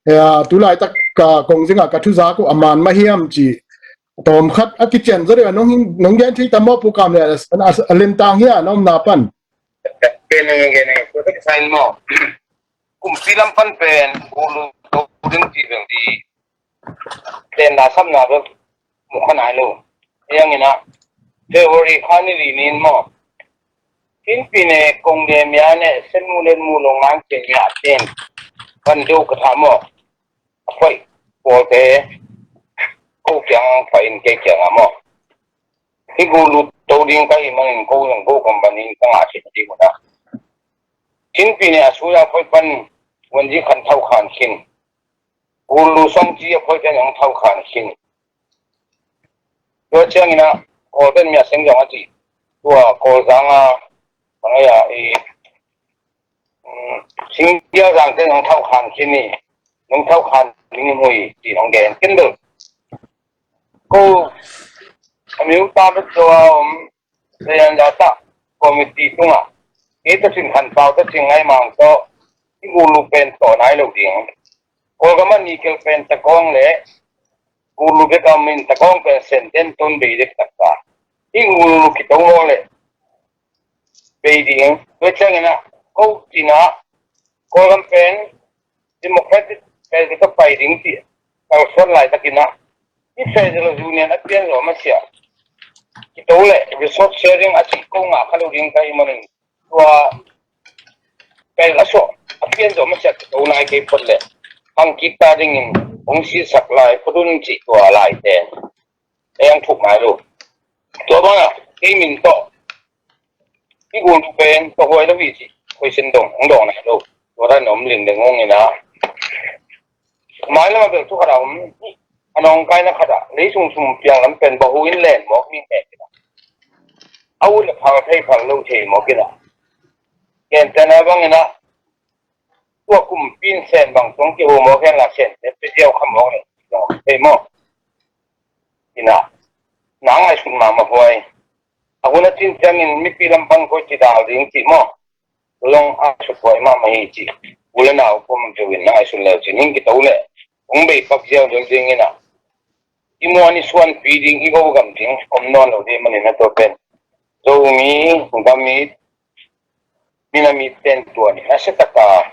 Aa, tu laitak ka Kongzing ah ka thu zak uh a man mah hiam cih tawm khat a kician zaw deuh a nong hin, nong gen thei tam maw, Pu Kam Lian, a, a, a lentang hi a na omna pan. Gen ing, gen ing, tua ka kisai maw. Kumpi lam pan pen Gullu to ding ti beng di. Tenna samna bek mu kha nai lo. Hiang in ah February kha ni li nin maw, Chin Pyine Kong le Mya ne Sen Mu Len Mu Long Nang Ceng Mya Ten pan do ka tha maw. A phoih pawlte ko kiang pai in kei kiang ah maw, hih Gullu to ding ka hih manin ko zong ko company ka ngah cih ding uh a. Chin Pyine a sui a phoih pan Wanzi khan thau khan khin. Gullu song ci a phoih pen hong thau khan khin. Tua ciangin ah Kawl pen mia seng zong a ci. Tua Kawl zang a, bang a i, um, Singdia zang ten hong thau khan khin ni. Hong thau khan ding hi mu hi ci hong gen kin bel. Ko a miu ta bet zo a om. Leyan lata committee tungah kei ta sin khan pau ta sin ngai mang tawh i Gullu pen tawh nai lo ding. Kawlgam a ni kel pen Takawng le Gullu bek a min Takawng pen Senten tun bei dek takta i Gullu kito maw le bei ding. Tua ciangin ah ko tina Kawlgam pen Democratic pen ka pai ding ti kalsuan laitakin ah i Federal Union a pian zawh masiah kito le resource sharing a cih ko ngah kha lo ding ka hih manin tua pen a suah a pian zawh masiah kito nai kei phot le hang kik ta dingin hong sisak lai phot un cih tua laite. Ei ang thuk nai lo. Tua bangah kei min tawh i Gullu pen tua huai lo hi cih koi sin dong hong dong nai lo. Tua dan om ling deng hong ina. Mai lam a bel thu khat a om. A nawngkaina khat ah lei sung sum piang lam pen bahu in len mawk mi hek ina. A ut le phal thei phal lo thei mawk ina. Ken tena bang ina. Tua kumpi in sen bang tong kiho mawk hen la sen te pe ziau kha mawk le. Thei mawk. Ina. Nang ai sun mama huai. A hun a cin ciangin mipi lam pan koi ci dal ding ci maw. Long a sukhuai mahmah hi ci. U le nau pom zeuin na ai sun leu ci ning kito le hong bei pak ziau ding ding ina. I muan i suanpi ding i gogam ding om nawn lo ding manin a tua pen Zomi, Gamit, Minamit ten tua ni a se taka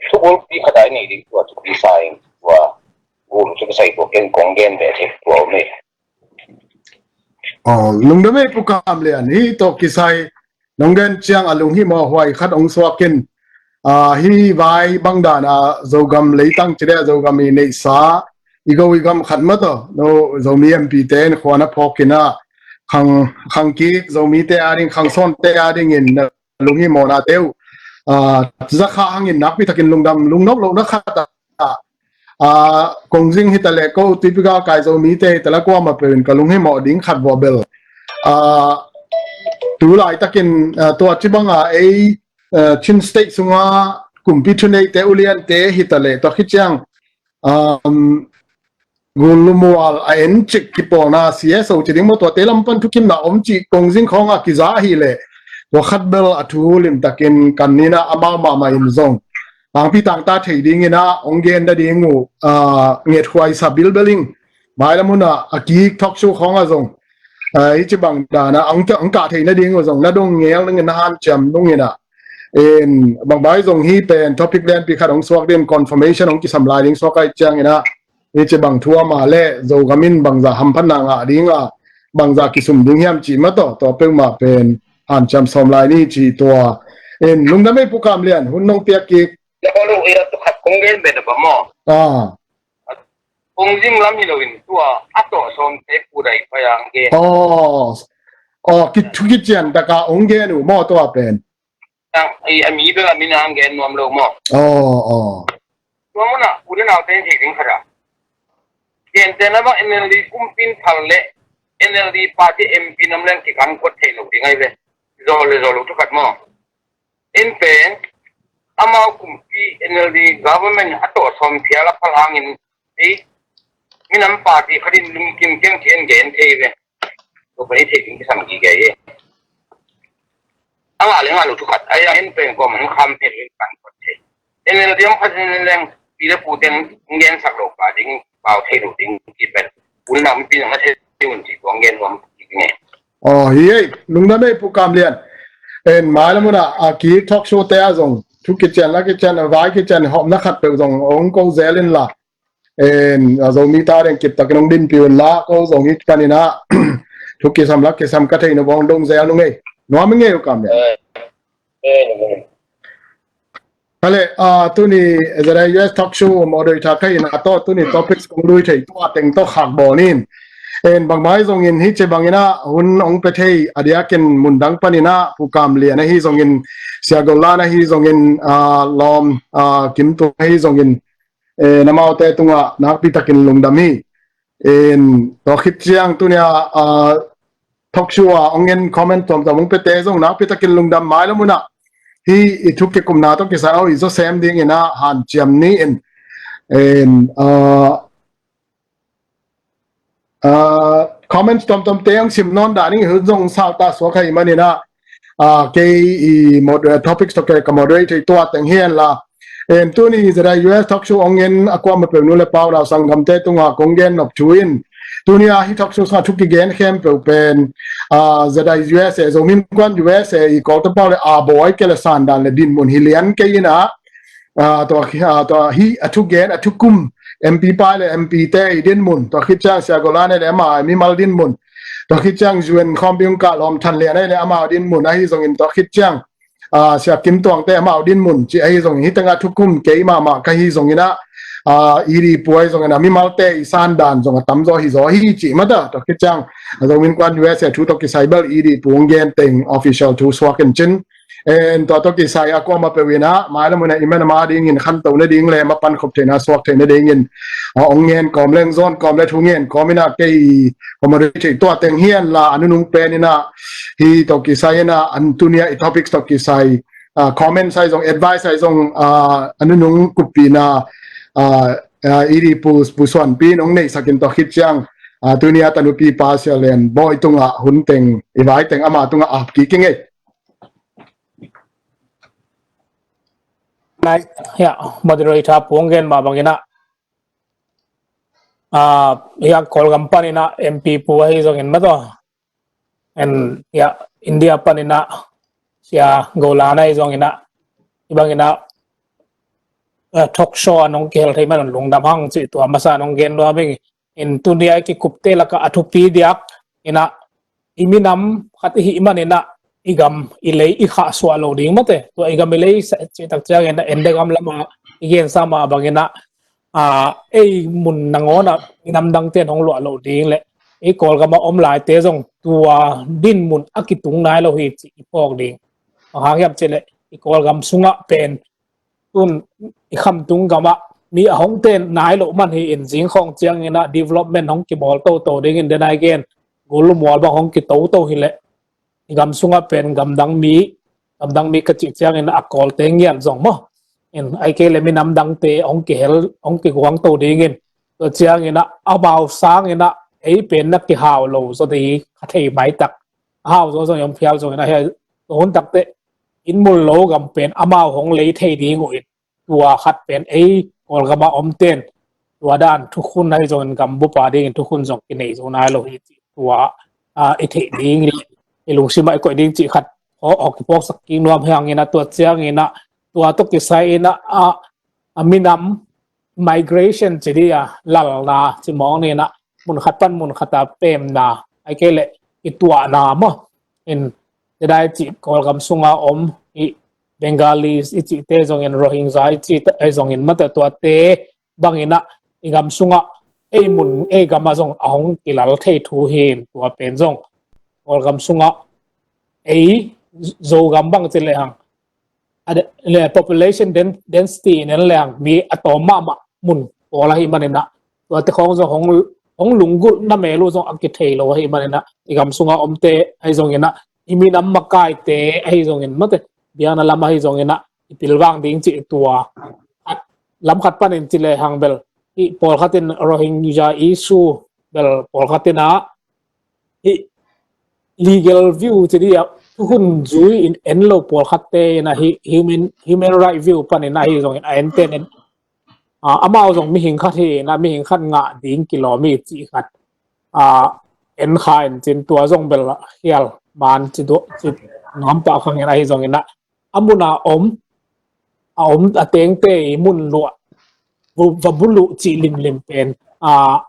thubulpi khat ai nei ding tua thupi sa in tua gum cu ka sai tua ken kong gen ve thei tua om e. Aw, lungdam ei Pu Kam Lian, hih tawh kisai nong gen ciang a lunghimawh huai khat hong suak in, ah, hih vai bangdan a Zogam leitang ci deh a Zogam i neihsa i go i gam khat mah tawh no Zomi M P te in khuan a phawk in ah khang, khang kik Zomite a ding, khang sawnte a dingin lunghimawhna teuh, ah, zakha hangin nakpi takin lungdam lungnop lohna khat ah, ah, kong zing hi ta leh ko tuipi galkai Zomite hi ta leh kuamah peuh in ka lunghimawh ding khat vua bel, ah, tu laitakin, ah, tua ci banga ei, ah, Chin State sunga kumpi thuneite uliante hi ta leh tua khit ciang, um, Gullu mual a en cik kipawlna C S O ci ding maw tuate lam pan thukimna om cih kong zing khawngah kiza ahih leh tua khat bel a thu limtakin kan ni-in ah amau mahmah in zong tangpi tangta thei dingin ah hong gen nading uh, ah, ngethuaisa bilbel ing. Mailam hunah a kik talk show khawngah zong, ah, hih ci bang danah hong, hong kah thei nading uh zong na dong ngel nungin na hanciam nungin ah in bangbai zong hih pen topic lianpi khat hong suak ding, confirmation hong kisam lai ding suak ahih ciangin ah hih ci bang thu a mah leh Zogam in bangza hamphatna ngah ding a bangza kisum ding hiam cih mah tawh tua peuhmah pen hanciam sawm lai ni cih tua. In lungdam ei Pu Kam Lian, hun nong piak kik. Na khawl uh, ia, tu khat kong gen pen a ba maw? Ah. Kong zing lam hi loin tua a tawh sawmte kudai pai ang gen. Aw. Aw, ki, thu kician taka ong gen uh maw tua pen? A, i, a mi bel a min a ang gen nuam lo maw? Aw, aw. Tua munah u le naute in thei ding khat a, gentehna bang N L D kumpi in phal le N L D party M P nam leng kikang kuat thei lo ding ahi ve. Zaw le zaw lo thu khat maw? In pen amau kumpi N L D government a tawh sawm phial a phal hangin ei minam party khat in lungkim keng thei in gen thei ve. Tua pen i thei ding kisam gige hi. A ngah le ngah lo thu khat ahi a, in pen kuamah in kham phet in kan kuat thei. N L D om khat in leng pi le pu teng in gensak lo pa ding, pau thei lo ding ki pen. Pu le nau mipi nang a thei ding un ci tuang gen nuam ki nge. Aw, hi ei, lungdam ei Pu Kam Lian. En, mai lam un ah, a ki talk show te ah zong thu kician la kician, a vai kician hawmna khat peuh zong ong ko zel in la. En, a Zomi ta deng kip takin ong dinpih un la, ko zong hi panin ah thu kisam la kisam ka theih nop ong dong zel nung ei. Nuam ing ei U Kam Lian. Eh, eh, eh. Hale, ah, tuni Z I U S talk show moderator ka hi na tawh tuni topics kong lui thei tua teng tawh khak bawl ning. En, bangmah hi zongin hi ci bangin ah hun ong pia thei a diakin mun dang panin ah Pu Kam Lian ahi zongin, Sia Go Lan ahi zongin, ah, lawm, ah, Kim Tung ahi zongin, eh, amaute tungah nakpi takin lungdam hi. En, tua khit ciang tuni a, ah, talk show a ong en comment tuamtuam ong piate zong nakpi takin lungdam. Mai lam un ah hi i thu kikupna tawh kisai aw i zawsem dingin ah hanciam ni in. En, ah, ah, comments tuamtuam te ong sim nawn dan ing, hun zong sawt ta suak ahih manin ah, ah, kei i mod-, eh, topics tawh kei ka moderate thei tua teng hi en la. En, tuni Z I U S talk show ong en a kuamah peuh nu le pa u nau sanggamte tungah kong gen nop thu in, tuni a hi talk show sungah thu kigen khempeuh pen, ah, Z I U S, eh, Zomi Innkuan U S A i Kawlte pau le a bawi kei le sandan le dinmun hi lian kei in ah, ah, tua, ah, tua hi a thugen a thukum M P pa le M P te i dinmun, tua khit ciang Sia Go Lan le ama mimal dinmun, tua khit ciang U N khawmpi ong kah lawm Than Lian le ama dinmun ahi zongin, tua khit ciang ah, Sia Kim Tuang te amau dinmun cih ahi zongin, hi tengah thukum kei mahmah ka hi zongin ah, ah, E D Pu ahi zongin ah mimalte i sandan zong a tamzaw hi zaw hi cih mata, tua khit ciang, ah, Zomi Innkuan U S A thu tawh kisai bel E D Pu ong gen teng official thu suak in cin. En, tua tawh kisai a kuamah peuh in ah, mai lam un ah i man ama dingin khanto nading le mapan khop theihna suak theih nadingin, ah, ong ngen kawm leng zawn kawm le thu ngen kawm in ah kei commentary thei tua teng hi en la, a nunung pen in ah hi tawh kisai in ah, an tuni a i topics tawh kisai, ah, comments ahi zong, advice ahi zong, ah, a nunung kuppihna, ah, ah, E D Pu, Pu Suanpi in ong neihsak in, tua khit ciang, ah, tuni a tanupi pa Sia Lian Bawi tungah hun teng, i vai teng ama tungah ap kik ing ei. Nai, ya, moderator pu ong gen mah bangin ah, ah, ya, Kawlgam panin ah M P pu ahi zongin mataw, en, ya, India panin ah Sia Go Lan ahi zongin ah, i bangin ah, eh, talk show a nong kihel thei man un lungdam hang cih tua masa nong gen nuam ing. En, tuni a i kikupte lakah a thupi diak in ah, i minam khat i hih manin ah i gam i lei i khahsuah lo ding mate. Tua i gam i lei sa-, cih tak ciangin ah, ende gam lamah i gensa mah bangin ah, ah, ei mun nangawn ah minam dangte in hong luah loh ding le ei Kawlgam a om laite zong tua dinmun a kitung nai lo hi cih i phawk ding. Bang hang hiam cih leh i Kawlgam sungah pen tun i khamtung gamah mi a hong ten nai loh man hi in, zing khawng ciangin ah development hong kibawl toto dingin, den ai gen, gul mual bang hong kitoto hi leh i gam sungah pen gamdang mi, gamdang mi ka cih ciangin a Kawlte ngiat zong maw, in ai kei le minam dangte hong kihel, hong kiguangto dingin, tua ciangin ah amau sangin ah ei pen na kihau lo zaw ding hi kha thei maitak. A hau zaw zong i om phial zongin ah, hia, tua hun takteh inn mun lo gam pen amau hong lei thei ding uh in, tua khat pen ei Kawlgam a om ten tua dan thukhun ahi zongin gambup a dingin thukhun zong kinei zo nai lo hi cih tua, ah, i theih ding le i lungsim ah i koih ding cih khat hong, hong kiphawksak kik nuam hi hangin ah, tua ciangin ah tua tawh kisai in ah, ah, a minam migration ci dih a, lalna ci mawng ni in ah, mun khat pan mun khat a pemna, ai kei leh i tuahna maw, in, te dai cih Kawlgam sunga om i Bengalis i cihte zongin, Rohingya i cihte zongin, mate tuate bangin ah i gam sungah ei mun ei gam ah zong a hong kilal thei thu hi in, tua pen zong Kawlgam sungah ei Zogam bang ci lehang a de- le population den- density in en lehang mi a tawm mahmah mun pawl ahi maninah, tuate khawng zong hong, hong lunggulh na mel uh zong a kithei lo ahi maninah, i gam sungah omte ahi zonginah, i minam makaite ahi zongin mate, biakna lam ahi zonginah i pilvang ding cih tua. Lam khat panin ci lehang bel, i pawlkhatin Rohingya issue bel pawlkhatinah, hih legal view ci dih ah, thukhun zui in en lo pawlkhatte in ahi, human, human right view panin ahi zongin a enten in, ah, amau zong mihing khat hi in ah, mihing khat ngah ding kilawm hi cih khat, ah, en kha in cin tua zong bel khial man ci duah ci nuam pah khang in ahi zongin ah, a muna om, a om a tengte i mun luah, va buluh cih limlim pen, ah,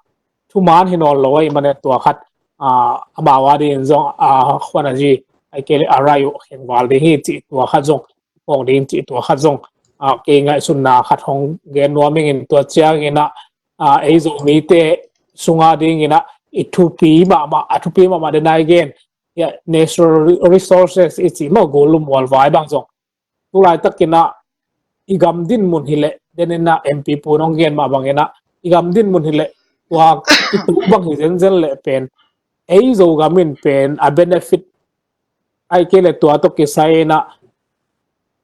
thuman hi nawn lo ahi manin tua khat, ah, amau a dingin zong, ah, khuan a zi, ai kei le a rai uh khengval ding hi cih tua khat zong, pawng ding cih tua khat zong, ah, kei ngaihsunna khat hong gen nuam ingin tua cianginah, ah, ei Zomite sunga dinginah i thupi mahmah, a thupi mahmah den ai gen, ya, natural resources i cih maw, gulum walvai bang zong tulai takinah i gam din mun hileh, deninah M P pu nong gen mah banginah i gam din mun hileh, tua i tuk bang hi zenzen leh pen ei Zogam in pen a benefit ai kei le tua tawh kisai inah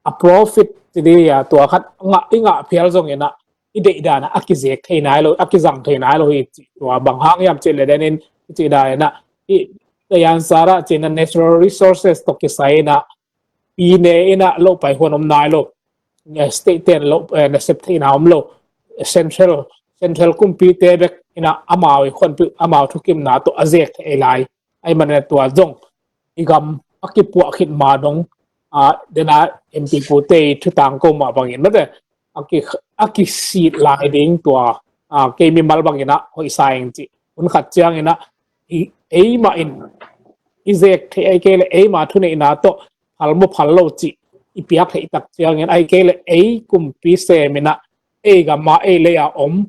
a profit ci dih a tua khat ngah, i ngah phial zonginah i deihdanah a kizek thei nai lo, a kizang thei nai lo hi cih tua bang hang hiam cih le denin i cih daninah i dayan sarah cih inah natural resources tawh kisai inah pine inah lo pai huan om nai lo, state ten lo, eh, nasep theihna om lo, central, central kumpite bek inah amau i khuanpi, amau thukimna tawh a zek thei lai ahi manin tua zong i gam a kipuah khit ma dong, ah, dena M P pute i thutang ko mah bangin mate a ki, a kisit lai ding tua, ah, kei mimal banginah hoihsa ing cih hun khat cianginah i, eimah in i zek thei ai kei le eimah thuneihna tawh phal maw phal lo cih i piak theih tak ciangin ai kei le ei kumpi seminah ei gama ei lei a om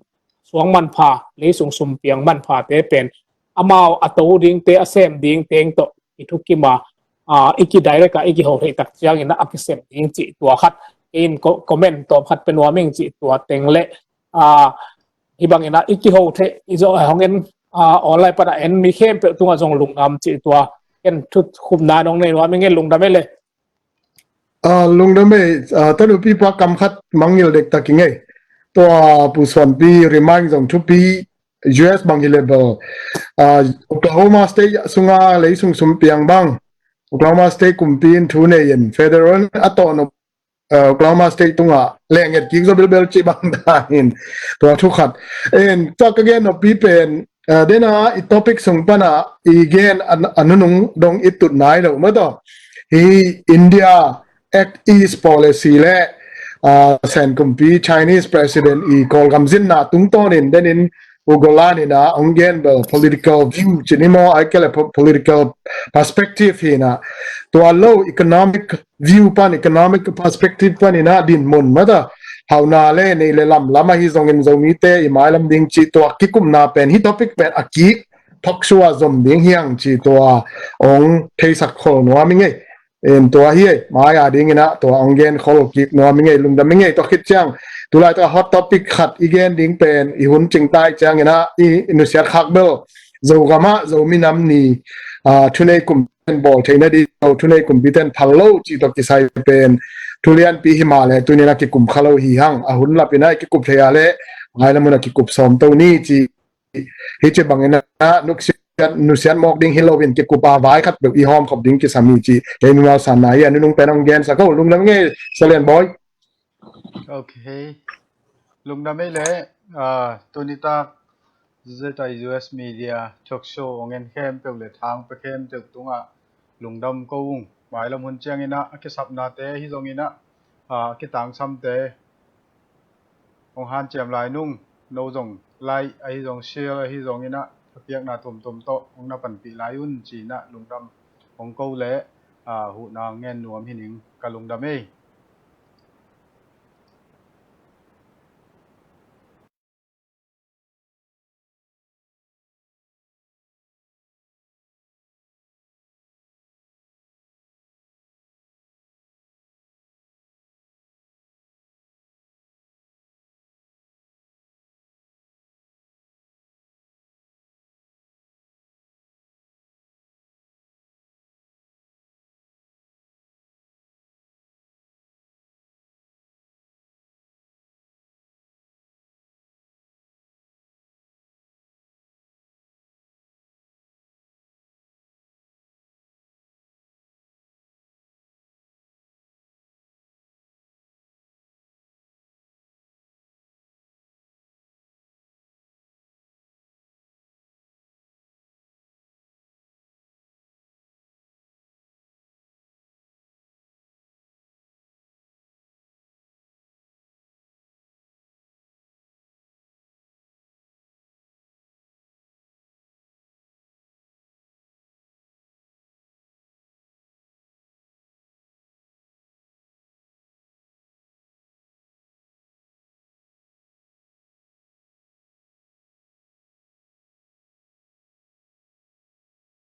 suang manpha, leisung sumpiang manphate pen amau a to dingte, a sem ding teng tawh i thukima, ah, i kidirect a i kiho theih tak ciangin a kisem ding cih tua khat, in co-, comment tawm khat pe nuam ing cih tua teng le, ah, hi bangin a i kiho theih i zo, ah, hong en, ah, online pan a en mi khempeuh tungah zong lungdam cih tua ken thu khumna nong nei nuam ing e, lungdam e le. Ah, lungdam e, ah, tanupi pa kam khat mangngilh dektak ing e. Tua Pu Suanpi remind zong thupi, U S bang hi le bel, ah, Oklahoma State sunga leisung sumpiang bang Oklahoma State kumpi in thu nei in federal a tawh nop, ah, Oklahoma State tungah lenget kik zaw bilbel cih bang danin tua thu khat. En tua ka gen noppi pen, ah, dena i topic sung pana i gen a, a nunung dong i tut nai lo maw taw. Hi India Act East Policy le, ah, Sen kumpi Chinese President i Kawlgam zinna tungtawnin denin Pu Golan in a hong gen bel political view cih ni maw, ai kei le po-, political perspective hi na. Tua lo economic view pan, economic perspective pan in a dinmun maw taw. Hauna le nei le lamlam ahi zongin Zomite i mailam ding cih tua kikupna pen, hi topic pen a kik talk show ah zom ding hi hang cih tua hong theisak khol nuam ing e. In tua hi e, mai a dingin a tua hong gen khol kik nuam ing e, lungdam ing e. Tua khit ciang tulai tua hot topic khat i gen ding pen, i hun cingtai ciangin a i, i nusiat khak bel Zogam ah Zomi Nam Ni, ah, thunei kum bawl theihna ding lo, thunei kumpiten phal lo cih tawh kisai pen thu lianpi hi mah le tunin a kikum kha lo hi hang. A hun lapin a i kikup thei a le mailam hun a kikup sawm to ni cih. Hi ci bangin a nusiat, nusiat mawk ding hi loin kikup a vai khat peuh i hawm khop ding kisam hi cih kei mimal sanna hi a, nunung pen hong gensak o. Lungdam ing e, Salian Bawi. Ok. Lungdam e le, ah, tuni tak Z I U S Media Talk Show hong en khempeuh le thang pe khempeuh tungah lungdam ko ung. Mailam hun ciangin a, a kisapnate hi zongin a, ah, a kitangsamte hong hanciam lai nung, no zong like ahi zong, share ahi zongin a, a piakna tuamtuam tawh hong na panpih lai un ci-in a lungdam hong ko le, ah, huhna ngen nuam hi ning, ka lungdam e.